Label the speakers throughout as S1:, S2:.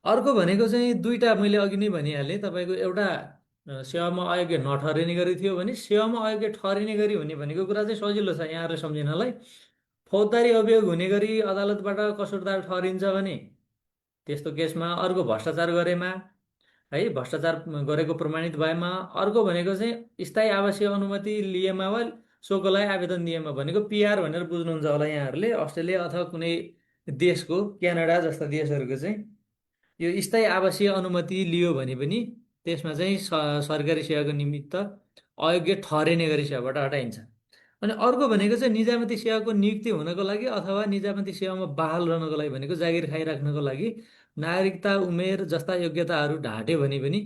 S1: अर्को भनेको चाहिँ दुईटा मैले अघि नै भनिहालेँ तपाईँको एउटा सेवामा अयोग्य नठहरिने गरी थियो भने सेवामा अयोग्य ठहरिने गरी हुने भनेको कुरा चाहिँ सजिलो छ यहाँहरूले सम्झिनलाई। फौजदारी अभियोग हुने गरी अदालतबाट कसुरदार ठहरिन्छ भने त्यस्तो केसमा, अर्को भ्रष्टाचार गरेमा है, भ्रष्टाचार गरेको प्रमाणित भएमा, अर्को भनेको चाहिँ स्थायी आवासीय अनुमति लिएमा वा सोको लागि आवेदन दिएमा, भनेको पिआर भनेर बुझ्नुहुन्छ होला यहाँहरूले, अस्ट्रेलिया अथवा कुनै देशको, क्यानाडा जस्ता देशहरूको चाहिँ यो स्थायी आवासीय अनुमति लियो भने पनि त्यसमा चाहिँ सरकारी सेवाको निमित्त अयोग्य ठहरिने गरी सेवाबाट हटाइन्छ। अनि अर्को भनेको चाहिँ निजामती सेवाको नियुक्ति हुनको लागि अथवा निजामती सेवामा बहाल रहनको लागि भनेको जागिर खाइराख्नको लागि नागरिकता उमेर जस्ता योग्यताहरू ढाँट्यो भने पनि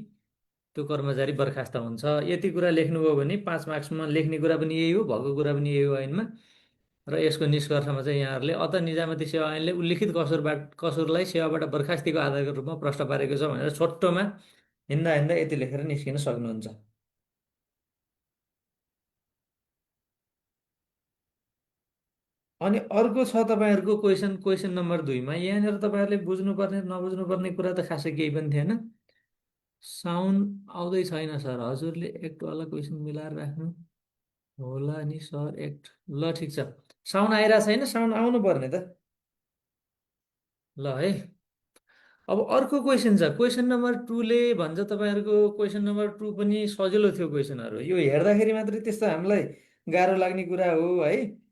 S1: त्यो कर्मचारी बर्खास्त हुन्छ। यति कुरा लेख्नुभयो भने 5 मार्क्समा लेख्ने कुरा पनि यही हो, भएको कुरा पनि यही हो ऐनमा। र यसको निष्कर्षमा चाहिँ यहाँहरूले अत निजामती सेवा ऐनले उल्लिखित कसुरलाई सेवाबाट बर्खास्तीको आधारको रूपमा प्रश्न पारेको छ भनेर छोटोमा हिँड्दा हिँड्दा यति लेखेर निस्किन सक्नुहुन्छ। अनि अर्को छ तपाईँहरूको क्वेसन नम्बर 2मा। यहाँनिर तपाईँहरूले बुझ्नुपर्ने नबुझ्नुपर्ने कुरा त खासै केही पनि थिएन। साउन्ड आउँदै छैन सर, हजुरले एक्टवाला क्वेसन मिलाएर राख्नु होला नि सर। एक्ट ल ठिक छ, साउन्ड आइरहेको छैन, साउन्ड आउनु पर्ने त। ल है, अब अर्को क्वेसन छ, क्वेसन नम्बर 2ले भन्छ तपाईँहरूको क्वेसन नम्बर 2 पनि सजिलो थियो क्वेसनहरू, यो हेर्दाखेरि मात्रै त्यस्तो हामीलाई गाह्रो लाग्ने कुरा हो है।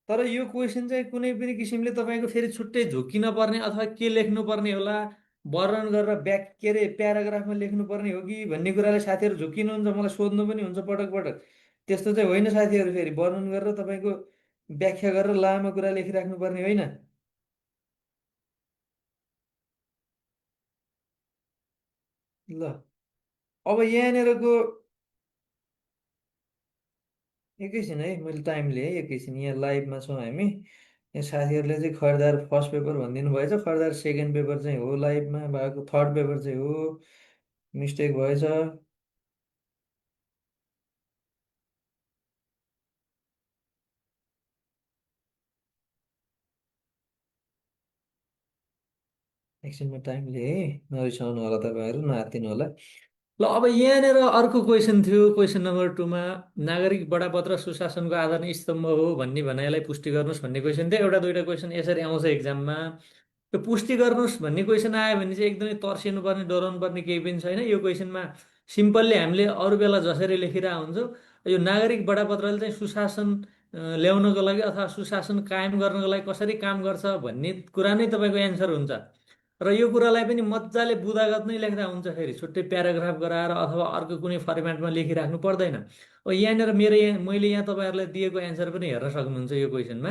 S1: तर यो क्वेसन चाहिँ कुनै पनि किसिमले तपाईँको फेरि छुट्टै झुक्किन पर्ने अथवा के लेख्नु पर्ने होला, वर्णन गरेर के अरे प्याराग्राफमा लेख्नु पर्ने हो कि भन्ने कुराले साथीहरू झुक्किनुहुन्छ, मलाई सोध्नु पनि हुन्छ पटक पटक। त्यस्तो चाहिँ होइन साथीहरू, फेरि वर्णन गरेर तपाईँको व्याख्या गरेर लामो कुरा लेखिराख्नु पर्ने होइन। ल अब यहाँनिरको एकैछिन है, मैले टाइम लिएँ एकैछिन, यहाँ लाइभमा छौँ हामी। यहाँ साथीहरूले चाहिँ खरिदार फर्स्ट पेपर भनिदिनु भएछ, खरिदार सेकेन्ड पेपर चाहिँ हो, लाइभमा भएको थर्ड पेपर चाहिँ हो, मिस्टेक भएछ। एकछिनमा टाइम लिएँ, नरिसाउनु होला तपाईँहरू, नहात्तिनु होला। ल अब यहाँनिर अर्को क्वेसन थियो क्वेसन नम्बर 2मा, नागरिक बडापत्र सुशासनको आधार स्तम्भ हो भन्ने भनाइलाई पुष्टि गर्नुहोस् भन्ने क्वेसन थियो। एउटा दुईवटा क्वेसन यसरी आउँछ इक्जाममा। यो पुष्टि गर्नुहोस् भन्ने क्वेसन आयो भने चाहिँ एकदमै तर्सिनु पर्ने, डराउनु पर्ने केही पनि छैन। यो क्वेसनमा सिम्पल्ली हामीले अरू बेला जसरी लेखिरहेको हुन्छौँ, यो नागरिक बडापत्रले चाहिँ सुशासन ल्याउनको लागि अथवा सुशासन कायम गर्नको लागि कसरी काम गर्छ भन्ने कुरा नै तपाईँको एन्सर हुन्छ। र यो कुरालाई पनि मजाले बुदागत नै लेख्दा हुन्छ, फेरि छुट्टै प्याराग्राफ गराएर अथवा अर्को कुनै फर्मेटमा लेखिराख्नु पर्दैन। अब यहाँनिर मैले यहाँ तपाईँहरूलाई दिएको एन्सर पनि हेर्न सक्नुहुन्छ। यो क्वेसनमा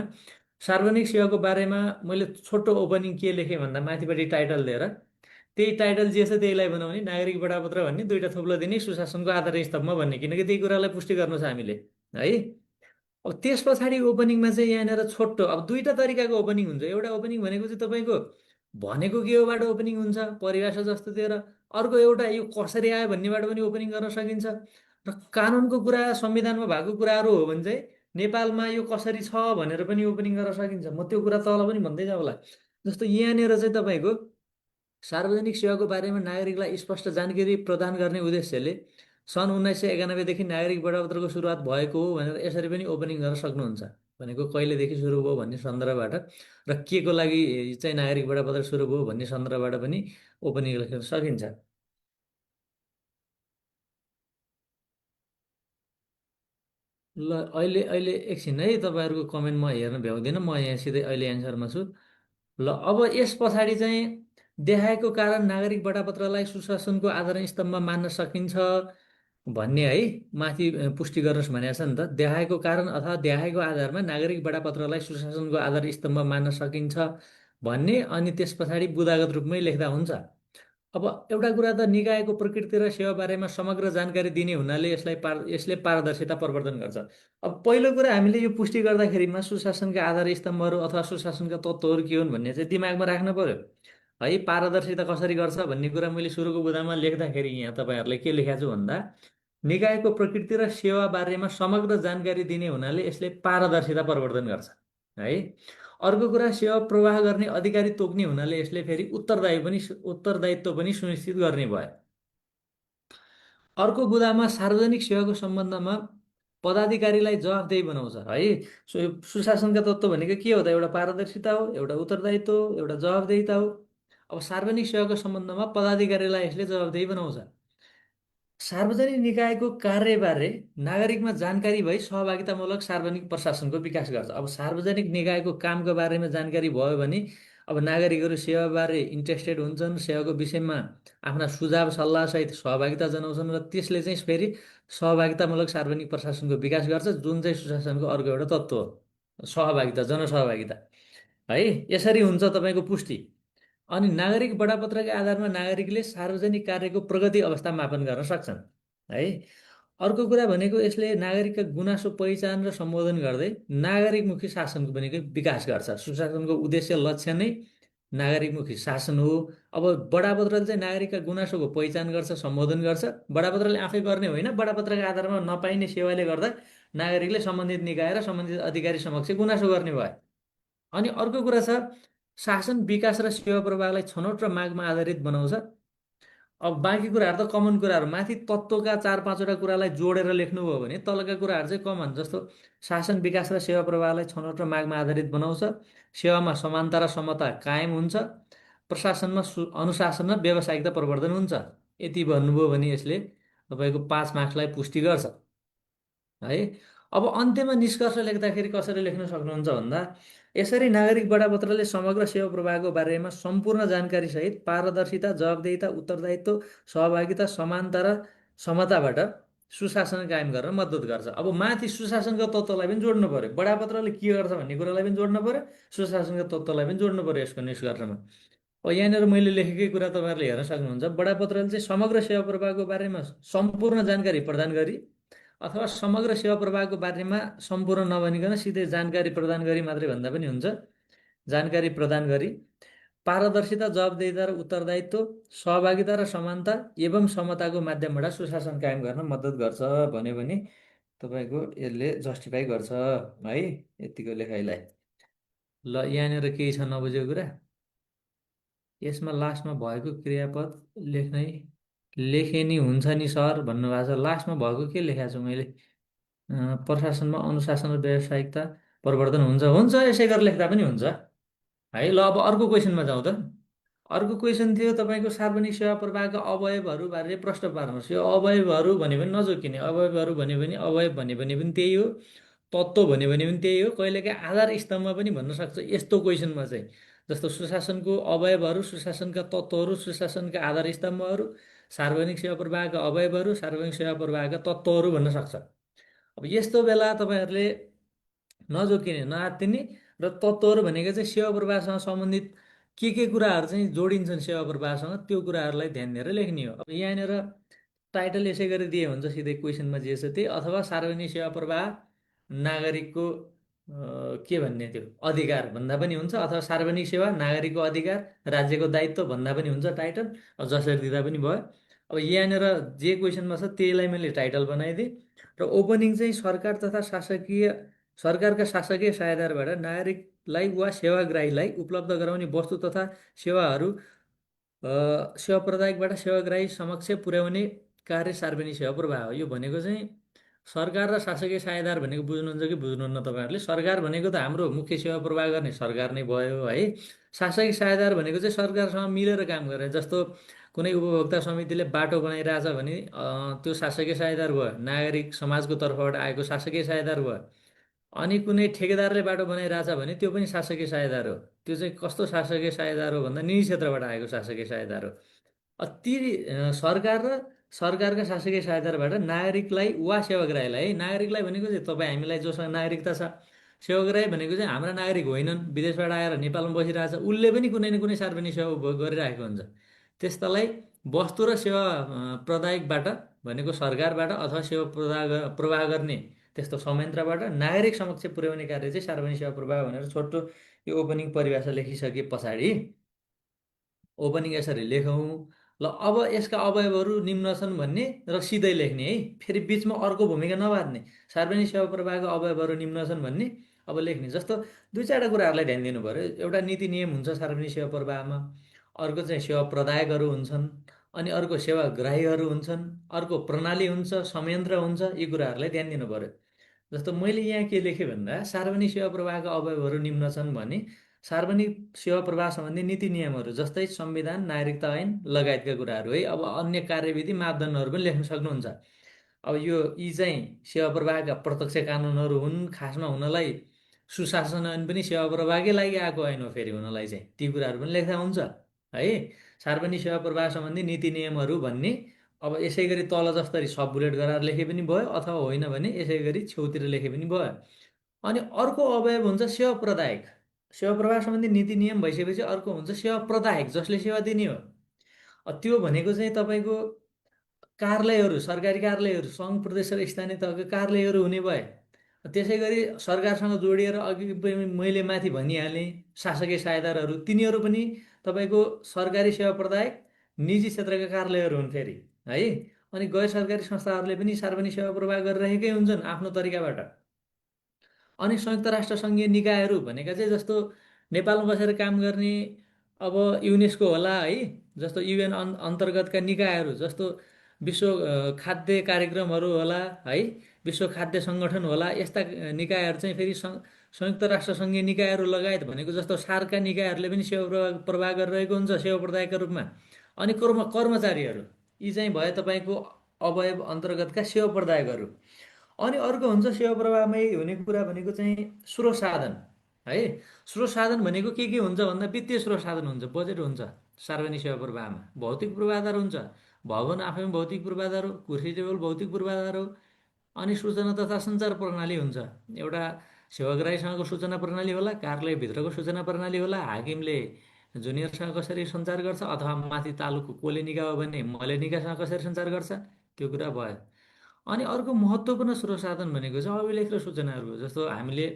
S1: सार्वजनिक सेवाको बारेमा मैले छोटो ओपनिङ के लेखेँ भन्दा माथिपट्टि टाइटल दिएर, त्यही टाइटल जे छ त्यहीलाई बनाउने, नागरिक बडापत्र भन्ने दुईवटा थुप्रो दिने, सुशासनको आधार स्तम्भ भन्ने, किनकि त्यही कुरालाई पुष्टि गर्नु छ हामीले है। अब त्यस पछाडि ओपनिङमा चाहिँ यहाँनिर छोटो, अब दुईवटा तरिकाको ओपनिङ हुन्छ। एउटा ओपनिङ भनेको चाहिँ तपाईँको भनेको के होबाट ओपनिङ हुन्छ परिभाषा जस्तो दिएर, अर्को एउटा यो कसरी आयो भन्नेबाट पनि ओपनिङ गर्न सकिन्छ। र कानुनको कुरा, संविधानमा भएको कुराहरू हो भने चाहिँ नेपालमा यो कसरी छ भनेर पनि ओपनिङ गर्न सकिन्छ। म त्यो कुरा तल पनि भन्दै जाउँला। जस्तो यहाँनिर चाहिँ तपाईँको सार्वजनिक सेवाको बारेमा नागरिकलाई स्पष्ट जानकारी प्रदान गर्ने उद्देश्यले सन् 1991देखि नागरिक बडापत्रको सुरुवात भएको हो भनेर यसरी पनि ओपनिङ गर्न सक्नुहुन्छ। भनेको कहिलेदेखि सुरु भयो भन्ने सन्दर्भबाट र के को लागि चाहिँ नागरिक बडापत्र सुरु भयो भन्ने सन्दर्भबाट पनि ओपनिङ लेख्न सकिन्छ। ल अहिले अहिले एकछिन है, तपाईँहरूको कमेन्ट म हेर्न भ्याउँदिनँ, म यहाँ सिधै अहिले एन्सरमा छु। ल अब यस पछाडि चाहिँ देखाएको कारण नागरिक बडापत्रलाई सुशासनको आधार स्तम्भ मान्न सकिन्छ भन्ने है, माथि पुष्टि गर्नुहोस् भनेको छ नि त। देखाएको कारण अथवा देखाएको आधारमा नागरिक बडापत्रलाई सुशासनको आधार स्तम्भ मान्न सकिन्छ भन्ने, अनि त्यस पछाडि बुदागत रूपमै लेख्दा हुन्छ। अब एउटा कुरा त निकायको प्रकृति र सेवा बारेमा समग्र जानकारी दिने हुनाले यसले पारदर्शिता प्रवर्धन गर्छ। अब पहिलो कुरा हामीले यो पुष्टि गर्दाखेरिमा सुशासनका आधार स्तम्भहरू अथवा सुशासनका तत्त्वहरू के हुन् भन्ने चाहिँ दिमागमा राख्नु पर्यो है। पारदर्शिता कसरी गर्छ भन्ने कुरा मैले सुरुको बुदामा लेख्दाखेरि यहाँ तपाईँहरूलाई के लेखाएको छु भन्दा, निकायको प्रकृति र सेवा बारेमा समग्र जानकारी दिने हुनाले यसले पारदर्शिता प्रवर्धन गर्छ है। अर्को कुरा, सेवा प्रवाह गर्ने अधिकारी तोक्ने हुनाले यसले फेरि उत्तरदायित्व पनि सुनिश्चित गर्ने भयो। अर्को बुदामा सार्वजनिक सेवाको सम्बन्धमा पदाधिकारीलाई जवाफदेही बनाउँछ है। सुशासनका तत्त्व भनेको के हो त? एउटा पारदर्शिता हो, एउटा उत्तरदायित्व हो, एउटा जवाफदेहिता हो। अब सार्वजनिक सेवाको सम्बन्धमा पदाधिकारीलाई यसले जवाफदेही बनाउँछ। सार्वजनिक निकायको कार्यबारे नागरिकमा जानकारी भई सहभागितामूलक सार्वजनिक प्रशासनको विकास गर्छ। अब सार्वजनिक निकायको कामको बारेमा जानकारी भयो भने अब नागरिकहरू सेवाबारे इन्ट्रेस्टेड हुन्छन्, सेवाको विषयमा आफ्ना सुझाव सल्लाहसहित सहभागिता जनाउँछन् र त्यसले चाहिँ फेरि सहभागितामूलक सार्वजनिक प्रशासनको विकास गर्छ, जुन चाहिँ सुशासनको अर्को एउटा तत्त्व हो, सहभागिता, जनसहभागिता है। यसरी हुन्छ तपाईँको पुष्टि। अनि नागरिक बडापत्रका आधारमा नागरिकले सार्वजनिक कार्यको प्रगति अवस्था मापन गर्न सक्छन् है। अर्को कुरा भनेको यसले नागरिकका गुनासो पहिचान र सम्बोधन गर्दै नागरिकमुखी शासनको पनि विकास गर्छ। सुशासनको उद्देश्य लक्ष्य नै नागरिकमुखी शासन हो। अब बडापत्रले चाहिँ नागरिकका गुनासोको पहिचान गर्छ, सम्बोधन गर्छ। बडापत्रले आफै गर्ने होइन, बडापत्रका आधारमा नपाइने सेवाले गर्दा नागरिकले सम्बन्धित निकाय र सम्बन्धित अधिकारी समक्ष गुनासो गर्ने भयो। अनि अर्को कुरा छ, शासन विकास र सेवा प्रवाहलाई छनौट र मागमा आधारित बनाउँछ। अब बाँकी कुराहरू त कमन कुराहरू, माथि तत्त्वका 4-5वटा कुरालाई जोडेर लेख्नुभयो भने तलका कुराहरू चाहिँ कमन, जस्तो शासन विकास र सेवा प्रवाहलाई छनौट र मागमा आधारित बनाउँछ, सेवामा समानता र समता कायम हुन्छ, प्रशासनमा अनुशासन र व्यावसायिकता प्रवर्धन हुन्छ। यति भन्नुभयो भने यसले तपाईँको 5 मार्क्सलाई पुष्टि गर्छ है। अब अन्त्यमा निष्कर्ष लेख्दाखेरि कसरी लेख्न सक्नुहुन्छ भन्दा, यसरी नागरिक बडापत्रले समग्र सेवा प्रवाहको बारेमा सम्पूर्ण जानकारी सहित पारदर्शिता, जवाबदेहिता, उत्तरदायित्व, सहभागिता, समानता र समताबाट सुशासन कायम गर्न मद्दत गर्छ। अब माथि सुशासनका तत्त्वलाई पनि जोड्नु पर्यो, बडापत्रले के गर्छ भन्ने कुरालाई पनि जोड्नु पर्यो, सुशासनका तत्त्वलाई पनि जोड्नु पर्यो यसको निष्कर्षमा। अब यहाँनिर मैले लेखेकै कुरा तपाईँहरूले हेर्न सक्नुहुन्छ। बडापत्रले चाहिँ समग्र सेवा प्रवाहको बारेमा सम्पूर्ण जानकारी प्रदान गरी अथवा समग्र सेवा प्रवाहको बारेमा सम्पूर्ण नभनिकन सिधै जानकारी प्रदान गरी मात्रै भन्दा पनि हुन्छ, जानकारी प्रदान गरी पारदर्शिता, जवाबदेहिता र उत्तरदायित्व, सहभागिता र समानता एवं समताको माध्यमबाट सुशासन कायम गर्न मद्दत गर्छ भन्यो भने तपाईँको यसले जस्टिफाई गर्छ है यतिको लेखाइलाई। ल यहाँनिर केही छ नबुझेको कुरा? यसमा लास्टमा भएको क्रियापद लेख्नै लेखे नि हुन्छ नि सर भन्नुभएको छ। लास्टमा भएको के लेखाएको छु मैले? प्रशासनमा अनुशासन र व्यावसायिकता प्रवर्धन हुन्छ। हुन्छ, यसै गरेर लेख्दा पनि हुन्छ है। ल अब अर्को क्वेसनमा जाउँ त। अर्को क्वेसन थियो तपाईँको सार्वजनिक सेवा प्रवाहका अवयवहरू बारे प्रश्न पार्नुहोस्। यो अवयवहरू भन्यो भने नजोकिने, अवयवहरू भन्यो भने अवयव भन्यो भने पनि त्यही हो, तत्त्व भन्यो भने पनि त्यही हो, कहिलेकाहीँ आधार स्तम्भ पनि भन्न सक्छ यस्तो क्वेसनमा चाहिँ। जस्तो सुशासनको अवयवहरू, सुशासनका तत्त्वहरू, सुशासनका आधार स्तम्भहरू, सार्वजनिक सेवा प्रवाहका अवयवहरू, सार्वजनिक सेवा प्रवाहका तत्त्वहरू भन्न सक्छ। अब यस्तो बेला तपाईँहरूले नजोकिने, नआत्तिने र तत्त्वहरू भनेको चाहिँ सेवा प्रवाहसँग सम्बन्धित के कुराहरू चाहिँ जोडिन्छन् सेवा प्रवाहसँग, त्यो कुराहरूलाई ध्यान दिएर लेख्ने हो। अब यहाँनिर टाइटल यसै गरी दिए हुन्छ सिधै क्वेसनमा जे छ त्यही, अथवा सार्वजनिक सेवा प्रवाह नागरिकको के भन्ने त्यो अधिकार भन्दा पनि हुन्छ, अथवा सार्वजनिक सेवा नागरिकको अधिकार राज्यको दायित्व भन्दा पनि हुन्छ टाइटल, जसरी दिँदा पनि भयो। अब यहाँनिर जे क्वेसनमा छ त्यहीलाई मैले टाइटल बनाइदिएँ र ओपनिङ चाहिँ सरकारका शासकीय सहायताबाट नागरिकलाई वा सेवाग्राहीलाई उपलब्ध गराउने वस्तु तथा सेवाहरू सेवा प्रदायकबाट सेवाग्राही समक्ष पुर्याउने कार्य सार्वजनिक सेवा प्रवाह हो। यो भनेको चाहिँ सरकार र शासकीय सहायतार भनेको बुझ्नुहुन्छ कि बुझ्नुहुन्न तपाईँहरूले? सरकार भनेको त हाम्रो मुख्य सेवा प्रवाह गर्ने सरकार नै भयो है। शासकीय सहायतार भनेको चाहिँ सरकारसँग मिलेर काम गर्ने, जस्तो कुनै उपभोक्ता समितिले बाटो बनाइरहेछ भने त्यो शासकीय सहायतार भयो, नागरिक समाजको तर्फबाट आएको शासकीय सहायतार भयो। अनि कुनै ठेकेदारले बाटो बनाइरहेछ भने त्यो पनि शासकीय सहायतार हो। त्यो चाहिँ कस्तो शासकीय सहायतार हो भन्दा निजी क्षेत्रबाट आएको शासकीय सहायतार हो। ती सरकार र सरकारका शासकीय सहायताबाट नागरिकलाई वा सेवाग्राहीलाई, नागरिकलाई भनेको चाहिँ तपाईँ हामीलाई जोसँग नागरिकता छ, सेवाग्राही भनेको चाहिँ हाम्रा नागरिक होइनन्, विदेशबाट आएर नेपालमा बसिरहेछ, उसले पनि कुनै न कुनै सार्वजनिक सेवा उपभोग गरिरहेको हुन्छ। त्यस्तालाई वस्तु र सेवा प्रदायकबाट भनेको सरकारबाट अथवा सेवा प्रवाह गर्ने त्यस्तो संयन्त्रबाट नागरिक समक्ष पुर्याउने कार्य चाहिँ सार्वजनिक सेवा प्रवाह भनेर छोटो यो ओपनिङ परिभाषा लेखिसके पछाडि ओपनिङ यसरी लेखौँ। ल अब यसका अवयवहरू निम्न छन् भन्ने र सिधै लेख्ने है, फेरि बिचमा अर्को भूमिका नबाध्ने। सार्वजनिक सेवा प्रवाहका अवयवहरू निम्न छन् भन्ने अब लेख्ने जस्तो दुई चारवटा कुराहरूलाई ध्यान दिनु पऱ्यो। एउटा नीति नियम हुन्छ सार्वजनिक सेवा प्रवाहमा, अर्को चाहिँ सेवा प्रदायकहरू हुन्छन्, अनि अर्को सेवाग्राहीहरू हुन्छन्, अर्को प्रणाली हुन्छ, संयन्त्र हुन्छ, यी कुराहरूलाई ध्यान दिनु पऱ्यो। जस्तो मैले यहाँ के लेखेँ भन्दा सार्वजनिक सेवा प्रवाहका अवयवहरू निम्न छन् भने सार्वजनिक सेवा प्रवाह सम्बन्धी नीति नियमहरू जस्तै संविधान, नागरिकता ऐन लगायतका कुराहरू है। अब अन्य कार्यविधि मापदण्डहरू पनि लेख्न सक्नुहुन्छ। अब यो यी चाहिँ सेवा प्रवाहका प्रत्यक्ष कानुनहरू हुन्। खासमा हुनलाई सुशासन ऐन पनि सेवा प्रवाहकै लागि आएको ऐन हो, फेरि हुनलाई चाहिँ ती कुराहरू पनि लेख्दा हुन्छ है। सार्वजनिक सेवा प्रवाह सम्बन्धी नीति नियमहरू भन्ने अब यसै गरी तल जस्तरी सब बुलेट गरेर लेखे पनि भयो, अथवा होइन भने यसै गरी छेउतिर लेखे पनि भयो। अनि अर्को अवयव हुन्छ सेवा प्रदायक। सेवा प्रवाह सम्बन्धी नीति नियम भइसकेपछि अर्को हुन्छ सेवा प्रदायक, जसले सेवा दिने हो। त्यो भनेको चाहिँ तपाईँको कार्यालयहरू, सरकारी कार्यालयहरू, सङ्घ प्रदेश र स्थानीय तहका कार्यालयहरू हुने भए। त्यसै गरी सरकारसँग जोडिएर अघि पनि मैले माथि भनिहालेँ शासकीय सहायताहरू, तिनीहरू पनि तपाईँको सरकारी सेवा प्रदायक निजी क्षेत्रका कार्यालयहरू हुन् फेरि है। अनि गैर सरकारी संस्थाहरूले पनि सार्वजनिक सेवा प्रवाह गरिरहेकै हुन्छन् आफ्नो तरिकाबाट। अनि संयुक्त राष्ट्र सङ्घीय निकायहरू भनेका चाहिँ जस्तो नेपालमा बसेर काम गर्ने अब युनेस्को होला है, जस्तो युएन अन्तर्गतका निकायहरू, जस्तो विश्व खाद्य कार्यक्रमहरू होला है, विश्व खाद्य सङ्गठन होला, यस्ता निकायहरू चाहिँ फेरि संयुक्त राष्ट्र सङ्घीय निकायहरू लगायत भनेको जस्तो सार्कका निकायहरूले पनि सेवा प्रवाह गरिरहेको हुन्छ सेवा प्रदायकका रूपमा। अनि कर्मचारीहरू यी चाहिँ भयो तपाईँको अवयव अन्तर्गतका सेवा प्रदायकहरू। अनि अर्को हुन्छ सेवा प्रवाहमै हुने कुरा भनेको चाहिँ स्रोत साधन है। स्रोत साधन भनेको के हुन्छ भन्दा वित्तीय स्रोत साधन हुन्छ, बजेट हुन्छ सार्वजनिक सेवा प्रवाहमा। भौतिक पूर्वाधार हुन्छ, भवन आफैमा भौतिक पूर्वाधार हो, कुर्सी टेबल भौतिक पूर्वाधार हो। अनि सूचना तथा सञ्चार प्रणाली हुन्छ, एउटा सेवाग्राहीसँगको सूचना प्रणाली होला, कार्यालयभित्रको सूचना प्रणाली होला, हाकिमले जुनियरसँग कसरी सञ्चार गर्छ, अथवा माथि तालुकको कोले निका हो भने मले निकासँग कसरी सञ्चार गर्छ, त्यो कुरा भयो। अनि अर्को महत्त्वपूर्ण स्रोत साधन भनेको चाहिँ अभिलेख र सूचनाहरू, जस्तो हामीले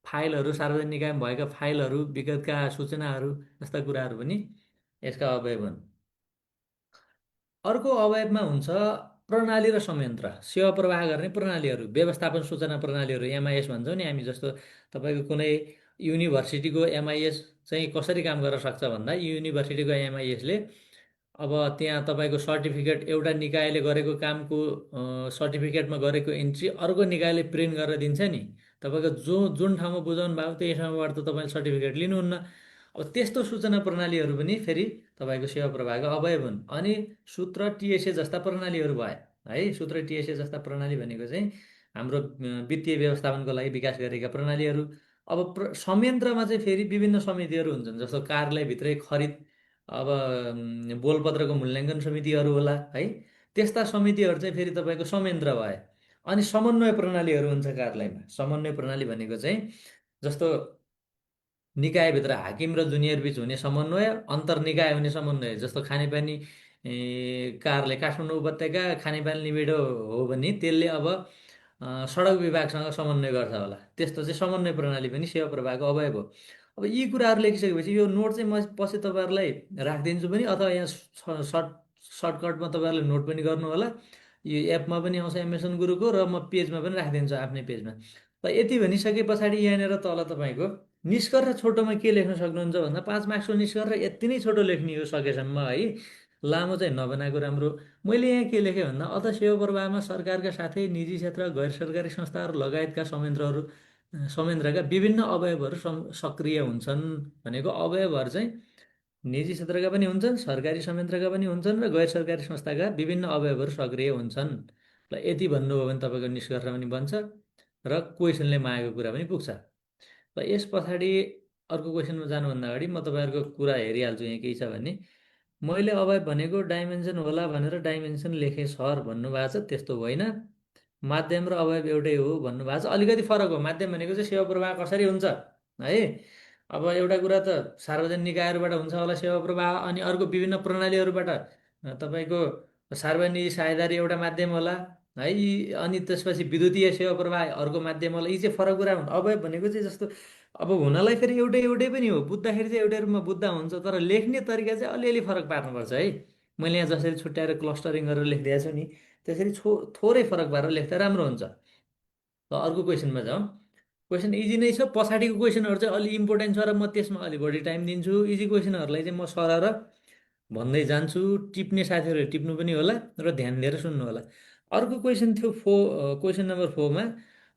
S1: फाइलहरू, सार्वजनिक निकायमा भएका फाइलहरू, विगतका सूचनाहरू जस्ता कुराहरू पनि यसका अवयव हुन्। अर्को अवयवमा हुन्छ प्रणाली र संयन्त्र, सेवा प्रवाह गर्ने प्रणालीहरू, व्यवस्थापन सूचना प्रणालीहरू, एमआइएस भन्छौँ नि हामी। जस्तो तपाईँको कुनै युनिभर्सिटीको एमआइएस चाहिँ कसरी काम गर्न सक्छ भन्दा युनिभर्सिटीको एमआइएसले अब त्यहाँ तपाईँको सर्टिफिकेट, एउटा निकायले गरेको कामको सर्टिफिकेटमा गरेको इन्ट्री अर्को निकायले प्रिन्ट गरेर दिन्छ नि, तपाईँको जुन ठाउँमा बुझाउनु भएको त्यही ठाउँबाट त तपाईँले सर्टिफिकेट लिनुहुन्न। अब त्यस्तो सूचना प्रणालीहरू पनि फेरि तपाईँको सेवा प्रवाहका अवयव हुन्। अनि सूत्र टिएसए जस्ता प्रणालीहरू भए है। सूत्र टिएसए जस्ता प्रणाली भनेको चाहिँ हाम्रो वित्तीय व्यवस्थापनको लागि विकास गरेका प्रणालीहरू। अब संयन्त्रमा चाहिँ फेरि विभिन्न समितिहरू हुन्छन्, जस्तो कार्यालयभित्रै खरिद, अब बोलपत्रको मूल्याङ्कन समितिहरू होला है। त्यस्ता समितिहरू चाहिँ फेरि तपाईँको संयन्त्र भए। अनि समन्वय प्रणालीहरू हुन्छ कार्यालयमा। समन्वय प्रणाली भनेको चाहिँ जस्तो निकायभित्र हाकिम र जुनियर बिच हुने समन्वय, अन्तर्निकाय हुने समन्वय। जस्तो खानेपानी कार्यालय काठमाडौँ उपत्यका खानेपानी निबिडो हो भने त्यसले अब सडक विभागसँग समन्वय गर्छ होला, त्यस्तो चाहिँ समन्वय प्रणाली पनि सेवा प्रवाहको अवयव हो। अब यी कुराहरू लेखिसकेपछि यो नोट चाहिँ म पछि तपाईँहरूलाई राखिदिन्छु पनि, अथवा यहाँ सर्टकटमा तपाईँहरूले नोट पनि गर्नु होला। यो एपमा पनि आउँछ एमएसएन गुरुको, र म पेजमा पनि राखिदिन्छु आफ्नै पेजमा। र यति भनिसके पछाडि यहाँनिर तल तपाईँको निष्कर्ष छोटोमा के लेख्न सक्नुहुन्छ भन्दा 5 मार्क्सको निष्कर्ष यति नै छोटो लेख्ने हो सकेसम्म है, लामो चाहिँ नबनाएको राम्रो। मैले यहाँ के लेखेँ भन्दा अत सेवा प्रवाहमा सरकारका साथै निजी क्षेत्र, गैर सरकारी संस्थाहरू लगायतका संयन्त्रका विभिन्न अवयवहरू सक्रिय हुन्छन् भनेको अवयवहरू चाहिँ निजी क्षेत्रका पनि हुन्छन्, सरकारी संयन्त्रका पनि हुन्छन्, र गैर सरकारी संस्थाका विभिन्न अवयवहरू सक्रिय हुन्छन्। ल यति भन्नुभयो भने तपाईँको निष्कर्ष पनि बन्छ र क्वेसनले मागेको कुरा पनि पुग्छ। र यस पछाडि अर्को क्वेसनमा जानुभन्दा अगाडि म तपाईँहरूको कुरा हेरिहाल्छु यहाँ केही छ भने। मैले अवयव भनेको डाइमेन्सन होला भनेर डाइमेन्सन लेखेँ सर भन्नुभएको छ, त्यस्तो होइन। माध्यम र अवयव एउटै हो भन्नुभएको छ, अलिकति फरक हो। माध्यम भनेको चाहिँ सेवा प्रवाह कसरी हुन्छ है। अब एउटा कुरा त सार्वजनिक निकायहरूबाट हुन्छ होला सेवा प्रवाह, अनि अर्को विभिन्न प्रणालीहरूबाट तपाईँको सार्वजनिक साझेदारी एउटा माध्यम होला है। अनि त्यसपछि विद्युतीय सेवा प्रवाह अर्को माध्यम होला। यी चाहिँ फरक कुरा हुन्। अवयव भनेको चाहिँ जस्तो अब हुनलाई फेरि एउटै पनि हो, बुझ्दाखेरि चाहिँ एउटै रूपमा बुझ्दा हुन्छ, तर लेख्ने तरिका चाहिँ अलिअलि फरक पार्नुपर्छ है। मैले यहाँ जसरी छुट्याएर क्लस्टरिङ गरेर लेखिदिएको छु नि, त्यसरी थोरै फरक पारेर लेख्दा राम्रो हुन्छ। ल अर्को क्वेसनमा जाउँ। क्वेसन इजी नै छ, पछाडिको क्वेसनहरू चाहिँ अलि इम्पोर्टेन्ट छ र म त्यसमा अलि बढी टाइम दिन्छु। इजी क्वेसनहरूलाई चाहिँ म सरर भन्दै जान्छु। टिप्ने साथीहरूले टिप्नु पनि होला र ध्यान दिएर सुन्नु होला। अर्को क्वेसन थियो क्वेसन नम्बर 4मा,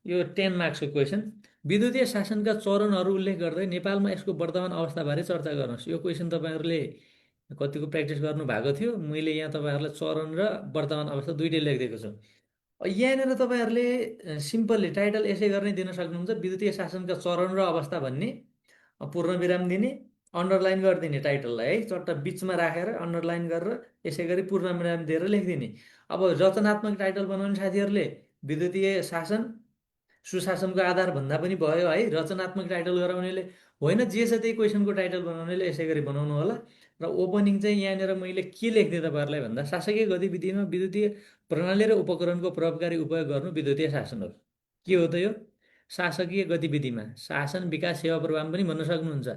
S1: यो 10 मार्क्सको क्वेसन। विद्युतीय शासनका चरणहरू उल्लेख गर्दै नेपालमा यसको वर्तमान अवस्थाबारे चर्चा गर्नुहोस्। यो क्वेसन तपाईँहरूले कतिको प्र्याक्टिस गर्नु भएको थियो। मैले यहाँ तपाईँहरूलाई चरण र वर्तमान अवस्था दुइटै लेखिदिएको छु। यहाँनिर तपाईँहरूले सिम्पल्ली टाइटल यसै गर्ने दिन सक्नुहुन्छ, विद्युतीय शासनका चरण र अवस्था भन्ने, पूर्ण विराम दिने, अन्डरलाइन गरिदिने टाइटललाई है, चट्ट बिचमा राखेर अन्डरलाइन गरेर यसै गरी पूर्ण विराम दिएर लेखिदिने। अब रचनात्मक टाइटल बनाउने साथीहरूले विद्युतीय शासन सुशासनको आधार भन्दा पनि भयो है। रचनात्मक टाइटल गराउनेले होइन, जे छ त्यही क्वेसनको टाइटल बनाउनेले यसै गरी बनाउनु होला। र ओपनिङ चाहिँ यहाँनिर मैले के लेख्थेँ तपाईँहरूलाई भन्दा, शासकीय गतिविधिमा विद्युतीय प्रणाली र उपकरणको प्रभावकारी उपयोग गर्नु विद्युतीय शासन हो। के हो त यो? शासकीय गतिविधिमा शासन विकास सेवा प्रवाह पनि भन्न सक्नुहुन्छ।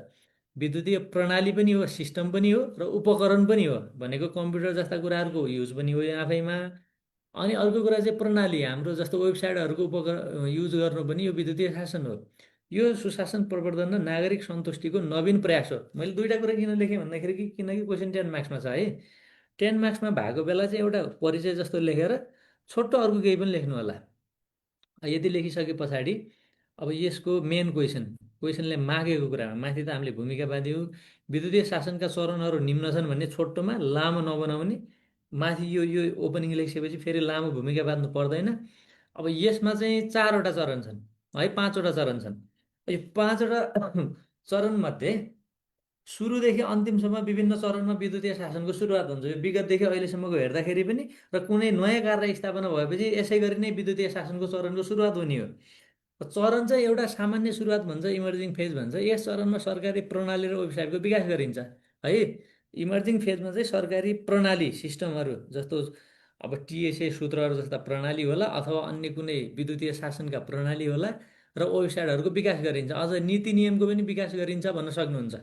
S1: विद्युतीय प्रणाली पनि हो, सिस्टम पनि हो, र उपकरण पनि हो भनेको कम्प्युटर जस्ता कुराहरूको युज पनि हो यो आफैमा। अनि अर्को कुरा चाहिँ प्रणाली, हाम्रो जस्तो वेबसाइटहरूको उपकरण युज गर्नु पनि यो विद्युतीय शासन हो। यो सुशासन प्रवर्धन र नागरिक सन्तुष्टिको नवीन प्रयास हो। मैले दुईवटा कुरा किन लेखेँ भन्दाखेरि किनकि क्वेसन 10 मार्क्समा छ है। 10 मार्क्समा भएको बेला चाहिँ एउटा परिचय जस्तो लेखेर छोटो अर्को केही पनि लेख्नु होला। यति लेखिसके पछाडि अब यसको मेन क्वेसनले मागेको कुरामा माथि त हामीले भूमिका बाँध्यौँ। विद्युतीय शासनका चरणहरू निम्न छन् भन्ने छोटोमा लामो नबनाउने, माथि यो ओपनिङ लेखिसकेपछि फेरि लामो भूमिका बाँध्नु पर्दैन। अब यसमा चाहिँ 4वटा चरण छन् है, 5वटा चरण छन्। यो 5वटा चरणमध्ये सुरुदेखि अन्तिमसम्म विभिन्न चरणमा विद्युतीय शासनको सुरुवात हुन्छ। यो विगतदेखि अहिलेसम्मको हेर्दाखेरि पनि, र कुनै नयाँ कार्य स्थापना भएपछि यसै गरी नै विद्युतीय शासनको चरणको सुरुवात हुने हो। चरण चाहिँ एउटा सामान्य सुरुवात भन्छ, इमर्जिङ फेज भन्छ। यस चरणमा सरकारी प्रणाली र वेबसाइटको विकास गरिन्छ है। इमर्जिङ फेजमा चाहिँ सरकारी प्रणाली सिस्टमहरू जस्तो अब टिएसए सूत्रहरू जस्ता प्रणाली होला, अथवा अन्य कुनै विद्युतीय शासनका प्रणाली होला, र वेबसाइटहरूको विकास गरिन्छ। अझ नीति नियमको पनि विकास गरिन्छ भन्न सक्नुहुन्छ।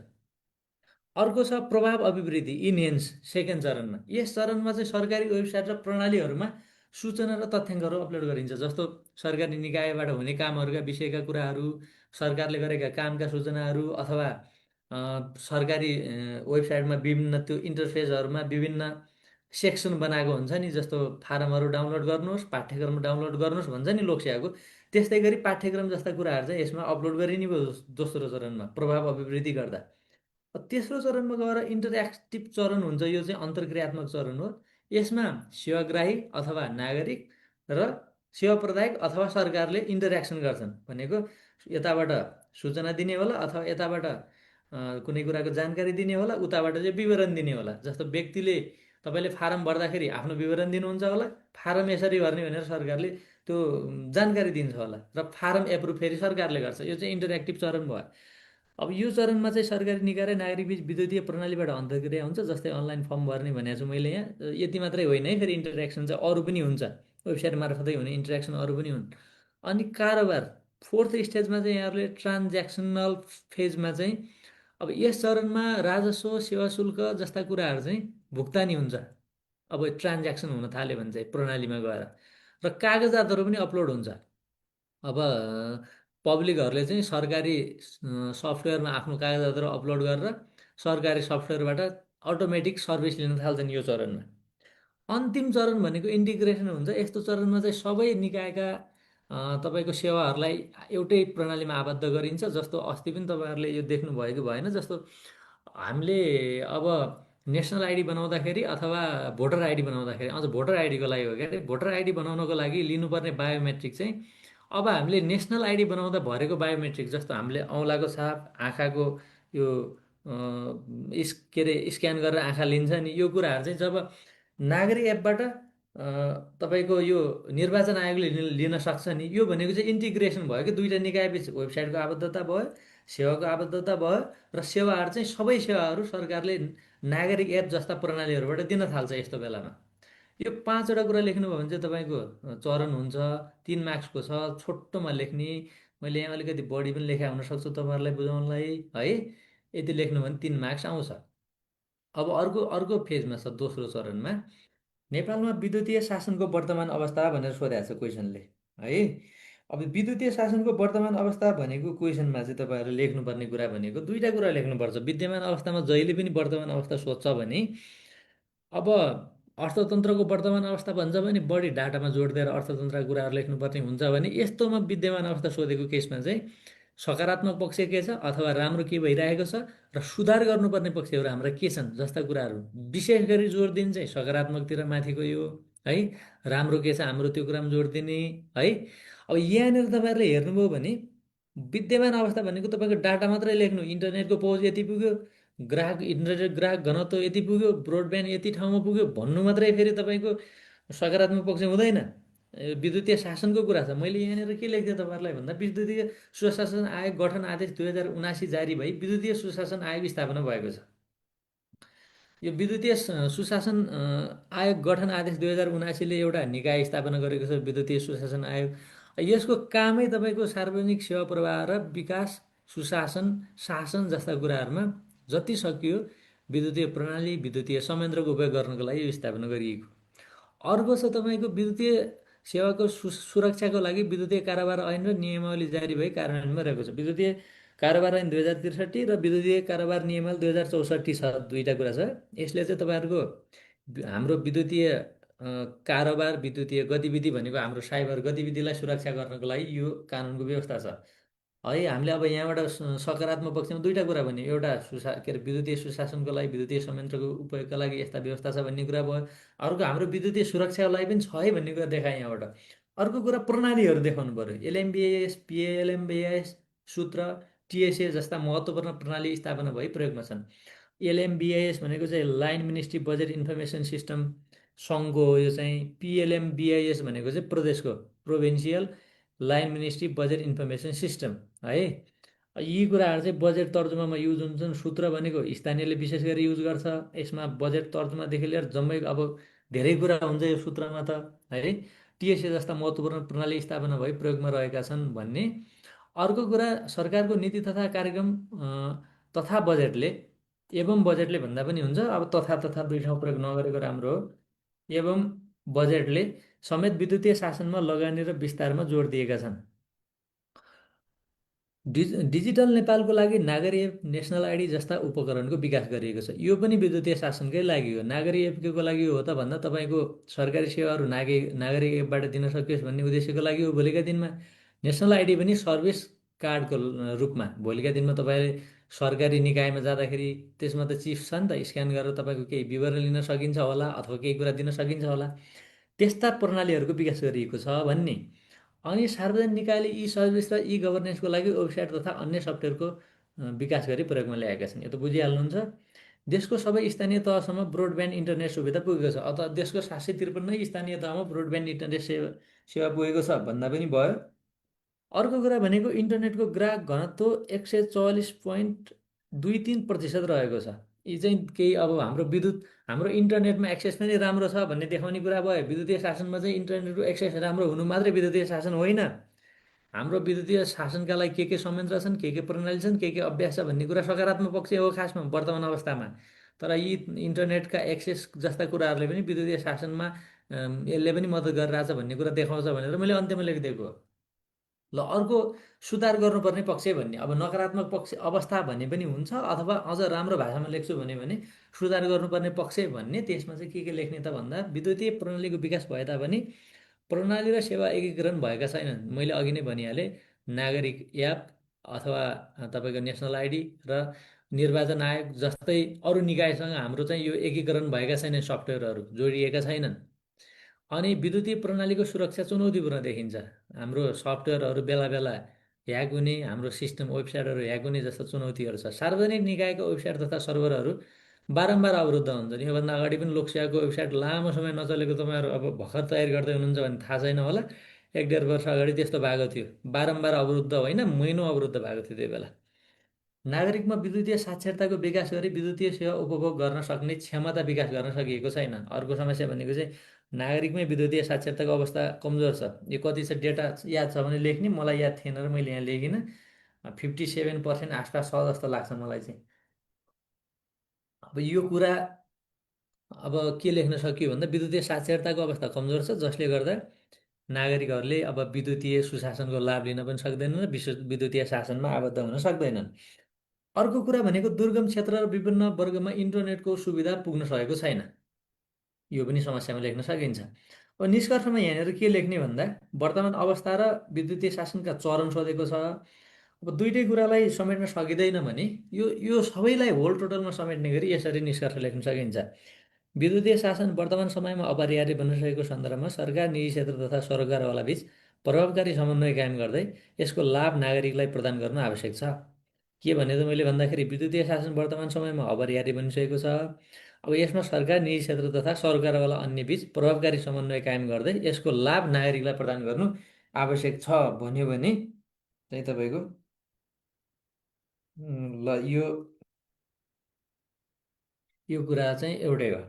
S1: अर्को छ प्रभाव अभिवृद्धि, इन्हेन्स, सेकेन्ड चरणमा। यस चरणमा चाहिँ सरकारी वेबसाइट र प्रणालीहरूमा सूचना र तथ्याङ्कहरू अपलोड गरिन्छ। जस्तो सरकारी निकायबाट हुने कामहरूका विषयका कुराहरू, सरकारले गरेका कामका सूचनाहरू, अथवा सरकारी वेबसाइटमा विभिन्न त्यो इन्टरफेसहरूमा विभिन्न सेक्सन बनाएको हुन्छ नि, जस्तो फारमहरू डाउनलोड गर्नुहोस्, पाठ्यक्रम डाउनलोड गर्नुहोस् भन्छ नि लोकसेवाको। त्यस्तै गरी पाठ्यक्रम जस्ता कुराहरू चाहिँ यसमा अपलोड गरिने भयो दोस्रो चरणमा प्रभाव अभिवृद्धि गर्दा। तेस्रो चरणमा गएर इन्टरेक्टिभ चरण हुन्छ। यो चाहिँ अन्तर्क्रियात्मक चरण हो। यसमा सेवाग्राही अथवा नागरिक र सेवा प्रदायक अथवा सरकारले इन्टरेक्सन गर्छन्। भनेको यताबाट सूचना दिने होला, अथवा यताबाट कुनै कुराको जानकारी दिने होला, उताबाट चाहिँ विवरण दिने होला। जस्तो व्यक्तिले तपाईँले फारम भर्दाखेरि आफ्नो विवरण दिनुहुन्छ होला, फारम यसरी भर्ने भनेर सरकारले त्यो जानकारी दिन्छ होला, र फारम एप्रुभ फेरि सरकारले गर्छ। यो चाहिँ इन्टरेक्टिभ चरण भयो। अब यो चरणमा चाहिँ सरकारी निकाय र नागरिक बिच विद्युतीय प्रणालीबाट अन्तर्क्रिया हुन्छ। जस्तै अनलाइन फर्म भर्ने भनेको छु मैले यहाँ। यति मात्रै होइन है, फेरि इन्टरेक्सन चाहिँ अरू पनि हुन्छ। वेबसाइट मार्फतै हुने इन्टरेक्सन अरू पनि हुन्। अनि कारोबार, फोर्थ स्टेजमा चाहिँ यहाँहरूले ट्रान्ज्याक्सनल फेजमा चाहिँ, अब यस चरणमा राजस्व, सेवा शुल्क जस्ता कुराहरू चाहिँ भुक्तानी हुन्छ। अब ट्रान्ज्याक्सन हुन थाल्यो भने चाहिँ प्रणालीमा गएर, र कागजातहरू पनि अपलोड हुन्छ। अब पब्लिकहरूले चाहिँ सरकारी सफ्टवेयरमा आफ्नो कागजातहरू अपलोड गरेर सरकारी सफ्टवेयरबाट अटोमेटिक सर्भिस लिन थाल्छन् यो चरणमा। अन्तिम चरण भनेको इन्टिग्रेसन हुन्छ। यस्तो चरणमा चाहिँ सबै निकायका तपाईँको सेवाहरूलाई एउटै प्रणालीमा आबद्ध गरिन्छ। जस्तो अस्ति पनि तपाईँहरूले यो देख्नु भएको भएन, जस्तो हामीले अब नेसनल आइडी बनाउँदाखेरि अथवा भोटर आइडी बनाउँदाखेरि, अझ भोटर आइडीको लागि हो क्या अरे, भोटर आइडी बनाउनको लागि लिनुपर्ने बायोमेट्रिक चाहिँ अब हामीले नेसनल आइडी बनाउँदा भरेको बायोमेट्रिक, जस्तो हामीले औँलाको छाप, आँखाको यो के अरे स्क्यान गरेर आँखा लिन्छ नि, यो कुराहरू चाहिँ जब नागरिक एपबाट तपाईँको यो निर्वाचन आयोगले लिन सक्छ नि, यो भनेको चाहिँ इन्टिग्रेसन भयो कि दुईवटा निकायबिच वेबसाइटको आबद्धता भयो, सेवाको आबद्धता भयो, र सेवाहरू चाहिँ सबै सेवाहरू सरकारले नागरिक एप जस्ता प्रणालीहरूबाट दिन थाल्छ यस्तो बेलामा। यो 5वटा कुरा लेख्नुभयो भने चाहिँ तपाईँको चरण हुन्छ। 3 मार्क्सको छ, छोटोमा लेख्ने। मैले यहाँ अलिकति बढी पनि लेखा हुनसक्छु तपाईँहरूलाई बुझाउनलाई है। यति लेख्नु भने 3 मार्क्स आउँछ। अब अर्को अर्को फेजमा छ, दोस्रो चरणमा नेपालमा विद्युतीय शासनको वर्तमान अवस्था भनेर सोधेको छ क्वेसनले है। अब विद्युतीय शासनको वर्तमान अवस्था भनेको क्वेसनमा चाहिँ तपाईँहरूले लेख्नुपर्ने कुरा भनेको दुईटा कुरा लेख्नुपर्छ। विद्यमान अवस्थामा जहिले पनि वर्तमान अवस्था सोध्छ भने अब अर्थतन्त्रको वर्तमान अवस्था भन्छ भने बढी डाटामा जोड दिएर अर्थतन्त्रका कुराहरू लेख्नुपर्ने हुन्छ भने यस्तोमा विद्यमान अवस्था सोधेको केसमा चाहिँ सकारात्मक पक्ष के छ अथवा राम्रो के भइरहेको छ र सुधार गर्नुपर्ने पक्षहरू हाम्रा के छन् जस्ता कुराहरू विशेष गरी जोड दिने चाहिँ सकारात्मकतिर माथिको यो है। राम्रो के छ हाम्रो त्यो कुरामा जोड दिने है। अब यहाँनिर तपाईँहरूले हेर्नुभयो भने विद्यमान अवस्था भनेको तपाईँको डाटा मात्रै लेख्नु, इन्टरनेटको पहुँच यति पुग्यो, ग्राहक इन्टरनेट ग्राहक घनत्व यति पुग्यो, ब्रोडब्यान्ड यति ठाउँमा पुग्यो भन्नु मात्रै फेरि तपाईँको सकारात्मक पक्ष हुँदैन। विद्युतीय शासनको कुरा छ। मैले यहाँनिर के लेख्थेँ तपाईँहरूलाई भन्दा विद्युतीय सुशासन आयोग गठन आदेश 2079 जारी भई विद्युतीय सुशासन आयोग स्थापना भएको छ। यो विद्युतीय सुशासन आयोग गठन आदेश 2079ले एउटा निकाय स्थापना गरेको छ, विद्युतीय सुशासन आयोग। यसको कामै तपाईँको सार्वजनिक सेवा प्रवाह र विकास, सुशासन, शासन जस्ता कुराहरूमा जति सकियो विद्युतीय प्रणाली, विद्युतीय संयन्त्रको उपयोग गर्नको लागि यो स्थापना गरिएको। अर्को छ तपाईँको विद्युतीय सेवाको सुरक्षाको लागि विद्युतीय कारोबार ऐन र नियमावली जारी भई कार्यान्वयनमा रहेको छ। विद्युतीय कारोबार ऐन 2063 र विद्युतीय कारोबार नियमावली 2064 छ, दुईटा कुरा छ। यसले चाहिँ तपाईँहरूको हाम्रो विद्युतीय कारोबार, विद्युतीय गतिविधि भनेको हाम्रो साइबर गतिविधिलाई सुरक्षा गर्नको लागि यो कानुनको व्यवस्था छ है। हामीले अब यहाँबाट सकारात्मक पक्षमा दुईटा कुरा भन्यो, एउटा के अरे विद्युतीय सुशासनको लागि, विद्युतीय संयन्त्रको उपयोगका लागि यस्ता व्यवस्था छ भन्ने कुरा भयो। अर्को हाम्रो विद्युतीय सुरक्षाको लागि पनि छ है भन्ने कुरा देखाएँ यहाँबाट। अर्को कुरा प्रणालीहरू देखाउनु पर्यो। एलएमबिएस, पिएलएमबिएस सूत्र, टिएसए जस्ता महत्त्वपूर्ण प्रणाली स्थापना भई प्रयोगमा छन्। एलएमबिआइएस भनेको चाहिँ line ministry budget information system सङ्घको हो। यो चाहिँ पिएलएमबिआइएस भनेको चाहिँ प्रदेशको provincial line ministry budget information system है। यी कुराहरू चाहिँ बजेट तर्जुमामा युज हुन्छन्। सूत्र भनेको स्थानीयले विशेष गरी युज गर्छ। यसमा बजेट तर्जुमादेखि लिएर जम्मै अब धेरै कुरा हुन्छ यो सूत्रमा त है। टिएसए जस्ता महत्त्वपूर्ण प्रणाली स्थापना भई प्रयोगमा रहेका छन् भन्ने। अर्को कुरा सरकारको नीति तथा कार्यक्रम तथा बजेटले, एवं बजेटले भन्दा पनि हुन्छ, अब तथा दुई ठाउँ प्रयोग नगरेको राम्रो हो। एवं बजेटले समेत विद्युतीय शासनमा लगानी र विस्तारमा जोड दिएका छन्। डिजिटल नेपालको लागि नागरी एप, नेसनल आइडी जस्ता उपकरणको विकास गरिएको छ। यो पनि विद्युतीय शासनकै लागि हो। नागरी एप के को लागि हो त भन्दा तपाईँको सरकारी सेवाहरू नागरिक एपबाट दिन सकियोस् भन्ने उद्देश्यको लागि हो भोलिका दिनमा। नेसनल आइडी पनि सर्भिस कार्डको रूपमा भोलिका दिनमा तपाईँले सरकारी निकायमा जाँदाखेरि त्यसमा त चिप छ नि त, स्क्यान गरेर तपाईँको केही विवरण लिन सकिन्छ होला अथवा केही कुरा दिन सकिन्छ होला। त्यस्ता प्रणालीहरूको विकास गरिएको छ भन्ने। अनि सार्वजनिक निकायले ई सर्भिस र ई गभर्नेन्सको लागि वेबसाइट तथा अन्य सफ्टवेयरको विकास गरी प्रयोगमा ल्याएका छन्। यो त बुझिहाल्नुहुन्छ। देशको सबै स्थानीय तहसम्म ब्रोडब्यान्ड इन्टरनेट सुविधा पुगेको छ। अथवा देशको 753 स्थानीय तहमा ब्रोडब्यान्ड इन्टरनेट सेवा पुगेको छ भन्दा पनि भयो। अर्को कुरा भनेको इन्टरनेटको ग्राहक घनत्व 144.23% रहेको छ। यी चाहिँ केही अब हाम्रो इन्टरनेटमा एक्सेस पनि राम्रो छ भन्ने देखाउने कुरा भयो। विद्युतीय शासनमा चाहिँ इन्टरनेटको एक्सेस राम्रो हुनु मात्रै विद्युतीय शासन होइन। हाम्रो विद्युतीय शासनका लागि के संयन्त्र छन्, के प्रणाली छन्, के अभ्यास छ भन्ने कुरा सकारात्मक पक्ष हो खासमा वर्तमान अवस्थामा। तर यी इन्टरनेटका एक्सेस जस्ता कुराहरूले पनि विद्युतीय शासनमा यसले पनि मद्दत गरिरहेछ भन्ने कुरा देखाउँछ भनेर मैले अन्त्यमा लेखिदिएको हो। ल अर्को सुधार गर्नुपर्ने पक्ष भन्ने, अब नकारात्मक पक्ष अवस्था भन्ने पनि हुन्छ, अथवा अझ राम्रो भाषामा लेख्छु भने सुधार गर्नुपर्ने पक्ष भन्ने। त्यसमा चाहिँ के लेख्ने त भन्दा विद्युतीय प्रणालीको विकास भए तापनि प्रणाली र सेवा एकीकरण भएका छैनन्। मैले अघि नै भनिहालेँ, नागरिक एप अथवा तपाईँको नेसनल आइडी र निर्वाचन आयोग जस्तै अरू निकायसँग हाम्रो चाहिँ यो एकीकरण भएका छैनन्, सफ्टवेयरहरू जोडिएका छैनन्। अनि विद्युतीय प्रणालीको सुरक्षा चुनौतीपूर्ण देखिन्छ। हाम्रो सफ्टवेयरहरू बेला बेला ह्याक हुने, हाम्रो सिस्टम वेबसाइटहरू ह्याक हुने जस्ता चुनौतीहरू छ। सार्वजनिक निकायको वेबसाइट तथा सर्भरहरू बारम्बार अवरुद्ध हुन्छन्। योभन्दा अगाडि पनि लोकसेवाको वेबसाइट लामो समय नचलेको तपाईँहरू अब भर्खर तयारी गर्दै हुनुहुन्छ भने थाहा छैन होला। 1-1.5 वर्ष अगाडि त्यस्तो भएको थियो। बारम्बार अवरुद्ध होइन, महिनौ अवरुद्ध भएको थियो त्यही बेला। नागरिकमा विद्युतीय साक्षरताको विकास गरी विद्युतीय सेवा उपभोग गर्न सक्ने क्षमता विकास गर्न सकिएको छैन। अर्को समस्या भनेको चाहिँ नागरिकमै विद्युतीय साक्षरताको अवस्था कमजोर छ। यो कति छ डेटा याद छ भने लेख्ने, मलाई याद थिएन र मैले यहाँ लेखिनँ। 57% आसपास छ जस्तो लाग्छ मलाई चाहिँ। अब यो कुरा अब के लेख्न सकियो भन्दा विद्युतीय साक्षरताको अवस्था कमजोर छ, जसले गर्दा नागरिकहरूले अब विद्युतीय सुशासनको लाभ लिन पनि सक्दैनन् र विद्युतीय शासनमा आबद्ध हुन सक्दैनन्। अर्को कुरा भनेको दुर्गम क्षेत्र र विभिन्न वर्गमा इन्टरनेटको सुविधा पुग्न सकेको छैन। यो पनि समस्यामा लेख्न सकिन्छ। अब निष्कर्षमा यहाँनिर के लेख्ने भन्दा वर्तमान अवस्था र विद्युतीय शासनका चरण सोधेको छ। अब दुइटै कुरालाई समेट्न सकिँदैन भने यो सबैलाई होल टोटलमा समेट्ने गरी यसरी निष्कर्ष लेख्न सकिन्छ। विद्युतीय शासन वर्तमान समयमा अपरिहार्य बनिसकेको सन्दर्भमा सरकार, निजी क्षेत्र तथा सरकारवाला बीच प्रभावकारी समन्वय कायम गर्दै यसको लाभ नागरिकलाई प्रदान गर्न आवश्यक छ। के भने त मैले भन्दाखेरि विद्युतीय शासन वर्तमान समयमा अपरिहार्य बनिसकेको छ। अब यसमा सरकार, निजी क्षेत्र तथा सरकारवाला अन्य बीच प्रभावकारी समन्वय कायम गर्दै यसको लाभ नागरिकलाई प्रदान गर्नु आवश्यक छ भन्यो भने चाहिँ तपाईँको ल यो कुरा चाहिँ एउटै हो।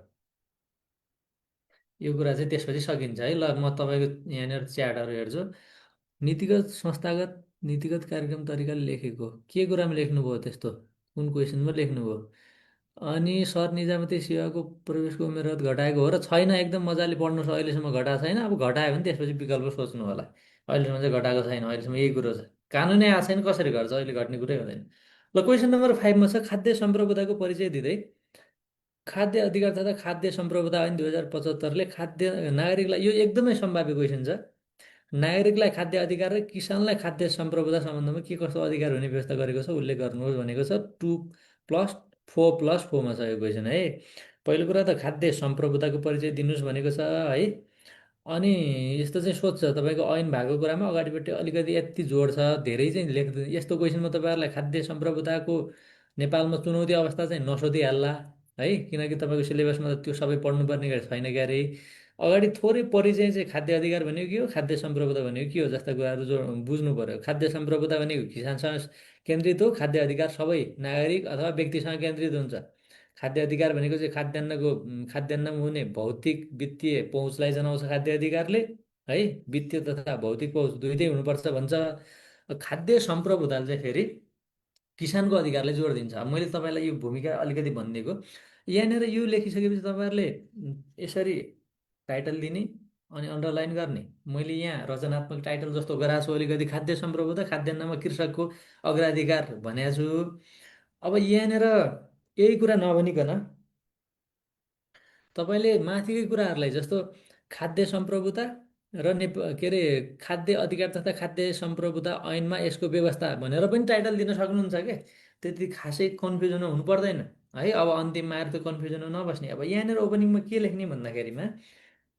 S1: यो कुरा चाहिँ त्यसपछि सकिन्छ है। ल म तपाईँको यहाँनिर च्याटहरू हेर्छु। नीतिगत कार्यक्रम तरिकाले लेखेको के कुरामा लेख्नुभयो त्यस्तो, कुन क्वेसनमा लेख्नुभयो? अनि सर निजामती सेवाको प्रवेशको उमेरगत घटाएको हो र छैन, एकदम मजाले पढ्नुहोस्। अहिलेसम्म घटाएको छैन। अब घटायो भने त्यसपछि विकल्प सोच्नु होला। अहिलेसम्म चाहिँ घटाएको छैन, अहिलेसम्म यही कुरो छ। कानुनै आएको छैन, कसरी घट्छ? अहिले घट्ने कुरै हुँदैन। ल क्वेसन नम्बर 5मा छ खाद्य सम्प्रभुताको परिचय दिँदै खाद्य अधिकार तथा खाद्य सम्प्रभुता ऐन 2075ले खाद्य नागरिकलाई, यो एकदमै सम्भाव्य क्वेसन छ, नागरिकलाई खाद्य अधिकार र किसानलाई खाद्य सम्प्रभुता सम्बन्धमा के कस्तो अधिकार हुने व्यवस्था गरेको छ उल्लेख गर्नुहोस् भनेको छ। 2+4+4मा छ यो क्वेसन है। पहिलो कुरा त खाद्य सम्प्रभुताको परिचय दिनुहोस् भनेको छ है। अनि यस्तो चाहिँ सोध्छ तपाईँको ऐन भएको कुरामा अगाडिपट्टि अलिकति यति जोड छ, धेरै चाहिँ लेख्दैन। यस्तो क्वेसनमा तपाईँहरूलाई खाद्य सम्प्रभुताको नेपालमा चुनौती अवस्था चाहिँ नसोधिहाल्ला है, किनकि तपाईँको सिलेबसमा त त्यो सबै पढ्नुपर्ने गरी छैन क्यारे। अगाडि थोरै परिचय चाहिँ खाद्य अधिकार भनेको के हो, खाद्य सम्प्रभुता भनेको के हो जस्ता कुराहरू जो बुझ्नु पर्यो। खाद्य सम्प्रभुता भनेको किसानसँग केन्द्रित हो, खाद्य अधिकार सबै नागरिक अथवा व्यक्तिसँग केन्द्रित हुन्छ। खाद्य अधिकार भनेको चाहिँ खाद्यान्नमा हुने भौतिक वित्तीय पहुँचलाई जनाउँछ खाद्य अधिकारले है। वित्तीय तथा भौतिक पहुँच दुइटै हुनुपर्छ भन्छ। खाद्य सम्प्रभुताले चाहिँ फेरि किसानको अधिकारलाई जोड दिन्छ। अब मैले तपाईँलाई यो भूमिका अलिकति भनिदिएको, यहाँनिर यो लेखिसकेपछि तपाईँहरूले यसरी टाइटल दिने अनि अन्डरलाइन गर्ने। मैले यहाँ रचनात्मक टाइटल जस्तो गराएको छु अलिकति, खाद्य सम्प्रभुता खाद्यान्नमा कृषकको अग्राधिकार भनेको छु। अब यहाँनिर यही कुरा नभनिकन तपाईँले माथिकै कुराहरूलाई जस्तो खाद्य सम्प्रभुता र के अरे खाद्य अधिकार तथा खाद्य सम्प्रभुता ऐनमा यसको व्यवस्था भनेर पनि टाइटल दिन सक्नुहुन्छ क्या। त्यति खासै कन्फ्युजन हुनु पर्दैन है। अब अन्तिममा आएर त्यो कन्फ्युजन नबस्ने। अब यहाँनिर ओपनिङमा के लेख्ने भन्दाखेरिमा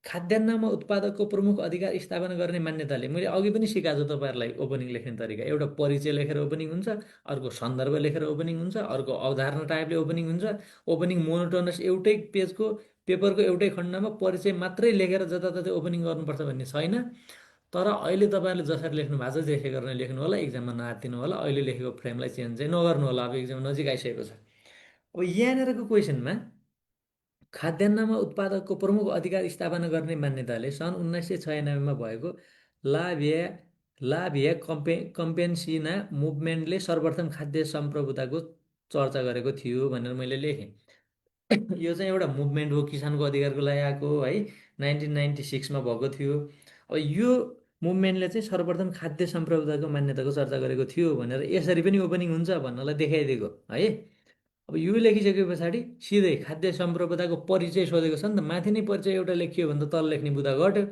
S1: खाद्यान्नमा उत्पादकको प्रमुख अधिकार स्थापना गर्ने मान्यताले, मैले अघि पनि सिकाएको छु तपाईँहरूलाई ओपनिङ लेख्ने तरिका। एउटा परिचय लेखेर ओपनिङ हुन्छ, अर्को सन्दर्भ लेखेर ओपनिङ हुन्छ, अर्को अवधारणा टाइपले ओपनिङ हुन्छ। ओपनिङ मोनोटोनस एउटै पेजको पेपरको एउटै खण्डमा परिचय मात्रै लेखेर जताततै ओपनिङ गर्नुपर्छ भन्ने छैन। तर अहिले तपाईँहरूले जसरी लेख्नु भएको छ त्यसै गरेर लेख्नु होला, इक्जाममा नआत्तिनु होला। अहिले लेखेको फ्रेमलाई चेन्ज चाहिँ नगर्नु होला, अब इक्जाम नजिक आइसकेको छ। अब यहाँनिरको क्वेसनमा खाद्यान्नमा उत्पादकको प्रमुख अधिकार स्थापना गर्ने मान्यताले सन् 1996मा भएको लाभिया लाभिया कम्पेन्सिना मुभमेन्टले सर्वप्रथम खाद्य सम्प्रभुताको चर्चा गरेको थियो भनेर मैले लेखेँ। यो चाहिँ एउटा मुभमेन्ट हो, किसानको अधिकारको लागि आएको है, 1996मा भएको थियो। अब यो मुभमेन्टले चाहिँ सर्वप्रथम खाद्य सम्प्रभुताको मान्यताको चर्चा गरेको थियो भनेर यसरी पनि ओपनिङ हुन्छ भन्नलाई देखाइदिएको है। अब यो लेखिसके पछाडि सिधै खाद्य सम्प्रभुताको परिचय सोधेको छ नि त, माथि नै परिचय एउटा लेखियो भने त तल लेख्ने बुदा घट्यो।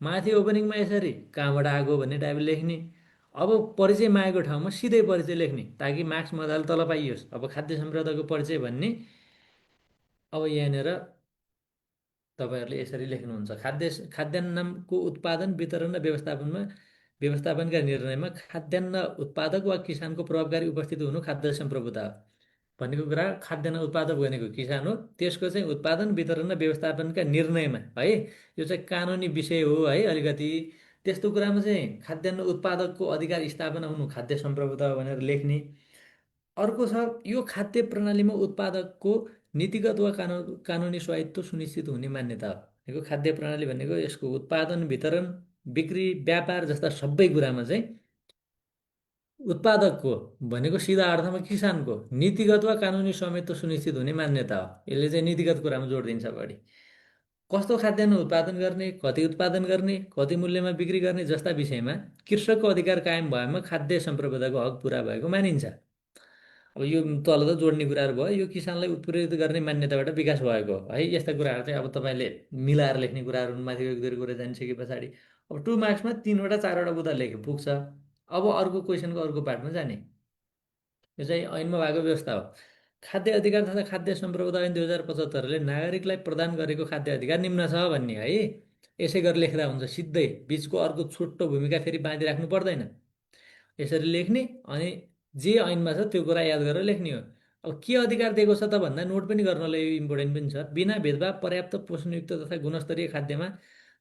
S1: माथि ओपनिङमा यसरी कहाँबाट आएको भन्ने टाइपले लेख्ने। अब परिचय मागेको ठाउँमा सिधै परिचय लेख्ने ताकि मार्क्स मजाले तल पाइयोस्। अब खाद्य सम्प्रभुताको परिचय भन्ने अब यहाँनिर तपाईँहरूले यसरी लेख्नुहुन्छ। खाद्यान्नको उत्पादन, वितरण र व्यवस्थापनका निर्णयमा खाद्यान्न उत्पादक वा किसानको प्रभावकारी उपस्थिति हुनु खाद्य सम्प्रभुता हो भनेको कुरा। खाद्यान्न उत्पादक भनेको किसान हो, त्यसको चाहिँ उत्पादन, वितरण र व्यवस्थापनका निर्णयमा है, यो चाहिँ कानुनी विषय हो है अलिकति। त्यस्तो कुरामा चाहिँ खाद्यान्न उत्पादकको अधिकार स्थापना हुनु खाद्य सम्प्रभुता हो भनेर लेख्ने। अर्को छ यो खाद्य प्रणालीमा उत्पादकको नीतिगत वा कानुनी स्वायत्त सुनिश्चित हुने मान्यता हो भनेको। खाद्य प्रणाली भनेको यसको उत्पादन, वितरण, बिक्री, व्यापार जस्ता सबै कुरामा चाहिँ उत्पादकको भनेको सिधा अर्थमा किसानको नीतिगत वा कानुनी स्वामित्व सुनिश्चित हुने मान्यता हो। यसले चाहिँ नीतिगत कुरामा जोड दिन्छ बढी। कस्तो खाद्यान्न उत्पादन गर्ने, कति उत्पादन गर्ने, कति मूल्यमा बिक्री गर्ने जस्ता विषयमा कृषकको अधिकार कायम भएमा खाद्य सम्प्रभुताको हक पुरा भएको मानिन्छ। अब यो तल त जोड्ने कुराहरू भयो, यो किसानलाई उत्प्रेरित गर्ने मान्यताबाट विकास भएको हो है। यस्ता कुराहरू चाहिँ अब तपाईँले मिलाएर लेख्ने कुराहरू माथि एक दुई कुरा जानिसके पछाडि अब 2 मार्क्समा 3वटा 4वटा बुँदा लेखे पुग्छ। अब अर्को क्वेसनको अर्को पार्टमा जाने। यो चाहिँ ऐनमा भएको व्यवस्था हो। खाद्य अधिकार तथा खाद्य सम्प्रभुता ऐन 2075ले नागरिकलाई प्रदान गरेको खाद्य अधिकार निम्न छ भन्ने है। यसै गरी लेख्दा हुन्छ, सिधै बिचको अर्को छोटो भूमिका फेरि बाँधिराख्नु पर्दैन। यसरी लेख्ने अनि जे ऐनमा छ त्यो कुरा याद गरेर लेख्ने हो। अब के अधिकार दिएको छ त भन्दा नोट पनि गर्नलाई यो इम्पोर्टेन्ट पनि छ। बिना भेदभाव पर्याप्त पोषणयुक्त तथा गुणस्तरीय खाद्यमा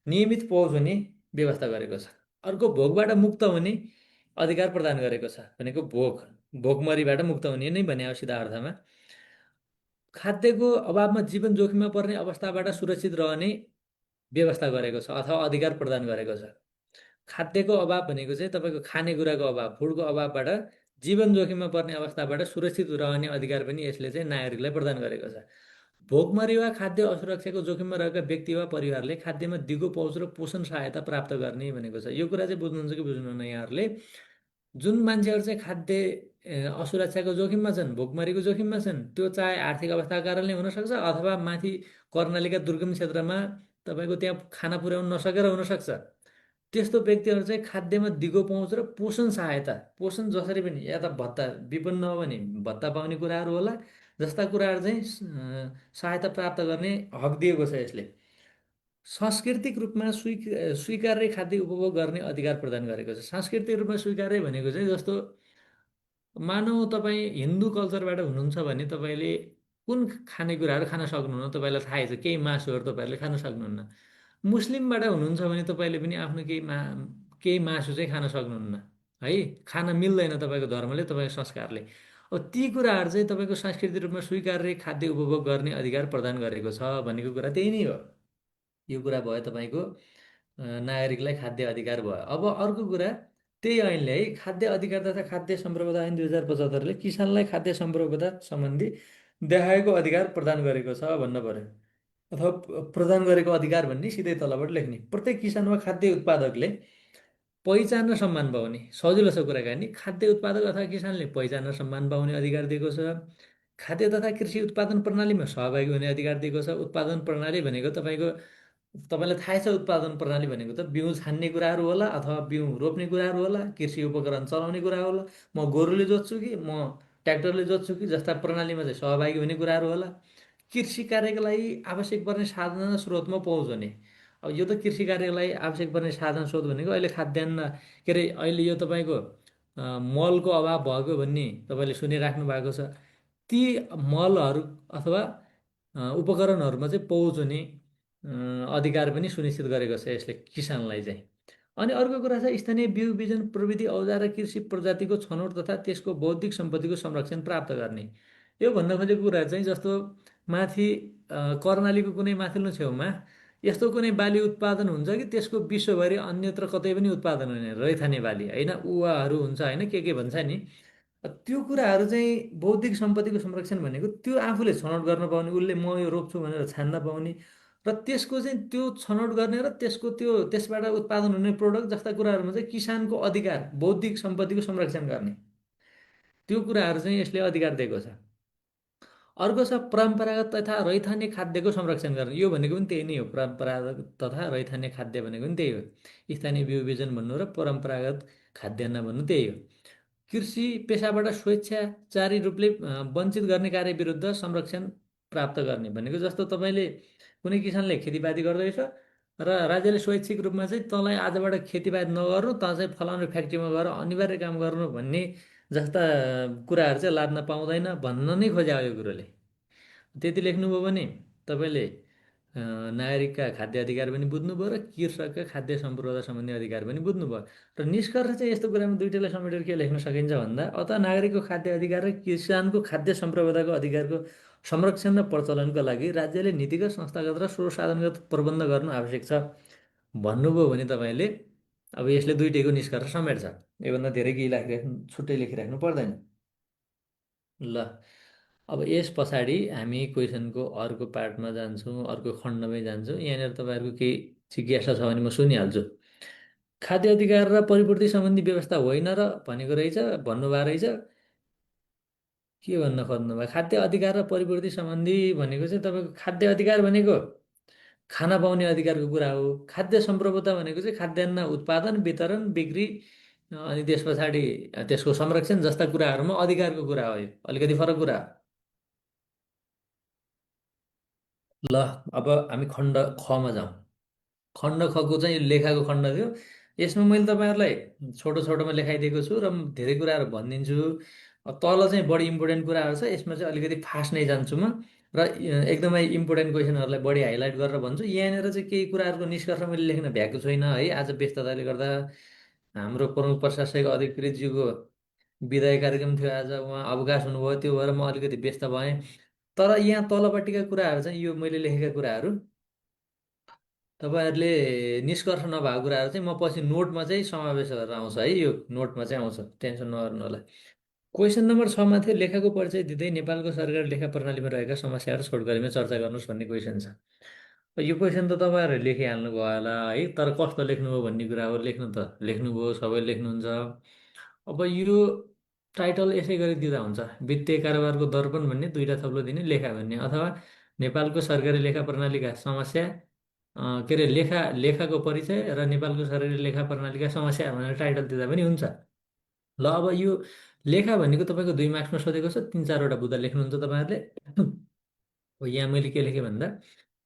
S1: नियमित पहुँच हुने व्यवस्था गरेको छ। अर्को, भोकबाट मुक्त हुने अधिकार प्रदान गरेको छ भनेको भोकमरीबाट मुक्त हुने नै भने हो सिधा अर्थमा। खाद्यको अभावमा जीवन जोखिममा पर्ने अवस्थाबाट सुरक्षित रहने व्यवस्था गरेको छ अथवा अधिकार प्रदान गरेको छ। खाद्यको अभाव भनेको चाहिँ तपाईँको खानेकुराको अभाव, फुडको अभावबाट जीवन जोखिममा पर्ने अवस्थाबाट सुरक्षित रहने अधिकार पनि यसले चाहिँ नागरिकलाई प्रदान गरेको छ। भोकमरी वा खाद्य असुरक्षाको जोखिममा रहेका व्यक्ति वा परिवारले खाद्यमा दिगो पहुँच र पोषण सहायता प्राप्त गर्ने भनेको छ। यो कुरा चाहिँ बुझ्नुहुन्छ कि बुझ्नुहुन्न यहाँहरूले? जुन मान्छेहरू चाहिँ खाद्य असुरक्षाको जोखिममा छन्, भोकमरीको जोखिममा छन्, त्यो चाहे आर्थिक अवस्थाको कारणले हुनसक्छ अथवा माथि कर्णालीका दुर्गम क्षेत्रमा तपाईँको त्यहाँ खाना पुर्याउन नसकेर हुनसक्छ। त्यस्तो व्यक्तिहरू चाहिँ खाद्यमा दिगो पहुँच र पोषण सहायता, पोषण जसरी पनि, या त भत्ता, विपन्न हो भने भत्ता पाउने कुराहरू होला, जस्ता कुराहरू चाहिँ सहायता प्राप्त गर्ने हक दिएको छ यसले। सांस्कृतिक रूपमा स्वीकार्य खाद्य उपभोग गर्ने अधिकार प्रदान गरेको छ। सांस्कृतिक रूपमा स्वीकार्य भनेको चाहिँ जस्तो मानौ तपाईँ हिन्दू कल्चरबाट हुनुहुन्छ भने तपाईँले कुन खानेकुराहरू खान सक्नुहुन्न तपाईँलाई थाहै छ, केही मासुहरू तपाईँहरूले खान सक्नुहुन्न। मुस्लिमबाट हुनुहुन्छ भने तपाईँले पनि आफ्नो केही मासु चाहिँ खान सक्नुहुन्न है। खान मिल्दैन तपाईँको धर्मले, तपाईँको संस्कारले। अब ती कुराहरू चाहिँ तपाईँको सांस्कृतिक रूपमा स्वीकार्य खाद्य उपभोग गर्ने अधिकार प्रदान गरेको छ भनेको कुरा त्यही नै हो। यो कुरा भयो तपाईँको नागरिकलाई खाद्य अधिकार भयो। अब अर्को कुरा, त्यही ऐनले है, खाद्य अधिकार तथा खाद्य सम्प्रभुता ऐन 2075ले किसानलाई खाद्य सम्प्रभुता सम्बन्धी देखाएको अधिकार प्रदान गरेको छ भन्न पर्यो। अथवा प्रदान गरेको अधिकार भन्ने सिधै तलबाट लेख्ने। प्रत्येक किसान वा खाद्य उत्पादकले पहिचान र सम्मान पाउने, सजिलो छ कुराकानी, खाद्य उत्पादक अथवा किसानले पहिचान र सम्मान पाउने अधिकार दिएको छ। खाद्य तथा कृषि उत्पादन प्रणालीमा सहभागी हुने अधिकार दिएको छ। उत्पादन प्रणाली भनेको तपाईँलाई थाहै छ, उत्पादन प्रणाली भनेको त बिउ छान्ने कुराहरू होला अथवा बिउ रोप्ने कुराहरू होला, कृषि उपकरण चलाउने कुरा होला, म गोरुले जोत्छु कि म ट्र्याक्टरले जोत्छु कि जस्ता प्रणालीमा चाहिँ सहभागी हुने कुराहरू होला। कृषि कार्यका लागि आवश्यक पर्ने साधन स्रोतमा पहुँच हुने। अब यो त कृषि कार्यको लागि आवश्यक पर्ने साधन स्रोत भनेको अहिले खाद्यान्न, के अरे अहिले यो तपाईँको मलको अभाव भएको भन्ने तपाईँले सुनिराख्नु भएको छ। ती मलहरू अथवा उपकरणहरूमा चाहिँ पहुँच हुने अधिकार पनि सुनिश्चित गरेको छ यसले किसानलाई चाहिँ। अनि अर्को कुरा छ, स्थानीय बिउ बिजन प्रविधि औजार र कृषि प्रजातिको छनौट तथा त्यसको बौद्धिक सम्पत्तिको संरक्षण प्राप्त गर्ने। यो भन्न खोजेको कुरा चाहिँ जस्तो माथि कर्णालीको कुनै माथिल्लो छेउमा यस्तो कुनै बाली उत्पादन हुन्छ कि त्यसको विश्वभरि अन्यत्र कतै पनि उत्पादन हुने, रैथाने बाली होइन, उवाहरू हुन्छ होइन, के भन्छ नि, त्यो कुराहरू चाहिँ बौद्धिक सम्पत्तिको संरक्षण भनेको त्यो आफूले छनौट गर्न पाउने, उसले म यो रोप्छु भनेर छान्न पाउने र त्यसको चाहिँ त्यो छनौट गर्ने र त्यसबाट उत्पादन हुने प्रोडक्ट जस्ता कुराहरूमा चाहिँ किसानको अधिकार, बौद्धिक सम्पत्तिको संरक्षण गर्ने, त्यो कुराहरू चाहिँ यसले अधिकार दिएको छ। अर्को छ परम्परागत तथा रैथाने खाद्यको संरक्षण गर्ने। यो भनेको पनि त्यही नै हो, परम्परागत तथा रैथाने खाद्य भनेको पनि त्यही हो। स्थानीय बिउ बिजन भन्नु र परम्परागत खाद्यान्न भन्नु त्यही हो। कृषि पेसाबाट स्वेच्छाचारी रूपले वञ्चित गर्ने कार्य विरुद्ध संरक्षण प्राप्त गर्ने भनेको जस्तो तपाईँले कुनै किसानले खेतीपाती गर्दैछ र राज्यले स्वैच्छिक रूपमा चाहिँ तँलाई आजबाट खेतीपाती नगर्नु, तँ चाहिँ फलाउने फ्याक्ट्रीमा गएर अनिवार्य काम गर्नु भन्ने जस्ता कुराहरू चाहिँ लाद्न पाउँदैन भन्न नै खोज्या हो यो कुरोले। त्यति लेख्नुभयो भने तपाईँले नागरिकका खाद्य अधिकार पनि बुझ्नुभयो र कृषकका खाद्य सम्प्रभुता सम्बन्धी अधिकार पनि बुझ्नुभयो। र निष्कर्ष चाहिँ यस्तो कुरामा दुइटैलाई समेटेर के लेख्न सकिन्छ भन्दा, अत नागरिकको खाद्य अधिकार र किसानको खाद्य सम्प्रभुताको अधिकारको संरक्षण र प्रचलनको लागि राज्यले नीतिगत, संस्थागत र स्रोत साधनगत प्रबन्ध गर्नु आवश्यक छ भन्नुभयो भने तपाईँले अब यसले दुइटैको निष्कर्ष समेट्छ। योभन्दा धेरै केही छुट्टै लेखिराख्नु पर्दैन। ल, अब यस पछाडि हामी क्वेसनको अर्को पार्टमा जान्छौँ, अर्को खण्डमै जान्छौँ। यहाँनिर तपाईँहरूको केही जिज्ञासा छ भने म सुनिहाल्छु। खाद्य अधिकार र परिपूर्ति सम्बन्धी व्यवस्था होइन र भनेको रहेछ, भन्नुभएको रहेछ। के भन्न खोज्नुभयो? खाद्य अधिकार र परिपूर्ति सम्बन्धी भनेको चाहिँ तपाईँको खाद्य अधिकार भनेको खाना पाउने अधिकारको कुरा हो। खाद्य सम्प्रभुता भनेको चाहिँ खाद्यान्न उत्पादन, वितरण, बिक्री अनि त्यस पछाडि त्यसको संरक्षण जस्ता कुराहरूमा अधिकारको कुरा हो। यो अलिकति फरक कुरा हो। ल, अब हामी खण्ड खमा जाउँ। खण्ड खको चाहिँ लेखाको खण्ड थियो। यसमा मैले तपाईँहरूलाई छोटो छोटोमा लेखाइदिएको छु र धेरै कुराहरू भनिदिन्छु। तल चाहिँ बढी इम्पोर्टेन्ट कुराहरू छ, यसमा चाहिँ अलिकति फास्ट नै जान्छु म र एकदमै इम्पोर्टेन्ट क्वेसनहरूलाई बढी हाइलाइट गरेर भन्छु। यहाँनिर चाहिँ केही कुराहरूको निष्कर्ष मैले लेख्न भ्याएको छैन है। आज व्यस्तताले गर्दा हाम्रो प्रमुख प्रशासक अधिकृतज्यूको विदाय कार्यक्रम थियो आज, उहाँ अवकाश हुनुभयो, त्यो भएर म अलिकति व्यस्त भएँ। तर यहाँ तलपट्टिका कुराहरू चाहिँ यो मैले लेखेका कुराहरू तपाईँहरूले निष्कर्ष नभएको कुराहरू चाहिँ म पछि नोटमा चाहिँ समावेश गरेर आउँछ है। यो नोटमा चाहिँ आउँछ, टेन्सन नगर्नु होला। क्वेसन नम्बर 6मा थियो लेखाको परिचय दिँदै नेपालको सरकारी लेखा प्रणालीमा रहेका समस्याहरू छोटकरीमा चर्चा गर्नुहोस् भन्ने क्वेसन छ। यो क्वेसन त तपाईँहरूले लेखिहाल्नु भयो होला है, तर कस्तो लेख्नुभयो भन्ने कुरा हो। लेख्नु त लेख्नुभयो, सबै लेख्नुहुन्छ। अब यो टाइटल यसै गरी दिँदा हुन्छ, वित्तीय कारोबारको दर्पण भन्ने, दुईवटा थप्लो दिने, लेखा भन्ने, अथवा नेपालको सरकारी लेखा प्रणालीका समस्या, के अरे लेखाको परिचय र नेपालको सरकारी लेखा प्रणालीका समस्या भनेर टाइटल दिँदा पनि हुन्छ। ल, अब यो लेखा भनेको तपाईँको 2 मार्क्समा सोधेको छ, 3-4वटा बुँदा लेख्नुहुन्छ तपाईँहरूले। हो, यहाँ मैले के लेखेँ भन्दा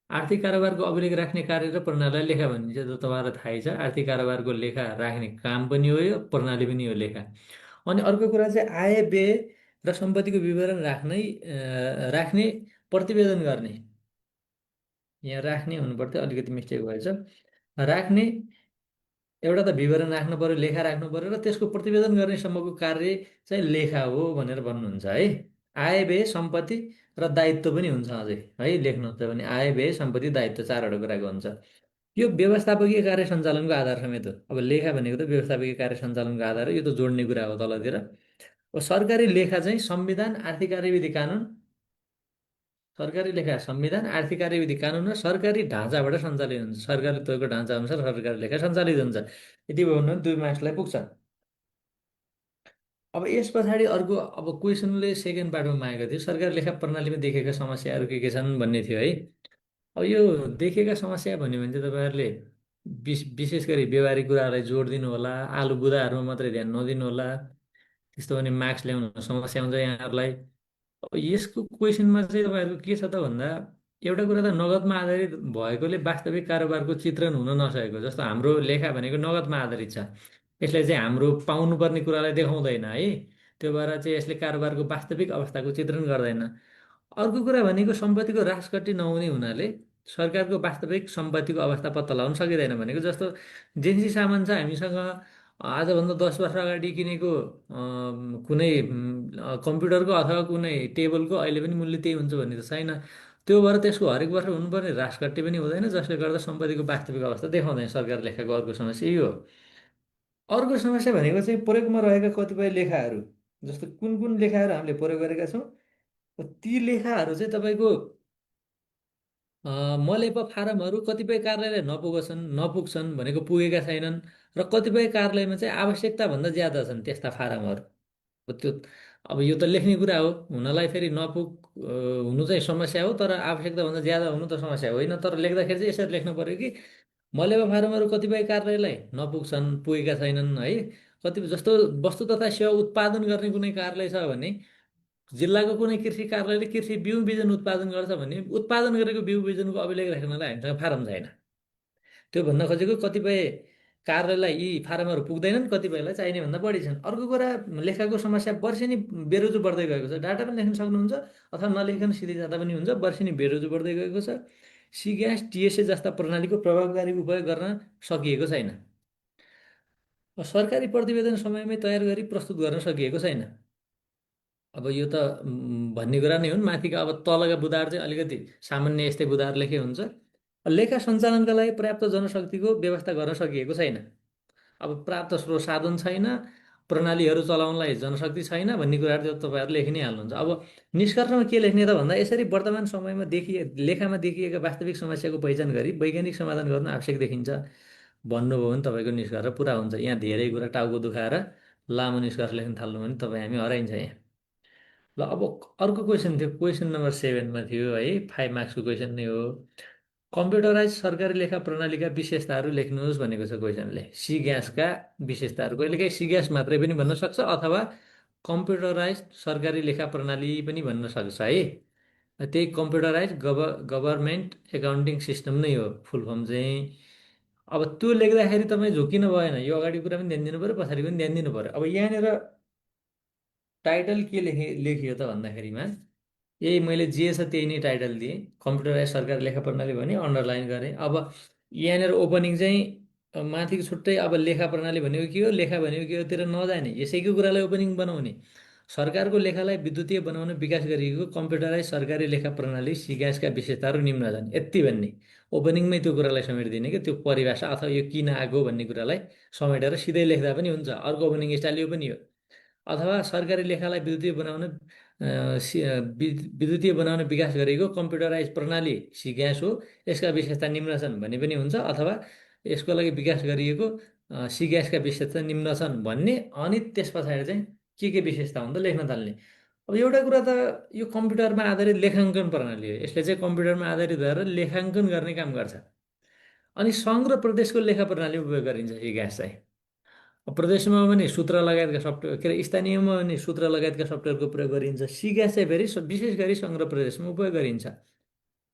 S1: आर्थिक कारोबारको अभिलेख राख्ने कार्य र प्रणालीलाई लेखा भनिन्छ। त तपाईँलाई थाहै छ, आर्थिक कारोबारको लेखा राख्ने काम पनि हो, यो प्रणाली पनि हो लेखा। अनि अर्को कुरा चाहिँ आय व्यय र सम्पत्तिको विवरण राख्ने प्रतिवेदन गर्ने। यहाँ राख्ने हुनुपर्थ्यो, अलिकति मिस्टेक भएछ। राख्ने, एउटा त विवरण राख्नु पर्यो, लेखा राख्नु पर्यो, र त्यसको प्रतिवेदन गर्नेसम्मको कार्य चाहिँ लेखा हो भनेर भन्नुहुन्छ है। आय व्यय सम्पत्ति र दायित्व पनि हुन्छ अझै है। लेख्नुहुन्छ भने आय व्यय सम्पत्ति दायित्व 4वटा कुराको हुन्छ। यो व्यवस्थापकीय कार्य सञ्चालनको आधार समेत हो। अब लेखा भनेको त व्यवस्थापकीय कार्य सञ्चालनको आधार हो, यो त जोड्ने कुरा हो तलतिर। अब सरकारी लेखा चाहिँ संविधान, आर्थिक कार्यविधि कानुन, सरकारी लेखा संविधान, आर्थिक कार्यविधि कानुन र सरकारी ढाँचाबाट सञ्चालित हुन्छ। सरकारी तौरको ढाँचा अनुसार सरकारी लेखा सञ्चालित हुन्छ। यति भयो भने 2 मार्क्सलाई पुग्छ। अब यस पछाडि अर्को, अब क्वेसनले सेकेन्ड पार्टमा मागेको थियो सरकारी लेखा प्रणालीमा देखेका समस्याहरू के छन् भन्ने थियो है। अब यो देखेका समस्या भन्यो भने चाहिँ तपाईँहरूले विशेष गरी व्यवहारिक कुराहरूलाई जोड दिनु होला, आलु बुदाहरूमा मात्रै ध्यान नदिनु होला। त्यस्तो भने मार्क्स ल्याउन समस्या हुन्छ यहाँहरूलाई। अब यसको क्वेसनमा चाहिँ तपाईँहरूको के छ त भन्दा, एउटा कुरा त नगदमा आधारित भएकोले वास्तविक कारोबारको चित्रण हुन नसकेको। जस्तो हाम्रो लेखा भनेको नगदमा आधारित छ, यसले चाहिँ हाम्रो पाउनुपर्ने कुरालाई देखाउँदैन है। त्यो भएर चाहिँ यसले कारोबारको वास्तविक अवस्थाको चित्रण गर्दैन। अर्को कुरा भनेको सम्पत्तिको रासकट्टी नहुने हुनाले सरकारको वास्तविक सम्पत्तिको अवस्था पत्ता लगाउन सकिँदैन भनेको। जस्तो जेन्सी सामान छ हामीसँग, आजभन्दा 10 वर्ष अगाडि किनेको कुनै कम्प्युटरको अथवा कुनै टेबलको अहिले पनि मूल्य त्यही हुन्छ भन्ने त छैन। त्यो भएर त्यसको हरेक वर्ष हुनुपर्ने रासकट्टी पनि हुँदैन, जसले गर्दा सम्पत्तिको वास्तविक अवस्था देखाउँदैन। सरकार लेखाको अर्को समस्या यो हो। अर्को समस्या भनेको चाहिँ प्रयोगमा रहेका कतिपय लेखाहरू, जस्तो कुन कुन लेखाहरू हामीले प्रयोग गरेका छौँ, ती लेखाहरू चाहिँ तपाईँको मलेप फारमहरू कतिपय कार्यालय नपुग्छन् भनेको पुगेका छैनन्, र कतिपय कार्यालयमा चाहिँ आवश्यकताभन्दा ज्यादा छन् त्यस्ता फारमहरू। अब त्यो, अब यो त लेख्ने कुरा हो, हुनलाई फेरि हुनु चाहिँ समस्या हो, तर आवश्यकताभन्दा ज्यादा हुनु त समस्या होइन। तर लेख्दाखेरि चाहिँ यसरी लेख्नु पर्यो कि मलेबा फारमहरू कतिपय कार्यालयलाई नपुग्छन्, पुगेका छैनन् है। कति जस्तो वस्तु तथा सेवा उत्पादन गर्ने कुनै कार्यालय छ भने, जिल्लाको कुनै कृषि कार्यालयले कृषि बिउ बिजन उत्पादन गर्छ भने उत्पादन गरेको बिउ बिजनको अभिलेख राख्नलाई हामीसँग फारम छैन। त्यो भन्न खोजेको कतिपय कार्यालयलाई यी फारमहरू पुग्दैनन्, कतिपयलाई चाहिने भन्दा बढी छन्। अर्को कुरा, लेखाको समस्या वर्षेनी बेरोजु बढ्दै गएको छ। डाटा पनि लेख्न सक्नुहुन्छ अथवा नलेखन सिधै जाँदा पनि हुन्छ। वर्षेनी बेरोजु बढ्दै गएको छ। सिग्यास, टिएसए जस्ता प्रणालीको प्रभावकारी उपयोग गर्न सकिएको छैन। सरकारी प्रतिवेदन समयमै तयार गरी प्रस्तुत गर्न सकिएको छैन। अब यो त भन्ने कुरा नै हुन्। माथिका अब तलका बुदाहरू चाहिँ अलिकति सामान्य यस्तै बुदाहरू लेखे हुन्छ। लेखा सञ्चालनका लागि पर्याप्त जनशक्तिको व्यवस्था गर्न सकिएको छैन। अब पर्याप्त स्रोत साधन छैन। प्रणालीहरू चलाउनलाई जनशक्ति छैन भन्ने कुराहरू चाहिँ तपाईँहरू लेखि नै हाल्नुहुन्छ। अब निष्कर्षमा के लेख्ने त भन्दा यसरी वर्तमान समयमा लेखामा देखिएका वास्तविक समस्याको पहिचान गरी वैज्ञानिक समाधान गर्न आवश्यक देखिन्छ भन्नुभयो भने तपाईँको निष्कर्ष पुरा हुन्छ। यहाँ धेरै कुरा टाउको दुखाएर लामो निष्कर्ष लेख्न थाल्नु भने तपाईँ हामी हराइन्छ यहाँ। ल अब अर्को क्वेसन थियो, क्वेसन नम्बर 7मा थियो है, 5 मार्क्सको क्वेसन नै हो। कम्प्युटराइज सरकारी लेखा प्रणालीका विशेषताहरू लेख्नुहोस् भनेको छ क्वेसनले। सी ग्यासका विशेषताहरू कहिलेकाहीँ सी ग्यास मात्रै पनि भन्न सक्छ अथवा कम्प्युटराइज सरकारी लेखा प्रणाली पनि भन्न सक्छ है। त्यही कम्प्युटराइज गभर्मेन्ट एकाउन्टिङ सिस्टम नै हो फुल फर्म चाहिँ। अब त्यो लेख्दाखेरि तपाईँ झुकिनु भएन, यो अगाडि कुरा पनि ध्यान दिनु पऱ्यो, पछाडि पनि ध्यान दिनु पऱ्यो। अब यहाँनिर टाइटल के लेखियो त भन्दाखेरिमा यही मैले जे छ त्यही नै टाइटल दिएँ, कम्प्युटराइज सरकारी लेखा प्रणाली भने अन्डरलाइन गरेँ। अब यहाँनिर ओपनिङ चाहिँ माथिको छुट्टै अब लेखा प्रणाली भनेको के हो, लेखा भनेको के होतिर नजाने, यसैको कुरालाई ओपनिङ बनाउने। सरकारको लेखालाई विद्युतीय बनाउन विकास गरिएको कम्प्युटराइज सरकारी लेखा प्रणाली सिग्यासका विशेषताहरू निम्न छन्, यति भन्ने ओपनिङमै त्यो कुरालाई समेटिदिने कि त्यो परिभाषा अथवा यो किन आएको भन्ने कुरालाई समेटेर सिधै लेख्दा पनि हुन्छ। अर्को ओपनिङ स्टाइल यो पनि हो। अथवा सरकारी लेखालाई विद्युतीय बनाउन विकास गरेको कम्प्युटराइज प्रणाली सिग्यास हो, यसका विशेषता निम्न छन् भन्ने पनि हुन्छ। अथवा यसको लागि विकास गरिएको सिग्यासका विशेषता निम्न छन् भन्ने, अनि त्यस पछाडि चाहिँ के विशेषता हुन्छ लेख्न थाल्ने। अब एउटा कुरा त यो कम्प्युटरमा आधारित लेखाङ्कन प्रणाली हो, यसले चाहिँ कम्प्युटरमा आधारित भएर लेखाङ्कन गर्ने काम गर्छ। अनि सङ्घ र प्रदेशको लेखा प्रणाली उपयोग गरिन्छ सिग्यास चाहिँ। प्रदेशमा पनि सूत्र लगायतका सफ्टवेयर के अरे स्थानीयमा पनि सूत्र लगायतका सफ्टवेयरको प्रयोग गरिन्छ। सिग्यास चाहिँ फेरि विशेष गरी सङ्घ र प्रदेशमा उपयोग गरिन्छ।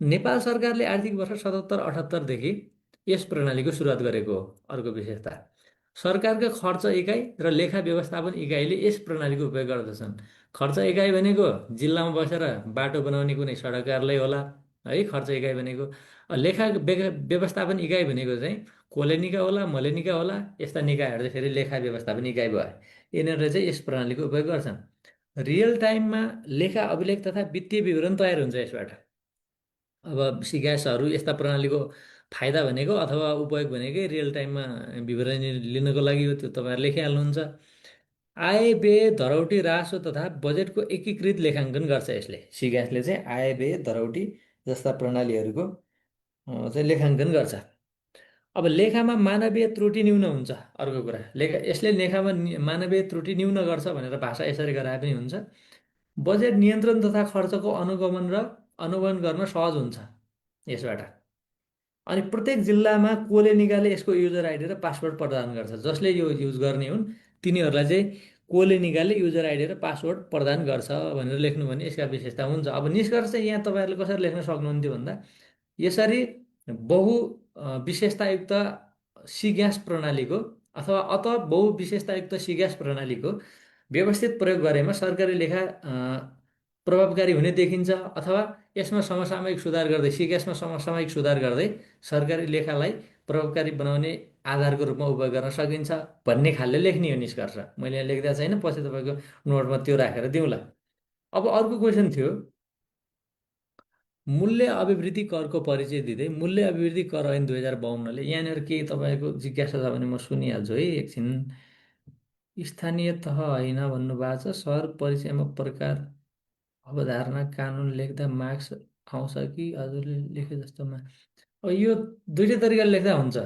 S1: नेपाल सरकारले आर्थिक वर्ष 77-78देखि यस प्रणालीको सुरुवात गरेको हो। अर्को विशेषता, सरकारका खर्च इकाइ र लेखा व्यवस्थापन इकाइले यस प्रणालीको उपयोग गर्दछन्। खर्च इकाइ भनेको जिल्लामा बसेर बाटो बनाउने कुनै सडक कार्यालय होला है, खर्च इकाइ भनेको। लेखा व्यवस्थापन इकाइ भनेको चाहिँ कोलेनिका होला, मलेनिका होला, यस्ता निकायहरू चाहिँ फेरि लेखा व्यवस्थापन इकाइ भयो। यिनीहरूले चाहिँ यस प्रणालीको उपयोग गर्छन्। रियल टाइममा लेखा अभिलेख तथा वित्तीय विवरण तयार हुन्छ यसबाट। अब सिग्यासहरू यस्ता प्रणालीको फाइदा भनेको अथवा उपयोग भनेकै रियल टाइममा विवरण लिनको लागि हो, त्यो तपाईँहरू लेखिहाल्नुहुन्छ। आय व्यय धरौटी राजस्व तथा बजेटको एकीकृत लेखाङ्कन गर्छ यसले। सिग्यासले चाहिँ आय व्यय धरौटी जस्ता प्रणालीहरूको चाहिँ लेखाङ्कन गर्छ। अब लेखामा मानवीय त्रुटि न्यून हुन्छ। अर्को कुरा, यसले लेखामा मानवीय त्रुटि न्यून गर्छ भनेर भाषा यसरी गराए पनि हुन्छ। बजेट नियन्त्रण तथा खर्चको अनुगमन र अनुगमन गर्न सहज हुन्छ यसबाट। अनि प्रत्येक जिल्लामा कोलेनिकाले यसको युजर आइडी र पासवर्ड प्रदान गर्छ। जसले यो युज गर्ने हुन् तिनीहरूलाई चाहिँ कोलेनिकाले युजर आइडी र पासवर्ड प्रदान गर्छ भनेर लेख्नु भने यसका विशेषता हुन्छ। अब निष्कर्ष चाहिँ यहाँ तपाईँहरूले कसरी लेख्न सक्नुहुन्थ्यो भन्दा यसरी बहु विशेषतायुक्त सिग्यास प्रणालीको अथवा बहुविशेषतायुक्त सिग्यास प्रणालीको व्यवस्थित प्रयोग गरेमा सरकारी लेखा प्रभावकारी हुने देखिन्छ, अथवा यसमा समसामयिक सुधार गर्दै सिग्यासमा समसामयिक सुधार गर्दै सरकारी लेखालाई प्रभावकारी बनाउने आधारको रूपमा उपयोग गर्न सकिन्छ भन्ने खालले लेख्ने हो निष्कर्ष। मैले यहाँ लेख्दा छैन, पछि तपाईँको नोटमा त्यो राखेर दिउँला। अब अर्को क्वेसन थियो, मूल्य अभिवृद्धि करको परिचय दिँदै मूल्य अभिवृद्धि कर ऐन 2052ले, यहाँनिर केही तपाईँको जिज्ञासा छ भने म सुनिहाल्छु है एकछिन। स्थानीय तह होइन भन्नुभएको छ, सहर परिचयमा प्रकार अवधारणा कानुन लेख्दा मार्क्स आउँछ कि हजुरले लेखे जस्तोमा? अब यो दुइटै तरिकाले लेख्दा हुन्छ।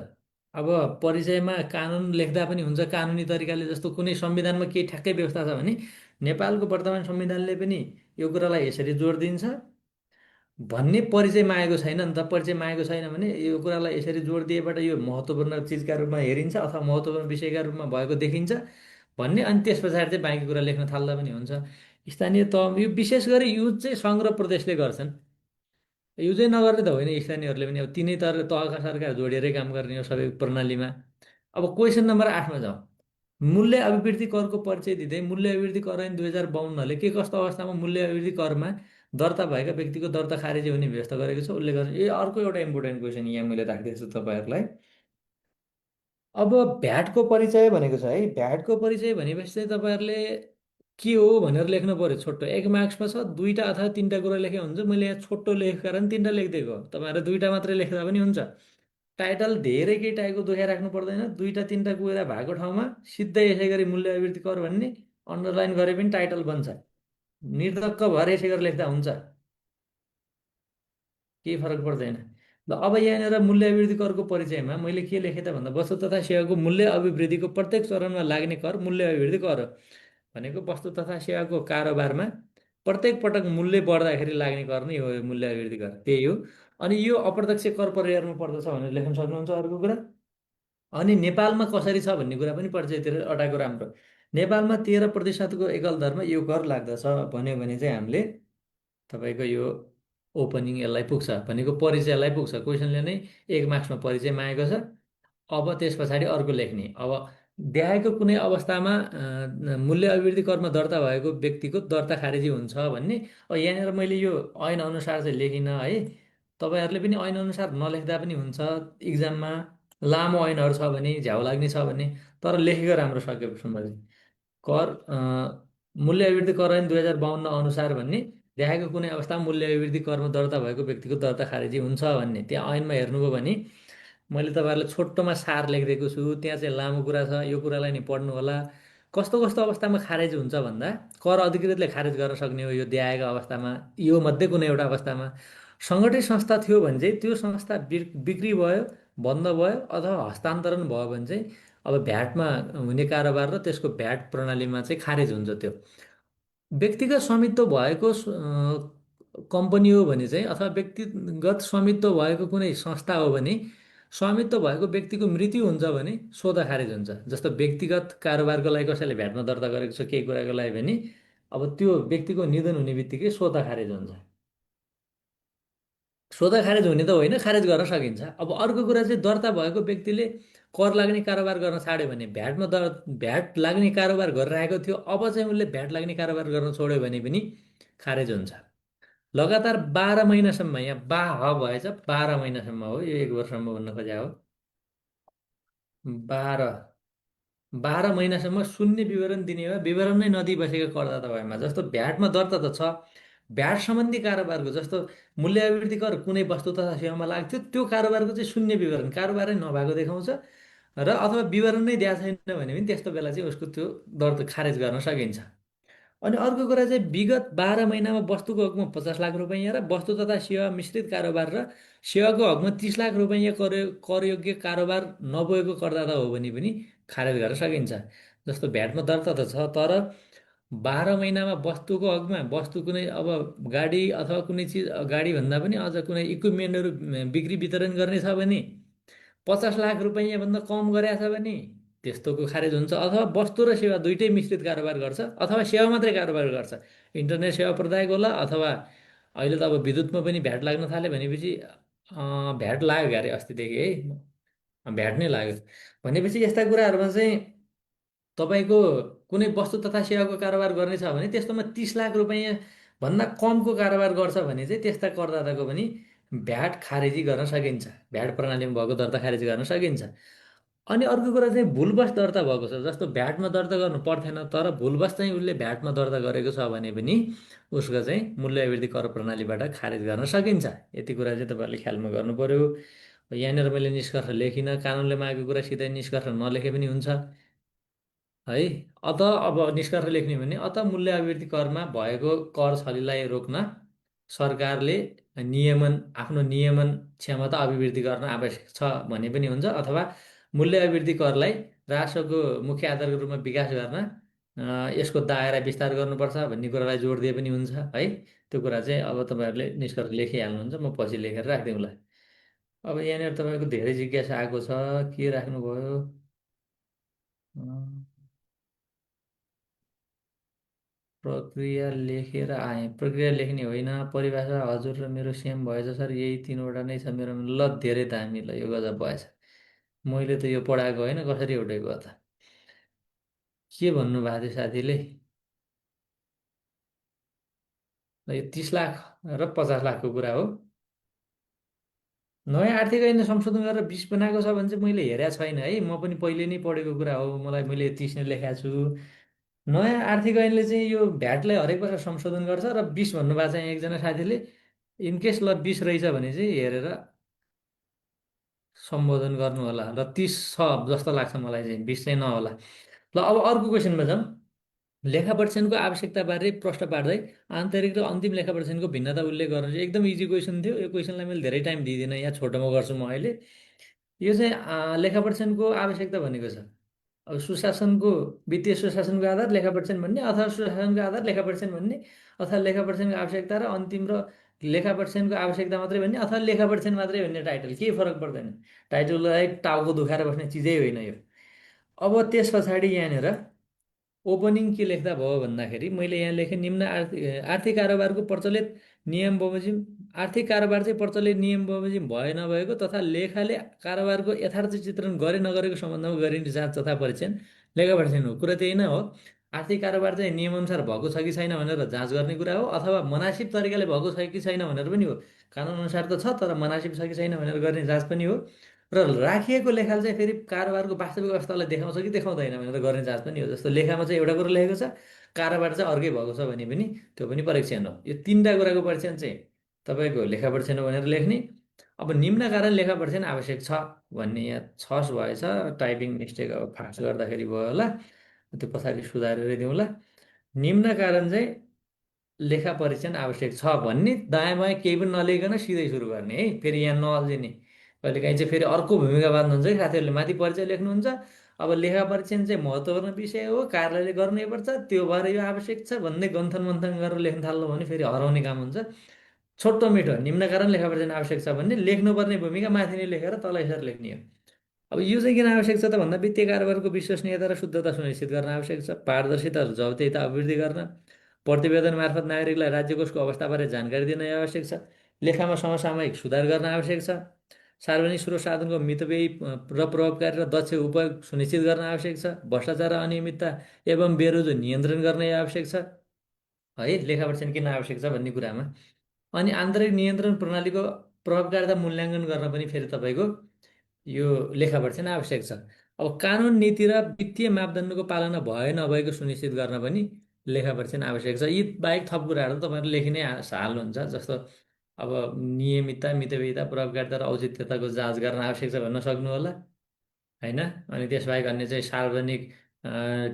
S1: अब परिचयमा कानुन लेख्दा पनि हुन्छ कानुनी तरिकाले, जस्तो कुनै संविधानमा केही ठ्याक्कै व्यवस्था छ भने नेपालको वर्तमान संविधानले पनि यो कुरालाई यसरी जोड दिन्छ भन्ने परिचयमा आएको छैन नि त। परिचयमा आएको छैन भने यो कुरालाई यसरी जोड दिएबाट यो महत्त्वपूर्ण चिजका रूपमा हेरिन्छ अथवा महत्त्वपूर्ण विषयका रूपमा भएको देखिन्छ भन्ने, अनि त्यस पछाडि चाहिँ बाँकी कुरा लेख्न थाल्दा पनि हुन्छ। स्थानीय तह यो विशेष गरी युज चाहिँ सङ्घ र प्रदेशले गर्छन्, युजै नगर्ने त होइन स्थानीयहरूले पनि। अब तिनै तहका सरकार जोडिएरै काम गर्ने हो सबै प्रणालीमा। अब क्वेसन नम्बर 8मा जाउँ। मूल्य अभिवृद्धि करको परिचय दिँदै मूल्य अभिवृद्धि कर ऐन 2052ले के कस्तो अवस्थामा मूल्य अभिवृद्धि करमा दर्ता भएका व्यक्तिको दर्ता खारेजी हुने व्यवस्था गरेको छ उल्लेख गर्छ। यो अर्को एउटा इम्पोर्टेन्ट क्वेसन यहाँ मैले राख्दैछु तपाईँहरूलाई। अब भ्याटको परिचय भनेको छ है। भ्याटको परिचय भनेपछि चाहिँ तपाईँहरूले के हो भनेर लेख्नु पऱ्यो छोटो। 1 मार्क्समा छ, 2टा अथवा 3टा कुरा लेखे हुन्छ। मैले यहाँ छोटो लेखेको कारण 3टा लेखिदिएको हो, तपाईँहरू 2टा मात्रै लेख्दा पनि हुन्छ। टाइटल धेरै केही टाइपको दुखाइ राख्नु पर्दैन, दुईवटा तिनवटा कुरा भएको ठाउँमा सिधै यसै गरी मूल्य अभिवृद्धि कर भन्ने अन्डरलाइन गरे पनि टाइटल बन्छ। निर्धक्क भएर यसै गरी लेख्दा हुन्छ, केही फरक पर्दैन। ल अब यहाँनिर मूल्य अभिवृद्धि करको परिचयमा मैले के लेखेँ त भन्दा वस्तु तथा सेवाको मूल्य अभिवृद्धिको प्रत्येक चरणमा लाग्ने कर मूल्य अभिवृद्धि कर हो। भनेको वस्तु तथा सेवाको कारोबारमा प्रत्येक पटक मूल्य बढ्दाखेरि लाग्ने कर नै हो यो मूल्य अभिवृद्धि कर, त्यही हो। अनि यो अप्रत्यक्ष कर परिहारमा पर्दछ भनेर लेख्न सक्नुहुन्छ अर्को कुरा। अनि नेपालमा कसरी छ भन्ने कुरा पनि परिचयतिर अटाएको राम्रो। नेपालमा 13% एकल दरमा यो कर लाग्दछ भन्यो भने चाहिँ हामीले तपाईँको यो ओपनिङ यसलाई पुग्छ भनेको परिचयलाई पुग्छ। क्वेसनले नै 1 मार्क्समा परिचय मागेको छ। अब त्यस पछाडि अर्को लेख्ने। अब देखाएको कुनै अवस्थामा मूल्य अभिवृद्धि करमा दर्ता भएको व्यक्तिको दर्ता खारेजी हुन्छ भन्ने। अब यहाँनिर मैले यो ऐन अनुसार चाहिँ लेखिनँ है। तपाईँहरूले पनि ऐन अनुसार नलेख्दा पनि हुन्छ। इक्जाममा लामो ऐनहरू छ भने झ्याउ लाग्ने छ भने, तर लेखेको राम्रो सकेसम्म चाहिँ कर मूल्य अभिवृद्धि कर ऐन 2052 अनुसार भन्ने देखाएको कुनै अवस्थामा मूल्य अभिवृद्धि करमा दर्ता भएको व्यक्तिको दर्ता खारेजी हुन्छ भन्ने त्यहाँ ऐनमा हेर्नुभयो भने मैले तपाईँहरूलाई छोटोमा सार लेखिदिएको छु। त्यहाँ चाहिँ लामो कुरा छ, यो कुरालाई नि पढ्नु होला। कस्तो कस्तो अवस्थामा खारेज हुन्छ भन्दा कर अधिकृतले खारेज गर्न सक्ने हो यो देखाएको अवस्थामा, यो मध्ये कुनै एउटा अवस्थामा। सङ्गठित संस्था थियो भने चाहिँ त्यो संस्था बिक्री भयो, बन्द भयो अथवा हस्तान्तरण भयो भने चाहिँ अब भ्याटमा हुने कारोबार र त्यसको भ्याट प्रणालीमा चाहिँ खारेज हुन्छ त्यो। व्यक्तिगत स्वामित्व भएको कम्पनी हो भने चाहिँ अथवा व्यक्तिगत स्वामित्व भएको कुनै संस्था हो भने स्वामित्व भएको व्यक्तिको मृत्यु हुन्छ भने सोधा खारेज हुन्छ। जस्तो व्यक्तिगत कारोबारको लागि कसैले भ्याटमा दर्ता गरेको छ केही कुराको लागि भने अब त्यो व्यक्तिको निधन हुने बित्तिकै सोधा खारेज हुन्छ। सोधा खारेज हुने त होइन, खारेज गर्न सकिन्छ। अब अर्को कुरा चाहिँ दर्ता भएको व्यक्तिले कर लाग्ने कारोबार गर्न छाड्यो भने भ्याट लाग्ने कारोबार गरिरहेको थियो, अब चाहिँ उसले भ्याट लाग्ने कारोबार गर्न छोड्यो भने पनि खारेज हुन्छ। लगातार 12 महिनासम्म, यहाँ भएछ 12 महिनासम्म हो, यो 1 वर्षसम्म भन्न खोजेको हो। 12 12 महिनासम्म शून्य विवरण दिने भए विवरण नै नदिई बसेका करदाता भएमा, जस्तो भ्याटमा दर्ता त छ, भ्याट सम्बन्धी कारोबारको जस्तो मूल्य अभिवृद्धि कर कुनै वस्तु तथा सेवामा लाग्थ्यो त्यो कारोबारको चाहिँ शून्य विवरण, कारोबारै नभएको देखाउँछ र अथवा विवरण नै दिएको छैन भने पनि त्यस्तो बेला चाहिँ उसको त्यो दर्ता खारेज गर्न सकिन्छ। अनि अर्को कुरा चाहिँ विगत 12 महिनामा वस्तुको हकमा 50 लाख रुपैयाँ र वस्तु तथा सेवा मिश्रित कारोबार र सेवाको हकमा 30 लाख रुपैयाँ करयोग्य कारोबार नभएको करदाता हो भने पनि खारेज गर्न सकिन्छ। जस्तो भ्याटमा दर्ता त छ, तर 12 महिनामा वस्तुको हकमा वस्तु कुनै अब गाडी अथवा कुनै चिज, गाडी भन्दा पनि अझ कुनै इक्विपमेन्टहरू बिक्री वितरण गर्ने छ भने 50 लाख रुपैयाँभन्दा कम गरेछ भने त्यस्तोको खारेज हुन्छ। अथवा वस्तु र सेवा दुइटै मिश्रित कारोबार गर्छ अथवा सेवा मात्रै कारोबार गर्छ, इन्टरनेट सेवा प्रदायक होला अथवा अहिले त अब विद्युतमा पनि भ्याट लाग्न थाल्यो भनेपछि भ्याट लाग्यो अरे अस्तिदेखि है, भ्याट नै लाग्यो भनेपछि यस्ता कुराहरूमा चाहिँ तपाईँको कुनै वस्तु तथा सेवाको कारोबार गर्ने छ भने त्यस्तोमा 30 लाख रुपैयाँ भन्दा कमको कारोबार गर्छ भने चाहिँ त्यस्ता करदाताको पनि भ्याट खारेजी गर्न सकिन्छ, भ्याट प्रणालीमा भएको दर्ता खारेज गर्न सकिन्छ। अनि अर्को कुरा चाहिँ भुलवश दर्ता भएको छ, जस्तो भ्याटमा दर्ता गर्नु पर्थेन तर भुलवश चाहिँ उसले भ्याटमा दर्ता गरेको छ भने पनि उसको चाहिँ मूल्य अभिवृद्धि कर प्रणालीबाट खारेज गर्न सकिन्छ। यति कुरा चाहिँ तपाईँहरूले ख्यालमा गर्नु पर्यो। यहाँनिर मैले निष्कर्ष लेखिनँ, कानुनले मागेको कुरा सिधै निष्कर्ष नलेखे पनि हुन्छ है। अत अब निष्कर्ष लेख्ने भने अत मूल्य अभिवृद्धि करमा भएको कर छलीलाई रोक्न सरकारले आफ्नो नियमन क्षमता अभिवृद्धि गर्न आवश्यक छ भने पनि हुन्छ, अथवा मूल्य अभिवृद्धि करलाई राष्ट्रको मुख्य आधारको रूपमा विकास गर्न यसको दायरा विस्तार गर्नुपर्छ भन्ने कुरालाई जोड दिए पनि हुन्छ है। त्यो कुरा चाहिँ अब तपाईँहरूले निष्कर्ष लेखिहाल्नुहुन्छ, म पछि लेखेर राखिदिउँला। अब यहाँनिर तपाईँको धेरै जिज्ञासा आएको छ, के राख्नुभयो? प्रक्रिया लेखेर आएँ, प्रक्रिया लेख्ने होइन, परिभाषा हजुर र मेरो सेम भएछ सर, यही तिनवटा नै छ मेरो। ल धेरै दामी, ल यो गजब भएछ। मैले त यो पढाएको होइन, कसरी एउटै भयो त? के भन्नुभएको थियो साथीले? ल यो 30 लाख र 50 लाखको कुरा हो। नयाँ आर्थिक ऐन संशोधन गरेर 20 बनाएको छ भने चाहिँ मैले हेरेको छैन है, म पनि पहिले नै पढेको कुरा हो, मैले 30 नै लेखाएको छु। नयाँ आर्थिक ऐनले चाहिँ यो भ्याटलाई हरेक वर्ष संशोधन गर्छ र 20 भन्नुभएको छ यहाँ एकजना साथीले। इनकेस ल 20 रहेछ भने चाहिँ हेरेर सम्बोधन गर्नु होला र 30 छ जस्तो लाग्छ मलाई चाहिँ, 20 चाहिँ नहोला। ल अब अर्को क्वेसनमा जाउँ। लेखा परीक्षणको आवश्यकताबारे प्रश्न पार्दै आन्तरिक र अन्तिम लेखा परीक्षणको भिन्नता उल्लेख गर्नु चाहिँ एकदम इजी क्वेसन थियो। यो क्वेसनलाई मैले धेरै टाइम दिँदिनँ, यहाँ छोटोमा गर्छु म अहिले। यो चाहिँ लेखा परीक्षणको आवश्यकता भनेको छ अब सुशासनको, वित्तीय सुशासनको आधार लेखा परीक्षण भन्ने, अथवा सुशासनको आधार लेखा परीक्षण भन्ने, अथवा लेखा परीक्षणको आवश्यकता र अन्तिम र लेखा परीक्षणको आवश्यकता मात्रै भन्ने, अथवा लेखा परीक्षण मात्रै भन्ने टाइटल, केही फरक पर्दैन। टाइटललाई टाउको दुखाएर बस्ने चिजै होइन यो। अब त्यस पछाडि यहाँनिर ओपनिङ के लेख्दा भयो भन्दाखेरि मैले यहाँ लेखेँ निम्न आर्थिक कारोबारको प्रचलित नियम बमोजिम। आर्थिक कारोबार चाहिँ प्रचलित नियम बमोजिम भए नभएको तथा लेखाले कारोबारको यथार्थ चित्रण गरे नगरेको सम्बन्धमा गरिने जाँच तथा परीक्षण लेखा परीक्षण हो। कुरा त्यही नै हो। आर्थिक कारोबार चाहिँ नियमअनुसार भएको छ कि छैन भनेर जाँच गर्ने कुरा हो, अथवा मनासिब तरिकाले भएको छ कि छैन भनेर पनि हो। कानुन अनुसार त छ, तर मनासिब छ कि छैन भनेर गर्ने जाँच पनि हो। र राखिएको लेखाले चाहिँ फेरि कारोबारको वास्तविक अवस्थालाई देखाउँछ कि देखाउँदैन भनेर गर्ने जाँच पनि हो। जस्तो लेखामा चाहिँ एउटा कुरो लेखेको छ, कारोबार चाहिँ अर्कै भएको छ भने पनि त्यो पनि परीक्षण हो। यो तिनवटा कुराको परीक्षण चाहिँ तपाईँको लेखा परीक्षण हो भनेर लेख्ने। अब निम्न कारण लेखा परीक्षण आवश्यक छ भन्ने यहाँ छस भएछ, टाइपिङ मिस्टेक अब फास्ट गर्दाखेरि भयो होला, त्यो पछाडि सुधारेर दिउँला। निम्न कारण चाहिँ लेखा परीक्षण आवश्यक छ भन्ने दायाँ बायाँ केही पनि नलेखिकन सिधै सुरु गर्ने है। फेरि यहाँ नअल्झिने। कहिलेकाहीँ चाहिँ फेरि अर्को भूमिका बाँध्नुहुन्छ कि साथीहरूले, माथि परिचय लेख्नुहुन्छ, अब लेखा परीक्षण चाहिँ महत्त्वपूर्ण विषय हो, कार्यालयले गर्नैपर्छ, त्यो भएर यो आवश्यक छ भन्ने गन्थन मन्थन गरेर लेख्न थाल्नु भने फेरि हराउने काम हुन्छ। छोटो मिठो निम्न कारण लेखा परीक्षण आवश्यक छ भन्ने लेख्नुपर्ने भूमिका माथि नै लेखेर तल यसरी लेख्ने हो। अब यो चाहिँ किन आवश्यक छ त भन्दा वित्तीय कारोबारको विश्वसनीयता र शुद्धता सुनिश्चित गर्न आवश्यक छ। पारदर्शिता र जवाबदेहिता अभिवृद्धि गर्न, प्रतिवेदन मार्फत नागरिकलाई राज्य कोषको अवस्थाबारे जानकारी दिन आवश्यक छ। लेखामा समसामयिक सुधार गर्न आवश्यक छ। सार्वजनिक स्रोत साधनको मितव्ययी र प्रभावकारी र दक्ष उपयोग सुनिश्चित गर्न आवश्यक छ। भ्रष्टाचार र अनियमितता एवं बेरोजगारी नियन्त्रण गर्न आवश्यक छ है, लेखा परीक्षण किन आवश्यक छ भन्ने कुरामा। अनि आन्तरिक नियन्त्रण प्रणालीको प्रभावकारिता मूल्याङ्कन गर्न पनि फेरि तपाईँको यो लेखा परीक्षण आवश्यक छ। अब कानुन नीति र वित्तीय मापदण्डको पालना भए नभएको सुनिश्चित गर्न पनि लेखा परीक्षण आवश्यक छ। यी बाहेक थप कुराहरू तपाईँहरू लेखिनै हाल्नुहुन्छ। जस्तो अब नियमितता, मितव्ययिता, प्रभावकारिता र औचित्यताको जाँच गर्न आवश्यक छ भन्न सक्नु होला होइन। अनि त्यसबाहेक अन्य चाहिँ सार्वजनिक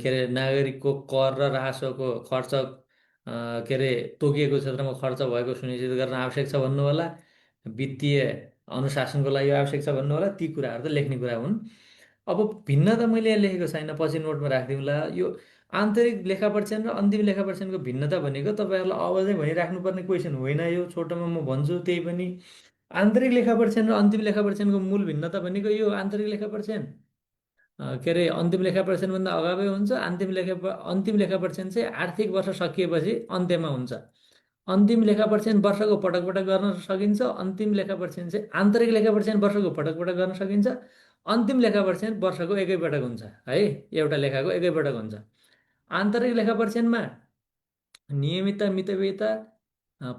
S1: के अरे नागरिकको कर र राजस्वको खर्च के अरे तोकिएको क्षेत्रमा खर्च भएको सुनिश्चित गर्न आवश्यक छ भन्नु होला। वित्तीय अनुशासनको लागि आवश्यक छ भन्नु होला। ती कुराहरू त लेख्ने कुरा हुन्। अब भिन्नता मैले यहाँ लेखेको छैन, पछि नोटमा राखिदिउँला। यो आन्तरिक लेखा परीक्षण र अन्तिम लेखा परीक्षणको भिन्नता भनेको तपाईँहरूलाई अब चाहिँ भनिराख्नुपर्ने क्वेसन होइन यो, छोटोमा म भन्छु त्यही पनि। आन्तरिक लेखा परीक्षण र अन्तिम लेखा परीक्षणको मूल भिन्नता भनेको यो आन्तरिक लेखा परीक्षण के अरे अन्तिम लेखा परीक्षणभन्दा अगावै हुन्छ। अन्तिम लेखा परीक्षण चाहिँ आर्थिक वर्ष सकिएपछि अन्त्यमा हुन्छ। अन्तिम लेखा परीक्षण वर्षको पटक पटक गर्न सकिन्छ। अन्तिम लेखा परीक्षण चाहिँ आन्तरिक लेखा परीक्षण वर्षको पटक पटक गर्न सकिन्छ। अन्तिम लेखा परीक्षण वर्षको एकैपटक हुन्छ है, एउटा लेखाको एकैपटक हुन्छ। आन्तरिक लेखा परीक्षणमा नियमितता, मितव्ययिता,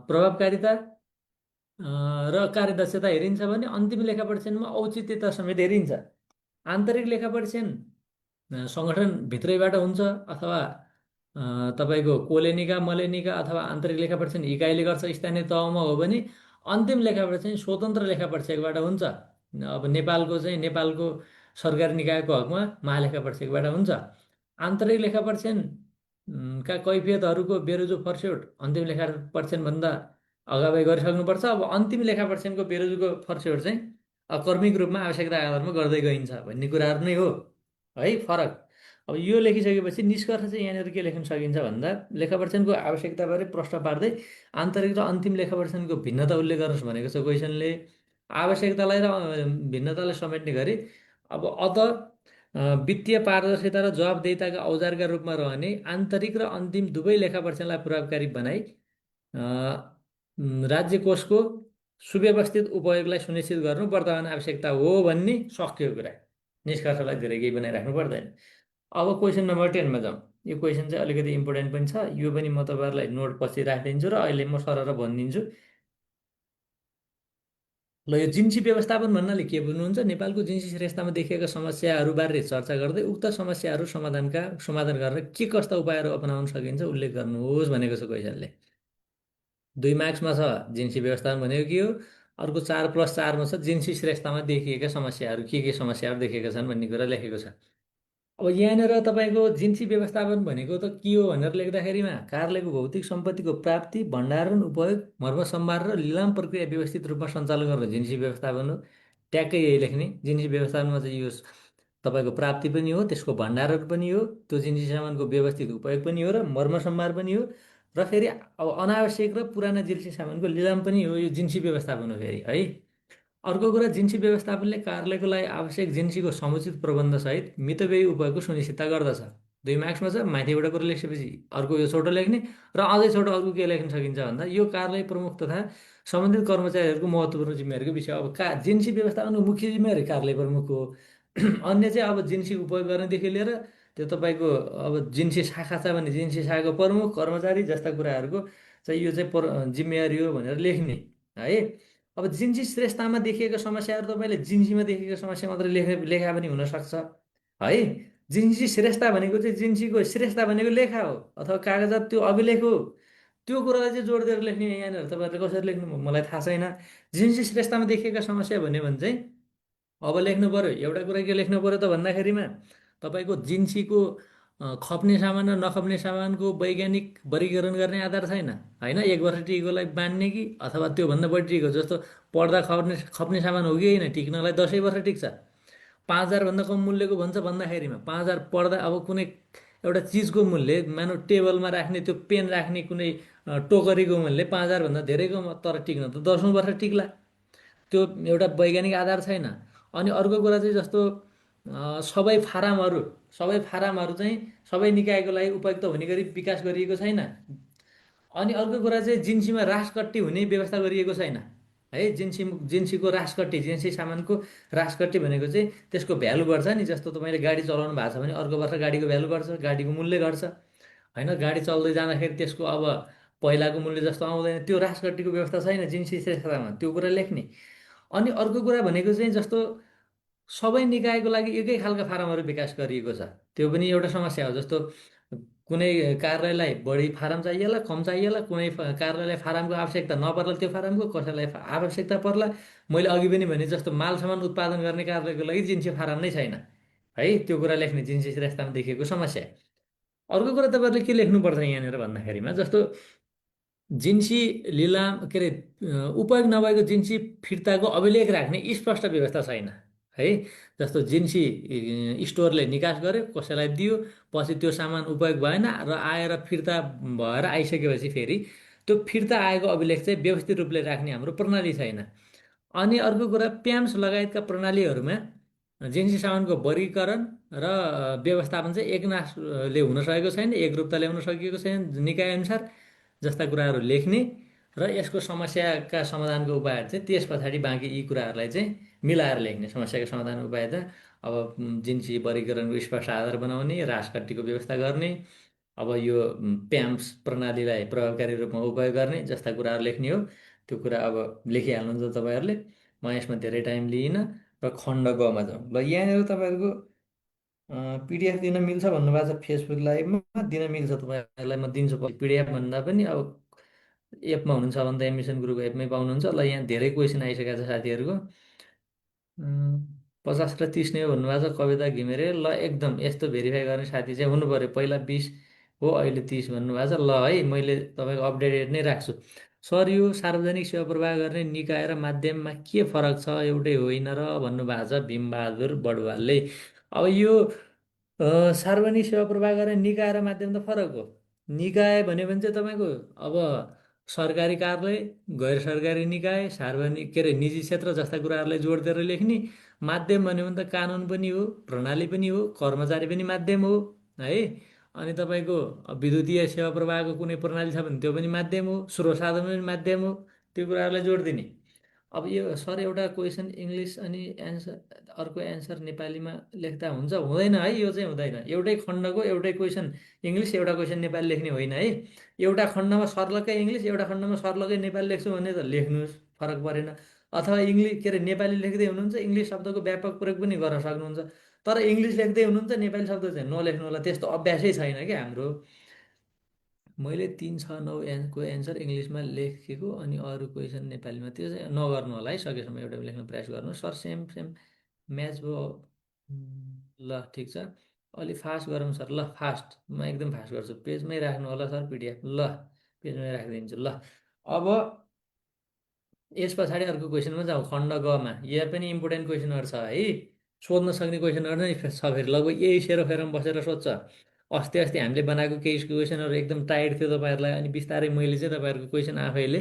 S1: प्रभावकारिता र कार्यदक्षता हेरिन्छ भने अन्तिम लेखा परीक्षणमा औचित्यता समेत हेरिन्छ। आन्तरिक लेखा परीक्षण सङ्गठनभित्रैबाट हुन्छ, अथवा तपाईँको कोलेनिका, मलेनिका अथवा आन्तरिक लेखा परीक्षण इकाइले गर्छ स्थानीय तहमा हो भने। अन्तिम लेखा परीक्षण स्वतन्त्र लेखा परीक्षकबाट हुन्छ। अब नेपालको चाहिँ नेपालको सरकारी निकायको हकमा महालेखा परीक्षकबाट हुन्छ। आन्तरिक लेखा परीक्षण का कैफियतहरूको बेरोजो फर्स्यौट अन्तिम लेखा परीक्षणभन्दा अगावै गरिसक्नुपर्छ। अब अन्तिम लेखा परीक्षणको बेरोजोको फर्स्यौट चाहिँ कर्मिक रूपमा आवश्यकता आधारमा गर्दै गइन्छ भन्ने कुराहरू नै हो है फरक। अब यो लेखिसकेपछि निष्कर्ष चाहिँ यहाँनिर के लेख्न सकिन्छ भन्दा लेखा परीक्षणको आवश्यकताबारे प्रश्न पार्दै आन्तरिक र अन्तिम लेखा परीक्षणको भिन्नता उल्लेख गर्नुहोस् भनेको छ क्वेसनले। आवश्यकतालाई र भिन्नतालाई समेट्ने गरी अब वित्तीय पारदर्शिता र जवाबदेहिताका औजारका रूपमा रहने आन्तरिक र अन्तिम दुवै लेखा परीक्षणलाई प्रभावकारी बनाई राज्य कोषको सुव्यवस्थित उपयोगलाई सुनिश्चित गर्नु वर्तमान आवश्यकता हो भन्ने सक्यो कुरा। निष्कर्षलाई धेरै केही बनाइराख्नु पर्दैन। अब क्वेसन नम्बर 10 मा जाउँ। यो क्वेसन चाहिँ अलिकति इम्पोर्टेन्ट पनि छ। यो पनि म तपाईँहरूलाई नोट पछि राखिदिन्छु र अहिले म सरर भनिदिन्छु। ल, यो जिन्सी व्यवस्थापन भन्नाले के बुझ्नुहुन्छ? नेपालको जिन्सी श्रेष्ठतामा देखिएका समस्याहरूबारे चर्चा गर्दै उक्त समस्याहरू समाधान गरेर के कस्ता उपायहरू अपनाउन सकिन्छ उल्लेख गर्नुहोस् भनेको छ क्वेसनले। 2 मार्क्समा छ जिन्सी व्यवस्थापन भनेको के हो। अर्को 4+4मा छ जिन्सी श्रेष्ठतामा देखिएका समस्याहरू, के समस्याहरू देखिएका छन् भन्ने कुरा लेखेको छ। अब यहाँनिर तपाईँको जिन्सी व्यवस्थापन भनेको त के हो भनेर लेख्दाखेरिमा कार्यालयको भौतिक सम्पत्तिको प्राप्ति, भण्डारण, उपयोग, मर्मसम्भार र लिलाम प्रक्रिया व्यवस्थित रूपमा सञ्चालन गर्ने जिन्सी व्यवस्थापन हो। ट्याक्कै यही लेख्ने। जिन्सी व्यवस्थापनमा चाहिँ यो तपाईँको प्राप्ति पनि हो, त्यसको भण्डारण पनि हो, त्यो जिन्सी सामानको व्यवस्थित उपयोग पनि हो र मर्मसम्भार पनि हो, र फेरि अब अनावश्यक र पुराना जिन्सी सामानको लिलाम पनि हो। यो जिन्सी व्यवस्थापन हो फेरि है। अर्को कुरा, जिन्सी व्यवस्थापनले कार्यालयको लागि आवश्यक जिन्सीको समुचित प्रबन्धसहित मितव्ययी उपयोगको सुनिश्चितता गर्दछ। 2 मार्क्समा छ, माथिबाट कुरा लेखेपछि अर्को यो छोटो लेख्ने र अझै छोटो अर्को के लेख्न सकिन्छ भन्दा यो कार्यालय प्रमुख तथा सम्बन्धित कर्मचारीहरूको महत्त्वपूर्ण जिम्मेवारीको विषय। अब जिन्सी व्यवस्थापनको मुख्य जिम्मेवारी कार्यालय प्रमुख हो। अन्य चाहिँ अब जिन्सी उपयोग गर्नेदेखि लिएर त्यो तपाईँको अब जिन्सी शाखा छ भने जिन्सी शाखाको प्रमुख, कर्मचारी जस्ता कुराहरूको चाहिँ यो चाहिँ जिम्मेवारी हो भनेर लेख्ने है। अब जिन्सी श्रेष्ठतामा देखिएका समस्याहरू तपाईँले जिन्सीमा देखिएका समस्या मात्रै लेखा पनि हुनसक्छ है। जिन्सी श्रेष्ठता भनेको चाहिँ जिन्सीको श्रेष्ठता भनेको लेखा हो अथवा कागजात त्यो अभिलेख हो। त्यो कुरालाई चाहिँ जोड दिएर लेख्ने यहाँनिर तपाईँहरूले कसरी लेख्नु मलाई थाहा छैन। जिन्सी श्रेष्ठतामा देखिएका समस्या भन्यो भने चाहिँ अब लेख्नु पर्यो। एउटा कुरा के लेख्नु पर्यो त भन्दाखेरिमा तपाईँको जिन्सीको खप्ने सामान र नखप्ने सामानको वैज्ञानिक वर्गीकरण गर्ने आधार छैन होइन। 1 वर्ष टिकेकोलाई बान्ने कि अथवा त्योभन्दा बढी टिकेको, जस्तो पर्दा खप्ने सामान हो कि होइन, टिक्नलाई 10 वर्ष टिक्छ। 5,000 भन्दा कम मूल्यको भन्छ भन्दाखेरिमा 5,000 पर्दा अब कुनै एउटा चिजको मूल्य मानव टेबलमा राख्ने त्यो पेन राख्ने कुनै टोकरीको मूल्य 5,000 भन्दा धेरैको तर टिक्न त 10औँ वर्ष टिक्ला। त्यो एउटा वैज्ञानिक आधार छैन। अनि अर्को कुरा चाहिँ जस्तो सबै फारामहरू चाहिँ सबै निकायको लागि उपयुक्त हुने गरी विकास गरिएको छैन। अनि अर्को कुरा चाहिँ जिन्सीमा रासकट्टी हुने व्यवस्था गरिएको छैन है। जिन्सीको रासकट्टी, जिन्सी सामानको रासकट्टी भनेको चाहिँ त्यसको भ्यालु बढ्छ नि। जस्तो तपाईँले गाडी चलाउनु भएको छ भने अर्को वर्ष गाडीको भ्यालु बढ्छ, गाडीको मूल्य घट्छ होइन। गाडी चल्दै जाँदाखेरि त्यसको अब पहिलाको मूल्य जस्तो आउँदैन। त्यो रासकट्टीको व्यवस्था छैन जिन्सी श्रेष्ठतामा, त्यो कुरा लेख्ने। अनि अर्को कुरा भनेको चाहिँ जस्तो सबै निकायको लागि एकै खालका फारमहरू विकास गरिएको छ, त्यो पनि एउटा समस्या हो। जस्तो कुनै कार्यालयलाई बढी फारम चाहिएला, कम चाहिएला, कुनै कार्यालयलाई फारमको आवश्यकता नपर्ला, त्यो फारमको कसैलाई आवश्यकता पर्ला। मैले अघि पनि भने जस्तो माल सामान उत्पादन गर्ने कार्यालयको लागि जिन्सी फारम नै छैन है। त्यो कुरा लेख्ने जिन्सी श्रेष्ठतामा देखिएको समस्या। अर्को कुरा तपाईँहरूले के लेख्नुपर्छ यहाँनिर भन्दाखेरिमा जस्तो जिन्सी लिलाम के अरे उपयोग नभएको जिन्सी फिर्ताको अभिलेख राख्ने स्पष्ट व्यवस्था छैन है। जस्तो जिन्सी स्टोरले निकास गर्यो, कसैलाई दियो, पछि त्यो सामान उपयोग भएन र आएर फिर्ता भएर आइसकेपछि फेरि त्यो फिर्ता आएको अभिलेख चाहिँ व्यवस्थित रूपले राख्ने हाम्रो प्रणाली छैन। अनि अर्को कुरा, प्याम्स लगायतका प्रणालीहरूमा जिन्सी सामानको वर्गीकरण र व्यवस्थापन चाहिँ एकनासले हुन सकेको छैन, एकरूपता ल्याउन सकिएको छैन निकायअनुसार जस्ता कुराहरू लेख्ने र यसको समस्याका समाधानको उपायहरू चाहिँ त्यस पछाडि बाँकी यी कुराहरूलाई चाहिँ मिलाएर लेख्ने। समस्याको समाधान उपाय त अब जिन्सी वर्गीकरणको स्पष्ट आधार बनाउने, रासकट्टीको व्यवस्था गर्ने, अब यो प्याम्स प्रणालीलाई प्रभावकारी रूपमा उपयोग गर्ने जस्ता कुराहरू लेख्ने हो। त्यो कुरा अब लेखिहाल्नुहुन्छ तपाईँहरूले। म यसमा धेरै टाइम लिइनँ र खण्ड गमा जाउँ। ल यहाँनिर तपाईँहरूको पिडिएफ दिन मिल्छ भन्नुभएको छ। फेसबुक लाइभमा दिन मिल्छ तपाईँहरूलाई, म दिन्छु पिडिएफ भन्दा पनि। अब एपमा हुनुहुन्छ भने त एडमिसन ग्रुप एपमै पाउनुहुन्छ। ल यहाँ धेरै क्वेसन आइसकेको छ साथीहरूको। 50 र 30 नै हो भन्नुभएको छ कविता घिमिरे। ल एकदम यस्तो भेरिफाई गर्ने साथी चाहिँ हुनु पऱ्यो। पहिला 20 हो, अहिले 30 भन्नुभएको छ। ल है, मैले तपाईँको अपडेटेड नै राख्छु। सर यो सार्वजनिक सेवा प्रवाह गर्ने निकाय र माध्यममा के फरक छ, एउटै होइन र भन्नुभएको छ भीमबहादुर बडुवालले। अब यो सार्वजनिक सेवा प्रवाह गर्ने निकाय र माध्यम त फरक हो। निकाय भन्यो भने चाहिँ तपाईँको अब सरकारी कार्यालय, गैर सरकारी निकाय, सार्वजनिक के अरे निजी क्षेत्र जस्ता कुराहरूलाई जोड दिएर लेख्ने। माध्यम भन्यो भने त कानुन पनि हो, प्रणाली पनि हो, कर्मचारी पनि माध्यम हो है। अनि तपाईँको विद्युतीय सेवा प्रवाहको कुनै प्रणाली छ भने त्यो पनि माध्यम हो, स्रोत साधन पनि माध्यम हो। त्यो कुराहरूलाई जोड दिने। अब यो सर एउटा क्वेसन इङ्ग्लिस अनि अर्को एन्सर नेपालीमा लेख्दा हुन्छ, हुँदैन है। यो चाहिँ हुँदैन। एउटै खण्डको एउटै क्वेसन इङ्ग्लिस, एउटा क्वेसन नेपाली लेख्ने होइन है। एउटा खण्डमा सर्लक्कै इङ्ग्लिस, एउटा खण्डमा सर्लक्कै नेपाली लेख्छु भने त लेख्नुहोस्, फरक परेन। अथवा इङ्ग्लिस के अरे नेपाली लेख्दै हुनुहुन्छ, इङ्ग्लिस शब्दको व्यापक प्रयोग पनि गर्न सक्नुहुन्छ। तर इङ्ग्लिस लेख्दै हुनुहुन्छ, नेपाली शब्द चाहिँ नलेख्नु होला, त्यस्तो अभ्यासै छैन क्या हाम्रो। मैले 369 को एन्सर इङ्ग्लिसमा लेखेको अनि अरू क्वेसन नेपालीमा, त्यो चाहिँ नगर्नु होला है, सकेसम्म एउटा लेख्न प्रयास गर्नु सर। सेम सेम म्याच भयो। ल ठिक छ, अलि फास्ट गरौँ सर। ल फास्ट, म एकदम फास्ट गर्छु। पेजमै राख्नु होला सर पिडिएफ। ल पेजमै राखिदिन्छु। ल अब यस पछाडि अर्को क्वेसनमा जाउँ, खण्ड गमा। यहाँ पनि इम्पोर्टेन्ट क्वेसनहरू छ है, सोध्न सक्ने क्वेसनहरू नै छ फेरि। लगभग यही सेरोफेरोमा बसेर सोध्छ। अस्ति अस्ति हामीले बनाएको केही क्वेसनहरू एकदम टाइट थियो तपाईँहरूलाई, अनि बिस्तारै मैले चाहिँ तपाईँहरूको क्वेसन आफैले,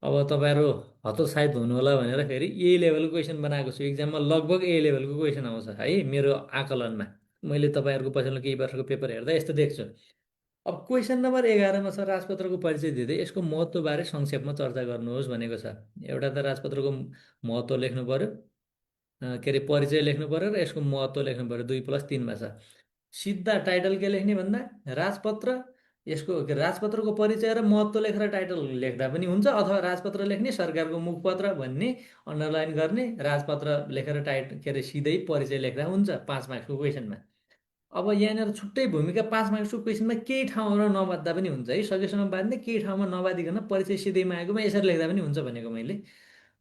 S1: अब तपाईँहरू हतोत्साहित हुनु होला भनेर फेरि यही लेभलको क्वेसन बनाएको छु। इक्जाममा लगभग यही लेभलको क्वेसन आउँछ है मेरो आकलनमा। मैले तपाईँहरूको पछिल्लो केही वर्षको पेपर हेर्दा यस्तो देख्छु। अब क्वेसन नम्बर 11मा छ, राजपत्रको परिचय दिँदै यसको महत्त्वबारे संक्षेपमा चर्चा गर्नुहोस् भनेको छ। एउटा त राजपत्रको महत्त्व लेख्नु पर्यो, के अरे परिचय लेख्नु पर्यो, र यसको महत्त्व लेख्नु पर्यो। 2+3मा छ। सिधा टाइटल के लेख्ने भन्दा राजपत्र, यसको राजपत्रको परिचय र महत्त्व लेखेर टाइटल लेख्दा पनि हुन्छ, अथवा राजपत्र लेख्ने सरकारको मुखपत्र भन्ने अन्डरलाइन गर्ने, राजपत्र लेखेर के अरे सिधै परिचय लेख्दा हुन्छ 5 मार्क्सको क्वेसनमा। अब यहाँनिर छुट्टै भूमिका 5 मार्क्सको क्वेसनमा केही ठाउँमा नबाद्दा पनि हुन्छ है, सकेसम्म बाँध्ने, केही ठाउँमा नबादिकन परिचय सिधै मागेकोमा यसरी लेख्दा पनि हुन्छ भनेको मैले।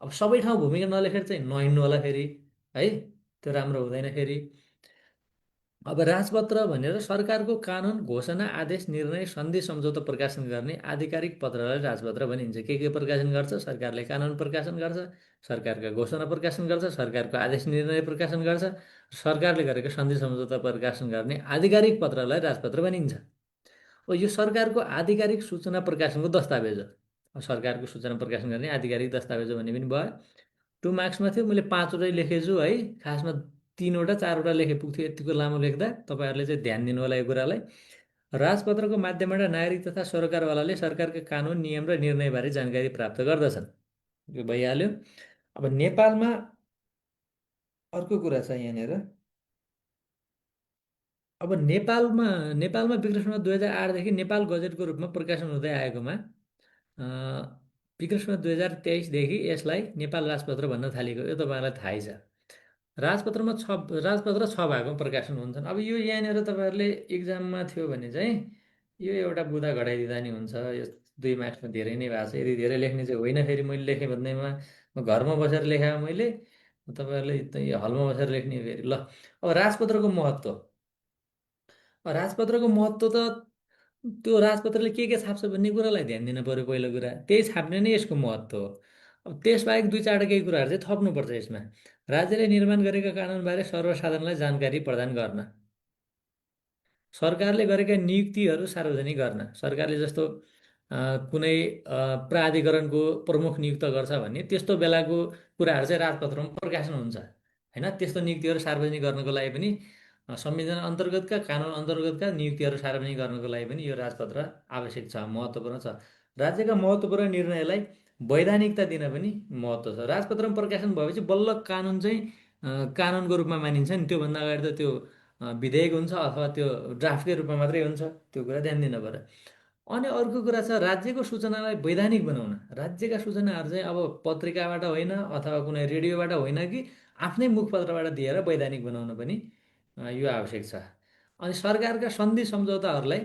S1: अब सबै ठाउँ भूमिका नलेखेर चाहिँ नहिँड्नु होला फेरि है, त्यो राम्रो हुँदैन फेरि। अब राजपत्र भनेर सरकारको कानुन, घोषणा, आदेश, निर्णय, सन्धि, सम्झौता प्रकाशन गर्ने आधिकारिक पत्रलाई राजपत्र भनिन्छ। के प्रकाशन गर्छ? सरकारले कानुन प्रकाशन गर्छ, सरकारका घोषणा प्रकाशन गर्छ, सरकारको आदेश निर्णय प्रकाशन गर्छ, सरकारले गरेको सन्धि सम्झौता प्रकाशन गर्ने आधिकारिक पत्रलाई राजपत्र भनिन्छ। अब यो सरकारको आधिकारिक सूचना प्रकाशनको दस्तावेज हो। सरकारको सूचना प्रकाशन गर्ने आधिकारिक दस्तावेज भन्ने पनि भयो। 2 मार्क्समा थियो, मैले 5वटै लेखेछु है। खासमा 3वटा 4वटा लेखे पुग्थ्यो, यतिको लामो लेख्दा। तपाईँहरूले चाहिँ ध्यान दिनु होला यो कुरालाई। राजपत्रको माध्यमबाट नागरिक तथा सरकारवालाले सरकारका कानुन, नियम र निर्णयबारे जानकारी प्राप्त गर्दछन्। यो भइहाल्यो। अब नेपालमा अर्को कुरा छ यहाँनिर। अब नेपालमा विक्रममा 2008देखि नेपाल गजेटको रूपमा प्रकाशन हुँदै आएकोमा विक्रममा 2023देखि यसलाई नेपाल राजपत्र भन्न थालेको, यो तपाईँहरूलाई थाहै छ। राजपत्र 6 भागमा प्रकाशन हुन्छन्। अब यो यहाँनिर तपाईँहरूले इक्जाममा थियो भने चाहिँ यो एउटा बुँदा घटाइदिँदा नि हुन्छ। यो 2 मार्क्समा धेरै नै भएको छ। यदि धेरै लेख्ने चाहिँ होइन, फेरि मैले लेखेँ भन्दैमा म घरमा बसेर लेखाएँ मैले, तपाईँहरूले त्यही हलमा बसेर लेख्ने फेरि। ल अब राजपत्रको महत्त्व। राजपत्रको महत्त्व त त्यो राजपत्रले के छाप्छ भन्ने कुरालाई ध्यान दिन पर्यो। पहिलो कुरा त्यही छाप्ने नै यसको महत्त्व हो। अब त्यसबाहेक 2-4वटा केही कुराहरू चाहिँ थप्नुपर्छ यसमा। राज्यले निर्माण गरेका कानुनबारे सर्वसाधारणलाई जानकारी प्रदान गर्न, सरकारले गरेका नियुक्तिहरू सार्वजनिक गर्न। सरकारले जस्तो कुनै प्राधिकरणको प्रमुख नियुक्त गर्छ भने त्यस्तो बेलाको कुराहरू चाहिँ राजपत्रमा प्रकाशन हुन्छ होइन। त्यस्तो नियुक्तिहरू सार्वजनिक गर्नको लागि पनि संविधान अन्तर्गतका, कानुन अन्तर्गतका नियुक्तिहरू सार्वजनिक गर्नको लागि पनि यो राजपत्र आवश्यक छ, महत्त्वपूर्ण छ। राज्यका महत्त्वपूर्ण निर्णयलाई वैधानिकता दिन पनि महत्त्व छ। राजपत्रमा प्रकाशन भएपछि बल्ल कानुन चाहिँ कानुनको रूपमा मानिन्छ नि। त्योभन्दा अगाडि त त्यो विधेयक हुन्छ अथवा त्यो ड्राफ्टकै रूपमा मात्रै हुन्छ। त्यो कुरा ध्यान दिनु पर्यो। अनि अर्को कुरा छ राज्यको सूचनालाई वैधानिक बनाउन। राज्यका सूचनाहरू चाहिँ अब पत्रिकाबाट होइन अथवा कुनै रेडियोबाट होइन कि आफ्नै मुखपत्रबाट दिएर वैधानिक बनाउन पनि यो आवश्यक छ। अनि सरकारका सन्धि सम्झौताहरूलाई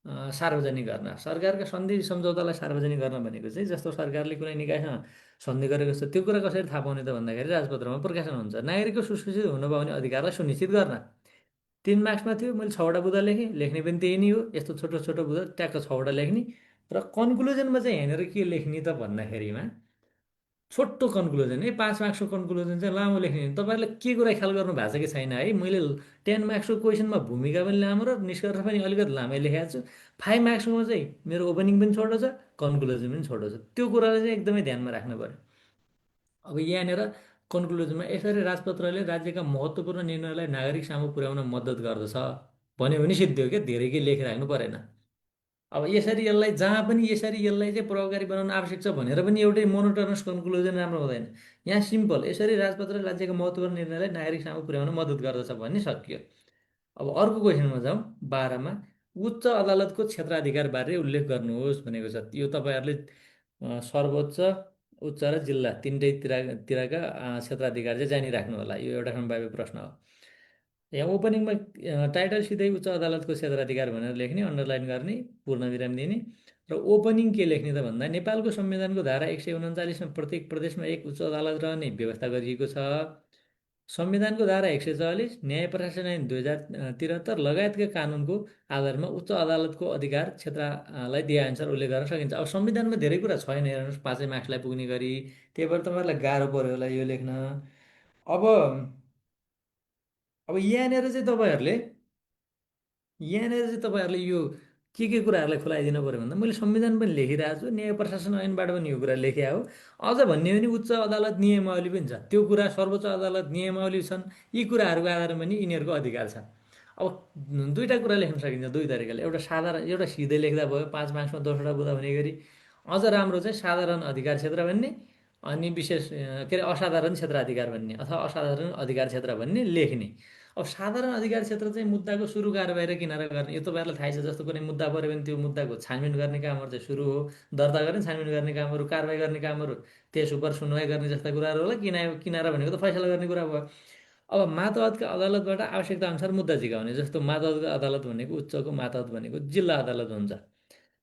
S1: सार्वजनिक गर्न। सरकारका सन्धि सम्झौतालाई सार्वजनिक गर्न भनेको चाहिँ जस्तो सरकारले कुनै निकायसँग सन्धि गरेको छ त्यो कुरा कसरी थाहा पाउने त भन्दाखेरि राजपत्रमा प्रकाशन हुन्छ। नागरिकको सुसूचित हुन पाउने अधिकारलाई सुनिश्चित गर्न। 3 मार्क्समा थियो, मैले 6वटा बुँदा लेखेँ। लेख्ने पनि त्यही नै हो, यस्तो छोटो छोटो बुँदा ट्याक्क 6वटा लेख्ने। र कन्क्लुजनमा चाहिँ यहाँनिर के लेख्ने त भन्दाखेरिमा छोटो कन्क्लुजन है। 5 मार्क्सको कन्क्लुजन चाहिँ लामो लेख्ने। तपाईँहरूले के कुरा ख्याल गर्नु भएको छ कि छैन है। मैले 10 मार्क्सको क्वेसनमा भूमिका पनि लामो र निष्कर्ष पनि अलिकति लामै लेखेको छु। 5 मार्क्सकोमा चाहिँ मेरो ओपनिङ पनि छोटो छ, कन्क्लुजन पनि छोटो छ। त्यो कुरालाई चाहिँ एकदमै ध्यानमा राख्नु पर्यो। अब यहाँनिर कन्क्लुजनमा यसरी राजपत्रले राज्यका महत्त्वपूर्ण निर्णयलाई नागरिक सामु पुर्याउन मद्दत गर्दछ भन्यो भने सिद्धि हो क्या, धेरै केही लेखिराख्नु परेन। अब यसरी यसलाई जहाँ पनि यसरी यसलाई चाहिँ प्रभावकारी बनाउन आवश्यक छ भनेर पनि एउटै मोनोटोनस कन्क्लुजन राम्रो हुँदैन। यहाँ सिम्पल, यसरी राजपत्रले राज्यको महत्त्वपूर्ण निर्णयलाई नागरिक सामु पुर्याउन मद्दत गर्दछ भन्ने सकियो। अब अर्को क्वेसनमा जाउँ, 12मा उच्च अदालतको क्षेत्राधिकारबारे उल्लेख गर्नुहोस् भनेको छ। यो तपाईँहरूले सर्वोच्च, उच्च र जिल्ला तिनटैतिरका क्षेत्राधिकार चाहिँ जानिराख्नु होला। यो एउटा सम्भाव्य प्रश्न हो। यहाँ ओपनिङमा टाइटल सिधै उच्च अदालतको क्षेत्राधिकार भनेर लेख्ने, अन्डरलाइन गर्ने, पूर्ण विराम दिने। र ओपनिङ के लेख्ने त भन्दा नेपालको संविधानको धारा 139मा प्रत्येक प्रदेशमा एक उच्च अदालत रहने व्यवस्था गरिएको छ। संविधानको धारा 144, न्याय प्रशासन ऐन 2073 लगायतका कानुनको आधारमा उच्च अदालतको अधिकार क्षेत्रलाई दिएअनुसार उल्लेख गर्न सकिन्छ। अब संविधानमा धेरै कुरा छैन, हेर्नुहोस्, 5 मार्क्सलाई पुग्ने गरी। त्यही भएर तपाईँहरूलाई गाह्रो पऱ्यो होला यो लेख्न। अब अब यहाँनिर चाहिँ तपाईँहरूले यो के कुराहरूलाई खुलाइदिनु पऱ्यो भन्दा मैले संविधान पनि लेखिरहेको छु, न्याय प्रशासन ऐनबाट पनि यो कुरा लेखेको हो। अझ भन्ने भने उच्च अदालत नियमावली पनि छ, त्यो कुरा सर्वोच्च अदालत नियमावली छन्। यी कुराहरूको आधारमा पनि यिनीहरूको अधिकार छ। अब दुईवटा कुरा लेख्न सकिन्छ दुई तरिकाले। एउटा साधारण, एउटा सिधै लेख्दा भयो 5 मार्क्समा 10वटा बुँदा हुने गरी। अझ राम्रो चाहिँ साधारण अधिकार क्षेत्र भन्ने, अनि विशेष के अरे असाधारण क्षेत्राधिकार भन्ने अथवा असाधारण अधिकार क्षेत्र भन्ने लेख्ने। अब साधारण अधिकार क्षेत्र चाहिँ मुद्दाको सुरु, कारबाही र किनारा गर्ने। यो तपाईँहरूलाई थाहै छ, जस्तो कुनै मुद्दा पऱ्यो भने त्यो मुद्दाको छानबिन गर्ने कामहरू चाहिँ सुरु हो, दर्ता गर्ने छानबिन गर्ने कामहरू, कारबाही गर्ने कामहरू, त्यस उप सुनवाई गर्ने जस्ता कुराहरू होला। किनारा भनेको त फैसला गर्ने कुरा भयो। अब मातहतका अदालतबाट आवश्यकता अनुसार मुद्दा झिकाउने, जस्तो मातहतका अदालत भनेको उच्चको, मातहत भनेको जिल्ला अदालत हुन्छ।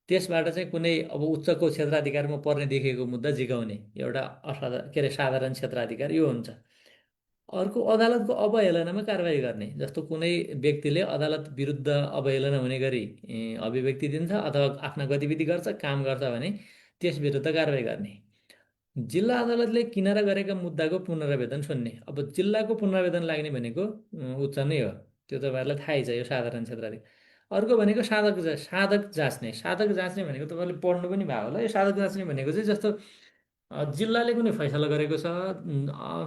S1: त्यसबाट चाहिँ कुनै अब उच्चको क्षेत्राधिकारमा पर्ने देखिएको मुद्दा झिकाउने एउटा के अरे साधारण क्षेत्राधिकार यो हुन्छ। अर्को अदालतको अवहेलनामा कारवाही गर्ने, जस्तो कुनै व्यक्तिले अदालत विरुद्ध अवहेलना हुने गरी अभिव्यक्ति दिन्छ अथवा आफ्ना गतिविधि गर्छ, काम गर्छ भने त्यस विरुद्ध कारवाही गर्ने। जिल्ला अदालतले किनारा गरेका मुद्दाको पुनरावेदन सुन्ने। अब जिल्लाको पुनरावेदन लाग्ने भनेको उच्च नै हो, त्यो तपाईँहरूलाई थाहै छ, यो साधारण क्षेत्रले। अर्को भनेको साधक जाँच्ने। साधक जाँच्ने भनेको तपाईँले पढ्नु पनि भयो होला। यो साधक जाँच्ने भनेको चाहिँ जस्तो जिल्लाले कुनै फैसला गरेको छ,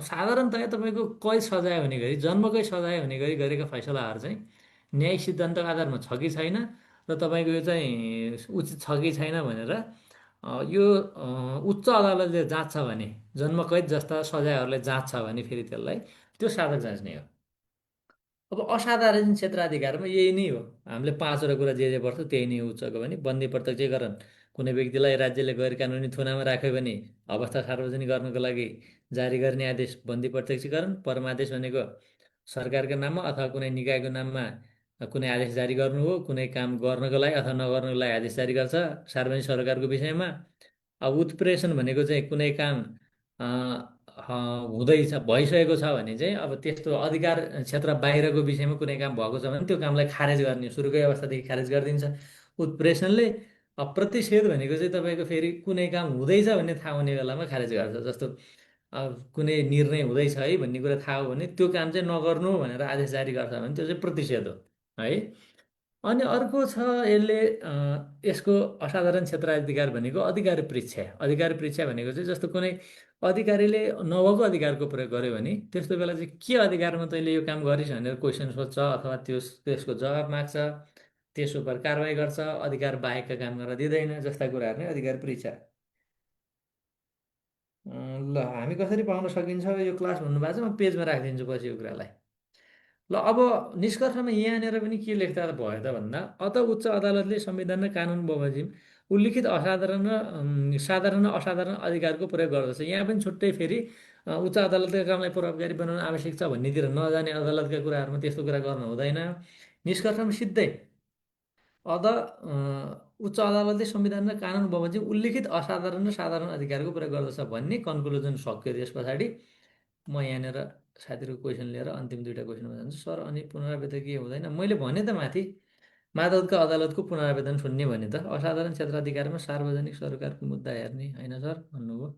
S1: साधारणतया तपाईँको कैद सजाय हुने गरी, जन्मकै सजाय हुने गरी गरेका फैसलाहरू चाहिँ न्यायिक सिद्धान्तको आधारमा छ कि छैन, र तपाईँको यो चाहिँ उचित छ कि छैन भनेर यो उच्च अदालतले जाँच्छ भने, जन्मकैद जस्ता सजायहरूलाई जाँच्छ भने फेरि त्यसलाई त्यो साधक जाँच्ने हो। अब असाधारण क्षेत्राधिकारमा यही नै हो, हामीले पाँचवटा कुरा जे पर्छ त्यही नै हो उच्चको भने। बन्दी प्रत्यक्षीकरण, कुनै व्यक्तिलाई राज्यले गैर कानुनी थुनामा राख्यो भने अवस्था सार्वजनिक गर्नको लागि जारी गर्ने आदेश बन्दी प्रत्यक्षीकरण। परमादेश भनेको सरकारको नाममा अथवा कुनै निकायको नाममा कुनै आदेश जारी गर्नु हो, कुनै काम गर्नको लागि अथवा नगर्नको लागि आदेश जारी गर्छ सार्वजनिक सरकारको विषयमा। अब उत्प्रेषण भनेको चाहिँ कुनै काम हुँदैछ, भइसकेको छ भने चाहिँ अब त्यस्तो अधिकार क्षेत्र बाहिरको विषयमा कुनै काम भएको छ भने त्यो कामलाई खारेज गर्ने, सुरुकै अवस्थादेखि खारेज गरिदिन्छ उत्प्रेषणले। अब प्रतिषेध भनेको चाहिँ तपाईँको फेरि कुनै काम हुँदैछ भन्ने थाहा हुने बेलामा खारेज गर्छ। जस्तो कुनै निर्णय हुँदैछ है भन्ने कुरा थाहा हो भने त्यो काम चाहिँ नगर्नु भनेर आदेश जारी गर्छ भने त्यो चाहिँ प्रतिषेध हो है। अनि अर्को छ यसले यसको असाधारण क्षेत्राधिकार भनेको अधिकार परीक्षा। अधिकार परीक्षा भनेको चाहिँ जस्तो कुनै अधिकारीले नभएको अधिकारको प्रयोग गर्यो भने त्यस्तो बेला चाहिँ के अधिकारमा तैँले यो काम गरिस् भनेर क्वेसन सोध्छ अथवा त्यसको जवाब माग्छ, त्यस उप कारवाही गर्छ, अधिकार बाहेकका काम गर्न दिँदैन जस्ता कुराहरू नै अधिकार परीक्षा। ल हामी कसरी पाउन सकिन्छ यो क्लास भन्नुभएको छ, म पेजमा राखिदिन्छु पछि यो कुरालाई। ल अब निष्कर्षमा यहाँनिर पनि के लेख्दा भयो त भन्दा, अत उच्च अदालतले संविधान र कानुन बमोजिम उल्लिखित असाधारण र साधारण र असाधारण अधिकारको प्रयोग गर्दछ। यहाँ पनि छुट्टै फेरि उच्च अदालतका कामलाई प्रभावकारी बनाउन आवश्यक छ भन्नेतिर नजाने, अदालतका कुराहरूमा त्यस्तो कुरा गर्नु हुँदैन। निष्कर्षमा सिधै अद उच्च अदालतले संविधान र कानुन बमोजिम उल्लिखित असाधारण र साधारण अधिकारको प्रयोग गर्दछ भन्ने कन्क्लुजन सक्यो। त्यस पछाडि म यहाँनिर साथीहरूको क्वेसन लिएर अन्तिम दुईवटा क्वेसनमा जान्छु। सर अनि पुनरावेदन के हुँदैन? मैले भने त माथि मातहतका अदालतको पुनरावेदन सुन्ने भने त असाधारण क्षेत्राधिकारमा सार्वजनिक सरकारको मुद्दा हेर्ने होइन सर भन्नुभयो।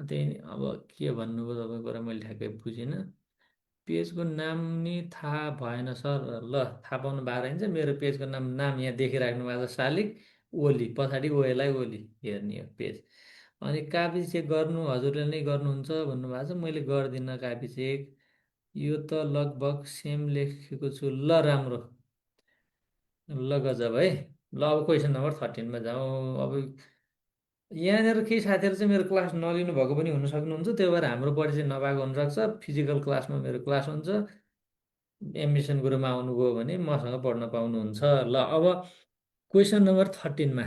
S1: त्यही अब के भन्नुभयो तपाईँको कुरा मैले ठ्याक्कै बुझिनँ। पेजको नाम नि थाहा भएन सर। ल थाहा पाउनु भएको रहेछ, मेरो पेजको नाम यहाँ देखिराख्नु भएको छ, शालिक ओली, पछाडि ओएलाई ओली हेर्ने हो पेज। अनि कापी चेक गर्नु हजुरले नै गर्नुहुन्छ भन्नुभएको छ, मैले गर्दिनँ कापी चेक, यो त लगभग सेम लेखेको छु। ल राम्रो, ल गजब है। ल अब क्वेसन नम्बर 13मा जाउँ। अब यहाँनिर केही साथीहरू चाहिँ मेरो क्लास नलिनु भएको पनि हुन सक्नुहुन्छ, त्यो भएर हाम्रो परिचय नभएको हुनसक्छ। फिजिकल क्लासमा मेरो क्लास हुन्छ, एडमिसन गुरुमा आउनुभयो भने मसँग पढ्न पाउनुहुन्छ। ल अब क्वेसन नम्बर 13मा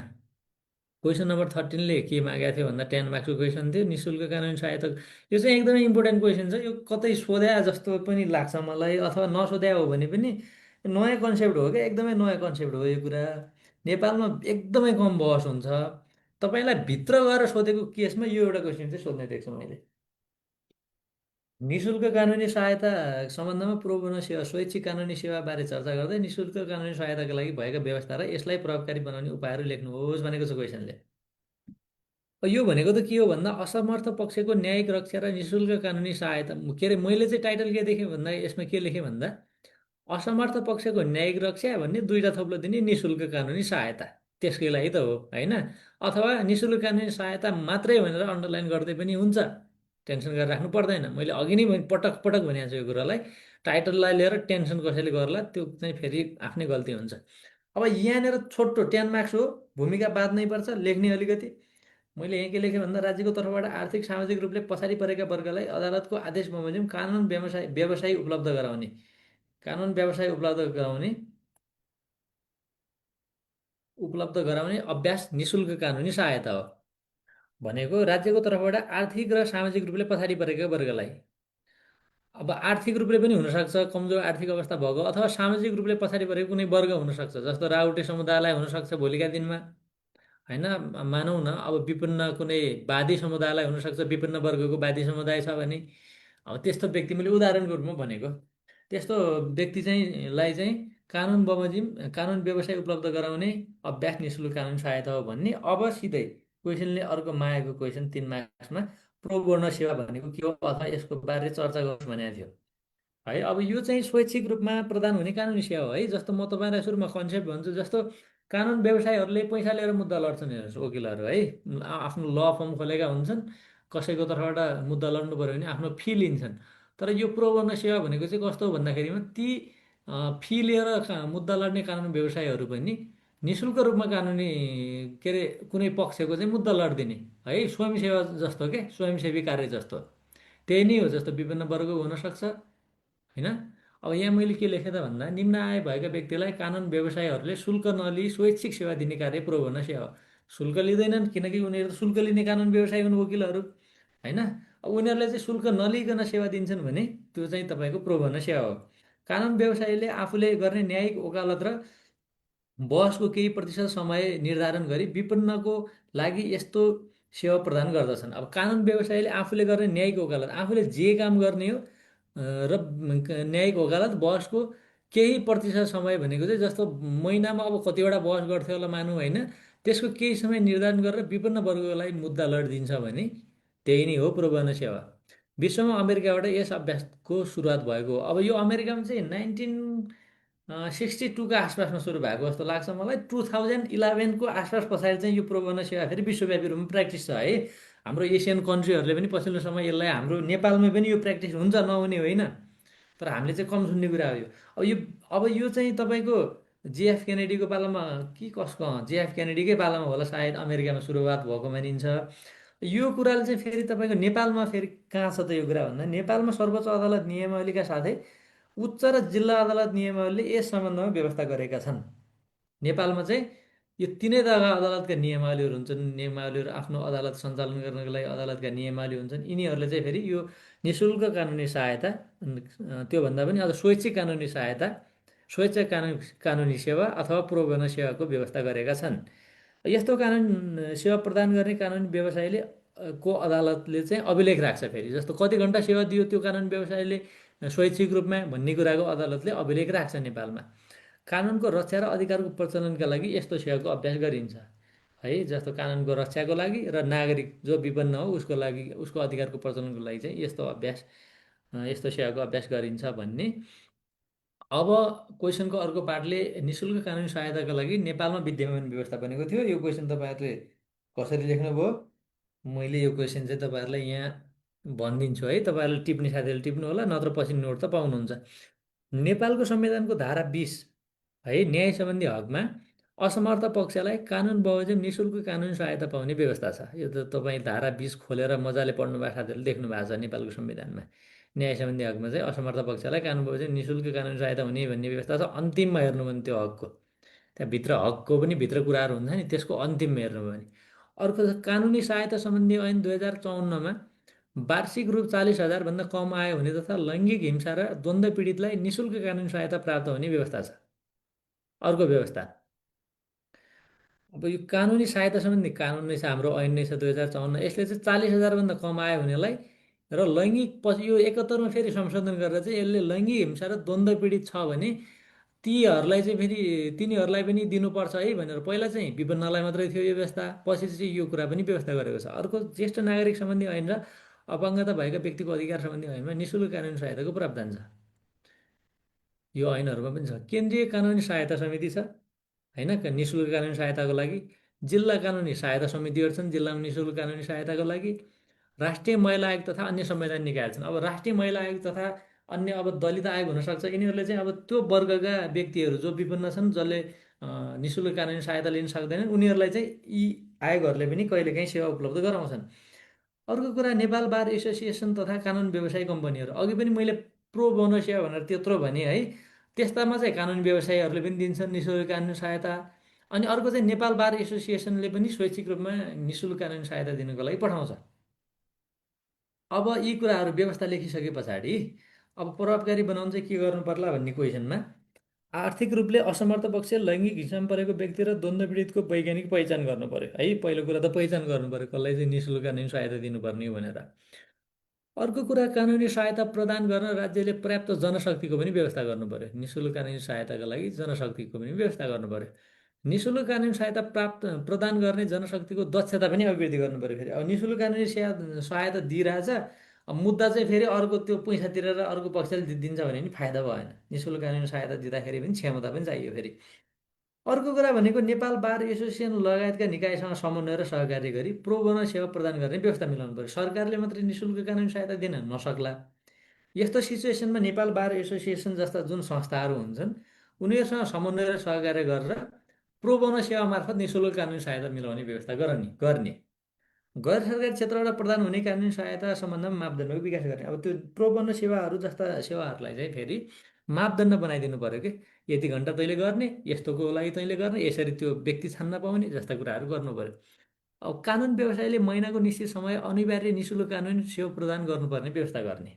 S1: क्वेसन नम्बर 13ले के मागेको थियो भन्दा 10 मार्क्सको क्वेसन थियो, निशुल्क कानुनी सहायता। यो चाहिँ एकदमै इम्पोर्टेन्ट क्वेसन छ। यो कतै सोध्या जस्तो पनि लाग्छ मलाई, अथवा नसोध्या हो भने पनि नयाँ कन्सेप्ट हो क्या, एकदमै नयाँ कन्सेप्ट हो यो कुरा। नेपालमा एकदमै कम बहस हुन्छ। तपाईँलाई भित्र गएर सोधेको केसमा यो एउटा क्वेसन चाहिँ सोध्ने देख्छु मैले। निशुल्क कानुनी सहायता सम्बन्धमा प्रो बोनो सेवा स्वैच्छिक कानुनी सेवा बारे चर्चा गर्दै निशुल्क कानुनी सहायताका लागि भएका व्यवस्था र यसलाई प्रभावकारी बनाउने उपायहरू लेख्नुहोस् भनेको छ क्वेसनले। यो भनेको त के हो भन्दा असमर्थ पक्षको न्यायिक रक्षा र निशुल्क कानुनी सहायता। के अरे मैले चाहिँ टाइटल के देखेँ भन्दा यसमा के लेखेँ भन्दा असमर्थ पक्षको न्यायिक रक्षा भन्ने दुईटा थप्लो दिने निशुल्क कानुनी सहायता, त्यसकै लागि त हो होइन। अथवा निशुल्क कानुनी सहायता मात्रै भनेर अन्डरलाइन गर्दै पनि हुन्छ, टेन्सन गरेर राख्नु पर्दैन। मैले अघि नै पटक पटक भनेको छु यो कुरालाई, टाइटललाई लिएर टेन्सन कसैले गर्ला त्यो चाहिँ फेरि आफ्नै गल्ती हुन्छ। अब यहाँनिर छोटो 10 मार्क्स हो, भूमिका बाँध्नै पर्छ, लेख्ने अलिकति। मैले यहाँ के लेखेँ भन्दा राज्यको तर्फबाट आर्थिक सामाजिक रूपले पछाडि परेका वर्गलाई अदालतको आदेश बमोजिम कानुन व्यवसाय व्यवसाय उपलब्ध गराउने, कानुन व्यवसाय उपलब्ध गराउने अभ्यास निशुल्क कानुनी सहायता हो। भनेको राज्यको तर्फबाट आर्थिक र सामाजिक रूपले पछाडि परेका वर्गलाई, अब आर्थिक रूपले पनि हुनसक्छ कमजोर आर्थिक अवस्था भएको, अथवा सामाजिक रूपले पछाडि परेको कुनै वर्ग हुनसक्छ, जस्तो राउटे समुदायलाई हुनसक्छ भोलिका दिनमा होइन। मानौँ न अब विपन्न कुनै वादी समुदायलाई हुनसक्छ, विपन्न वर्गको वादी समुदाय छ भने अब त्यस्तो व्यक्ति, मैले उदाहरणको रूपमा भनेको, त्यस्तो व्यक्ति चाहिँ लाई चाहिँ कानुन बमोजिम कानुन व्यवसाय उपलब्ध गराउने अभ्यास निशुल्क कानुन सहायता हो भन्ने। अब सिधै क्वेसनले अर्को मागेको क्वेसन 3 मार्क्समा प्रो बोर्न सेवा भनेको के हो अथवा यसको बारे चर्चा गर्नुहोस् भनेको थियो है। अब यो चाहिँ स्वैच्छिक रूपमा प्रदान हुने कानुनी सेवा हो है। जस्तो म तपाईँलाई सुरुमा कन्सेप्ट भन्छु, जस्तो कानुन व्यवसायीहरूले पैसा लिएर मुद्दा लड्छन् हेर्नुहोस्, वकिलहरू है, आफ्नो ल फर्म खोलेका हुन्छन्, कसैको तर्फबाट मुद्दा लड्नु पऱ्यो भने आफ्नो फी लिन्छन्। तर यो प्रो बोर्न सेवा भनेको चाहिँ कस्तो हो भन्दाखेरिमा ती फी लिएर मुद्दा लड्ने कानुन व्यवसायीहरू पनि निशुल्क रूपमा कानुनी के अरे कुनै पक्षको चाहिँ मुद्दा लडिदिने है, स्वयंसेवा जस्तो के स्वयंसेवी कार्य जस्तो त्यही नै हो। जस्तो विभिन्न वर्गको हुनसक्छ होइन। अब यहाँ मैले के लेखेँ त भन्दा निम्न आय भएका व्यक्तिलाई कानुन व्यवसायीहरूले शुल्क नलिई स्वैच्छिक सेवा दिने कार्य प्रो बोर्न सेवा हो। शुल्क लिँदैनन् किनकि उनीहरू त शुल्क लिने कानुन व्यवसायी हुन् वकिलहरू होइन। अब उनीहरूले चाहिँ शुल्क नलिकन सेवा दिन्छन् भने त्यो चाहिँ तपाईँको प्रो बोर्न सेवा हो। कानुन व्यवसायीले आफूले गर्ने न्यायिक वकालत र बहसको केही प्रतिशत समय निर्धारण गरी विपन्नको लागि यस्तो सेवा प्रदान गर्दछन्। अब कानुन व्यवसायीले आफूले गर्ने न्यायिक वकालत, आफूले जे काम गर्ने हो र न्यायिक वकालत बहसको केही प्रतिशत समय भनेको चाहिँ जस्तो महिनामा अब कतिवटा बहस गर्थ्यो होला मानौँ होइन, त्यसको केही समय निर्धारण गरेर विपन्न वर्गलाई मुद्दा लडिदिन्छ भने त्यही नै हो प्रो बोनो सेवा। विश्वमा अमेरिकाबाट यस अभ्यासको सुरुवात भएको हो। अब यो अमेरिकामा चाहिँ 1962 आसपासमा सुरु भएको जस्तो लाग्छ मलाई। 2011को आसपास पछाडि चाहिँ यो प्रो बोनो सेवा फेरि विश्वव्यापी रूपमा प्र्याक्टिस छ है। हाम्रो एसियन कन्ट्रीहरूले पनि पछिल्लो समय यसलाई, हाम्रो नेपालमा पनि यो प्र्याक्टिस हुन्छ, नहुने होइन, तर हामीले चाहिँ कम सुन्ने कुरा हो यो। अब यो चाहिँ तपाईँको जेएफ केनेडीको पालामा कि कसको जेएफ केनेडीकै पालामा होला सायद अमेरिकामा सुरुवात भएको मानिन्छ। यो कुराले चाहिँ फेरि तपाईँको नेपालमा फेरि कहाँ छ त यो कुरा भन्दा नेपालमा सर्वोच्च अदालत नियमावलीका साथै उच्च र जिल्ला अदालत नियमावलीले यस सम्बन्धमा व्यवस्था गरेका छन्। नेपालमा चाहिँ यो तिनै तहका अदालतका नियमावलीहरू हुन्छन्। नियमावलीहरू आफ्नो अदालत सञ्चालन गर्नको लागि अदालतका नियमावली हुन्छन्। यिनीहरूले चाहिँ फेरि यो निशुल्क कानुनी सहायता, त्योभन्दा पनि अझ स्वैच्छिक कानुनी सहायता, स्वैच्छिक कानुनी सेवा अथवा प्रो बोनो सेवाको व्यवस्था गरेका छन्। यस्तो कानुन सेवा प्रदान गर्ने कानुनी व्यवसायीले को अदालतले चाहिँ अभिलेख राख्छ। फेरि जस्तो कति घन्टा सेवा दियो त्यो कानुन व्यवसायीले स्वैच्छिक रूपमा भन्ने कुराको अदालतले अभिलेख राख्छ नेपालमा। कानुनको रक्षा र अधिकारको प्रचलनका लागि यस्तो सेवाको अभ्यास गरिन्छ है। जस्तो कानुनको रक्षाको लागि र नागरिक जो विपन्न हो उसको लागि, उसको अधिकारको प्रचलनको लागि चाहिँ यस्तो सेवाको अभ्यास गरिन्छ भन्ने। अब क्वेसनको अर्को पार्टले निशुल्क कानुनी सहायताका लागि नेपालमा विद्यमान व्यवस्था बनेको थियो। यो क्वेसन तपाईँहरूले कसरी लेख्नुभयो, मैले यो क्वेसन चाहिँ तपाईँहरूलाई यहाँ भनिदिन्छु है। तपाईँहरूले टिप्ने साथीहरूले टिप्नु होला, नत्र पछि नोट त पाउनुहुन्छ। नेपालको संविधानको धारा 20 है, न्याय सम्बन्धी हकमा असमर्थ पक्षलाई कानुन बमोजिम निशुल्क कानुनी सहायता पाउने व्यवस्था छ। यो त तपाईँ धारा 20 खोलेर मजाले पढ्नुभएको साथीहरूले देख्नु भएको छ नेपालको संविधानमा। न्याय सम्बन्धी हकमा चाहिँ असमर्थ पक्षलाई कानुन बमोजिम निशुल्क कानुनी सहायता हुने भन्ने व्यवस्था छ। अन्तिममा हेर्नु भने त्यो हकको, त्यहाँभित्र हकको पनि भित्र कुराहरू हुन्छ नि, त्यसको अन्तिममा हेर्नुभयो भने अर्को छ कानुनी सहायता सम्बन्धी ऐन 2054 वार्षिक रु 40,000 भन्दा कम आय हुने तथा लैङ्गिक हिंसा र द्वन्द्व पीडितलाई निशुल्क कानुनी सहायता प्राप्त हुने व्यवस्था छ। अर्को व्यवस्था, अब यो कानुनी सहायता सम्बन्धी कानुन नै छ, हाम्रो ऐन नै छ 2054, यसले चाहिँ 40,000 भन्दा कम आय हुनेलाई र लैङ्गिक पछि यो 71 फेरि संशोधन गरेर चाहिँ यसले लैङ्गिक हिंसा र द्वन्द्व पीडित छ भने तीहरूलाई चाहिँ फेरि तिनीहरूलाई पनि दिनुपर्छ है भनेर पहिला चाहिँ विपन्नलाई मात्रै थियो यो व्यवस्था, पछि चाहिँ यो कुरा पनि व्यवस्था गरेको छ। अर्को ज्येष्ठ नागरिक सम्बन्धी ऐन र अपाङ्गता भएका व्यक्तिको अधिकार सम्बन्धी ऐनमा निशुल्क कानुनी सहायताको प्रावधान छ। यो ऐनहरूमा पनि छ। केन्द्रीय कानुनी सहायता समिति छ होइन, निशुल्क कानुनी सहायताको लागि। जिल्ला कानुनी सहायता समितिहरू छन्, जिल्लामा निशुल्क कानुनी सहायताको लागि। राष्ट्रिय महिला आयोग तथा अन्य संवैधानिक निकायहरू छन्। अब राष्ट्रिय महिला आयोग तथा अन्य अब दलित आयोग हुनसक्छ, यिनीहरूले चाहिँ अब त्यो वर्गका व्यक्तिहरू जो विपन्न छन्, जसले निशुल्क कानुनी सहायता लिन सक्दैनन्, उनीहरूलाई चाहिँ यी आयोगहरूले पनि कहिलेकाहीँ सेवा उपलब्ध गराउँछन्। अर्को कुरा, नेपाल बार एसोसिएसन तथा कानुन व्यवसायी कम्पनीहरू, अघि पनि मैले प्रो बोनो सेवा भनेर त्यत्रो भने है, त्यस्तामा चाहिँ कानुन व्यवसायीहरूले पनि दिन्छन् निशुल्क कानुनी सहायता। अनि अर्को चाहिँ नेपाल बार एसोसिएसनले पनि स्वैच्छिक रूपमा निशुल्क कानुनी सहायता दिनुको लागि पठाउँछ। अब यी कुराहरू व्यवस्था लेखिसके पछाडि अब प्रभावकारी बनाउन चाहिँ के गर्नु पर्ला भन्ने क्वेसनमा, आर्थिक रूपले असमर्थ पक्ष, लैङ्गिक हिंसामा परेको व्यक्ति र द्वन्द्व पीडितको वैज्ञानिक पहिचान गर्नु पर्यो है। पहिलो कुरा त पहिचान गर्नु पर्यो कसलाई चाहिँ निशुल्क कानुनी सहायता दिनुपर्ने हो भनेर। अर्को कुरा, कानुनी सहायता प्रदान गर्न राज्यले पर्याप्त जनशक्तिको पनि व्यवस्था गर्नु पर्यो। निशुल्क कानुनी सहायताका लागि जनशक्तिको पनि व्यवस्था गर्नु पर्यो। निशुल्क कानुनी सहायता प्रदान गर्ने जनशक्तिको दक्षता पनि अभिवृद्धि गर्नु पर्यो। फेरि अब निशुल्क कानुनी सहायता दिइरहेछ, अब मुद्दा चाहिँ फेरि अर्को त्यो पैसा तिरेर अर्को पक्षले दिन्छ भने पनि फाइदा भएन। निशुल्क कानुनी सहायता दिँदाखेरि पनि क्षमता पनि चाहियो फेरि। अर्को कुरा भनेको नेपाल बार एसोसिएसन लगायतका निकायसँग समन्वय र सहकार्य गरी प्रो बोनो सेवा प्रदान गर्ने व्यवस्था मिलाउनु पर्यो। सरकारले मात्रै निशुल्क कानुनी सहायता दिन नसक्ला। यस्तो सिचुएसनमा नेपाल बार एसोसिएसन जस्ता जुन संस्थाहरू हुन्छन्, उनीहरूसँग समन्वय र सहकार्य गरेर प्रो बोनो सेवा मार्फत निशुल्क कानुनी सहायता मिलाउने व्यवस्था गर्ने। गैर सरकारी क्षेत्रबाट प्रदान हुने कानुनी सहायता सम्बन्धमा मापदण्डको विकास गर्ने। अब त्यो प्रो बोनो सेवाहरू जस्ता सेवाहरूलाई चाहिँ फेरि मापदण्ड बनाइदिनु पर्यो कि यति घन्टा तैँले गर्ने, यस्तोको लागि तैँले गर्ने, यसरी त्यो व्यक्ति छान्न पाउने जस्ता कुराहरू गर्नु पर्यो। अब कानुन व्यवसायले महिनाको निश्चित समय अनिवार्य निशुल्क कानुनी सेवा प्रदान गर्नुपर्ने व्यवस्था गर्ने।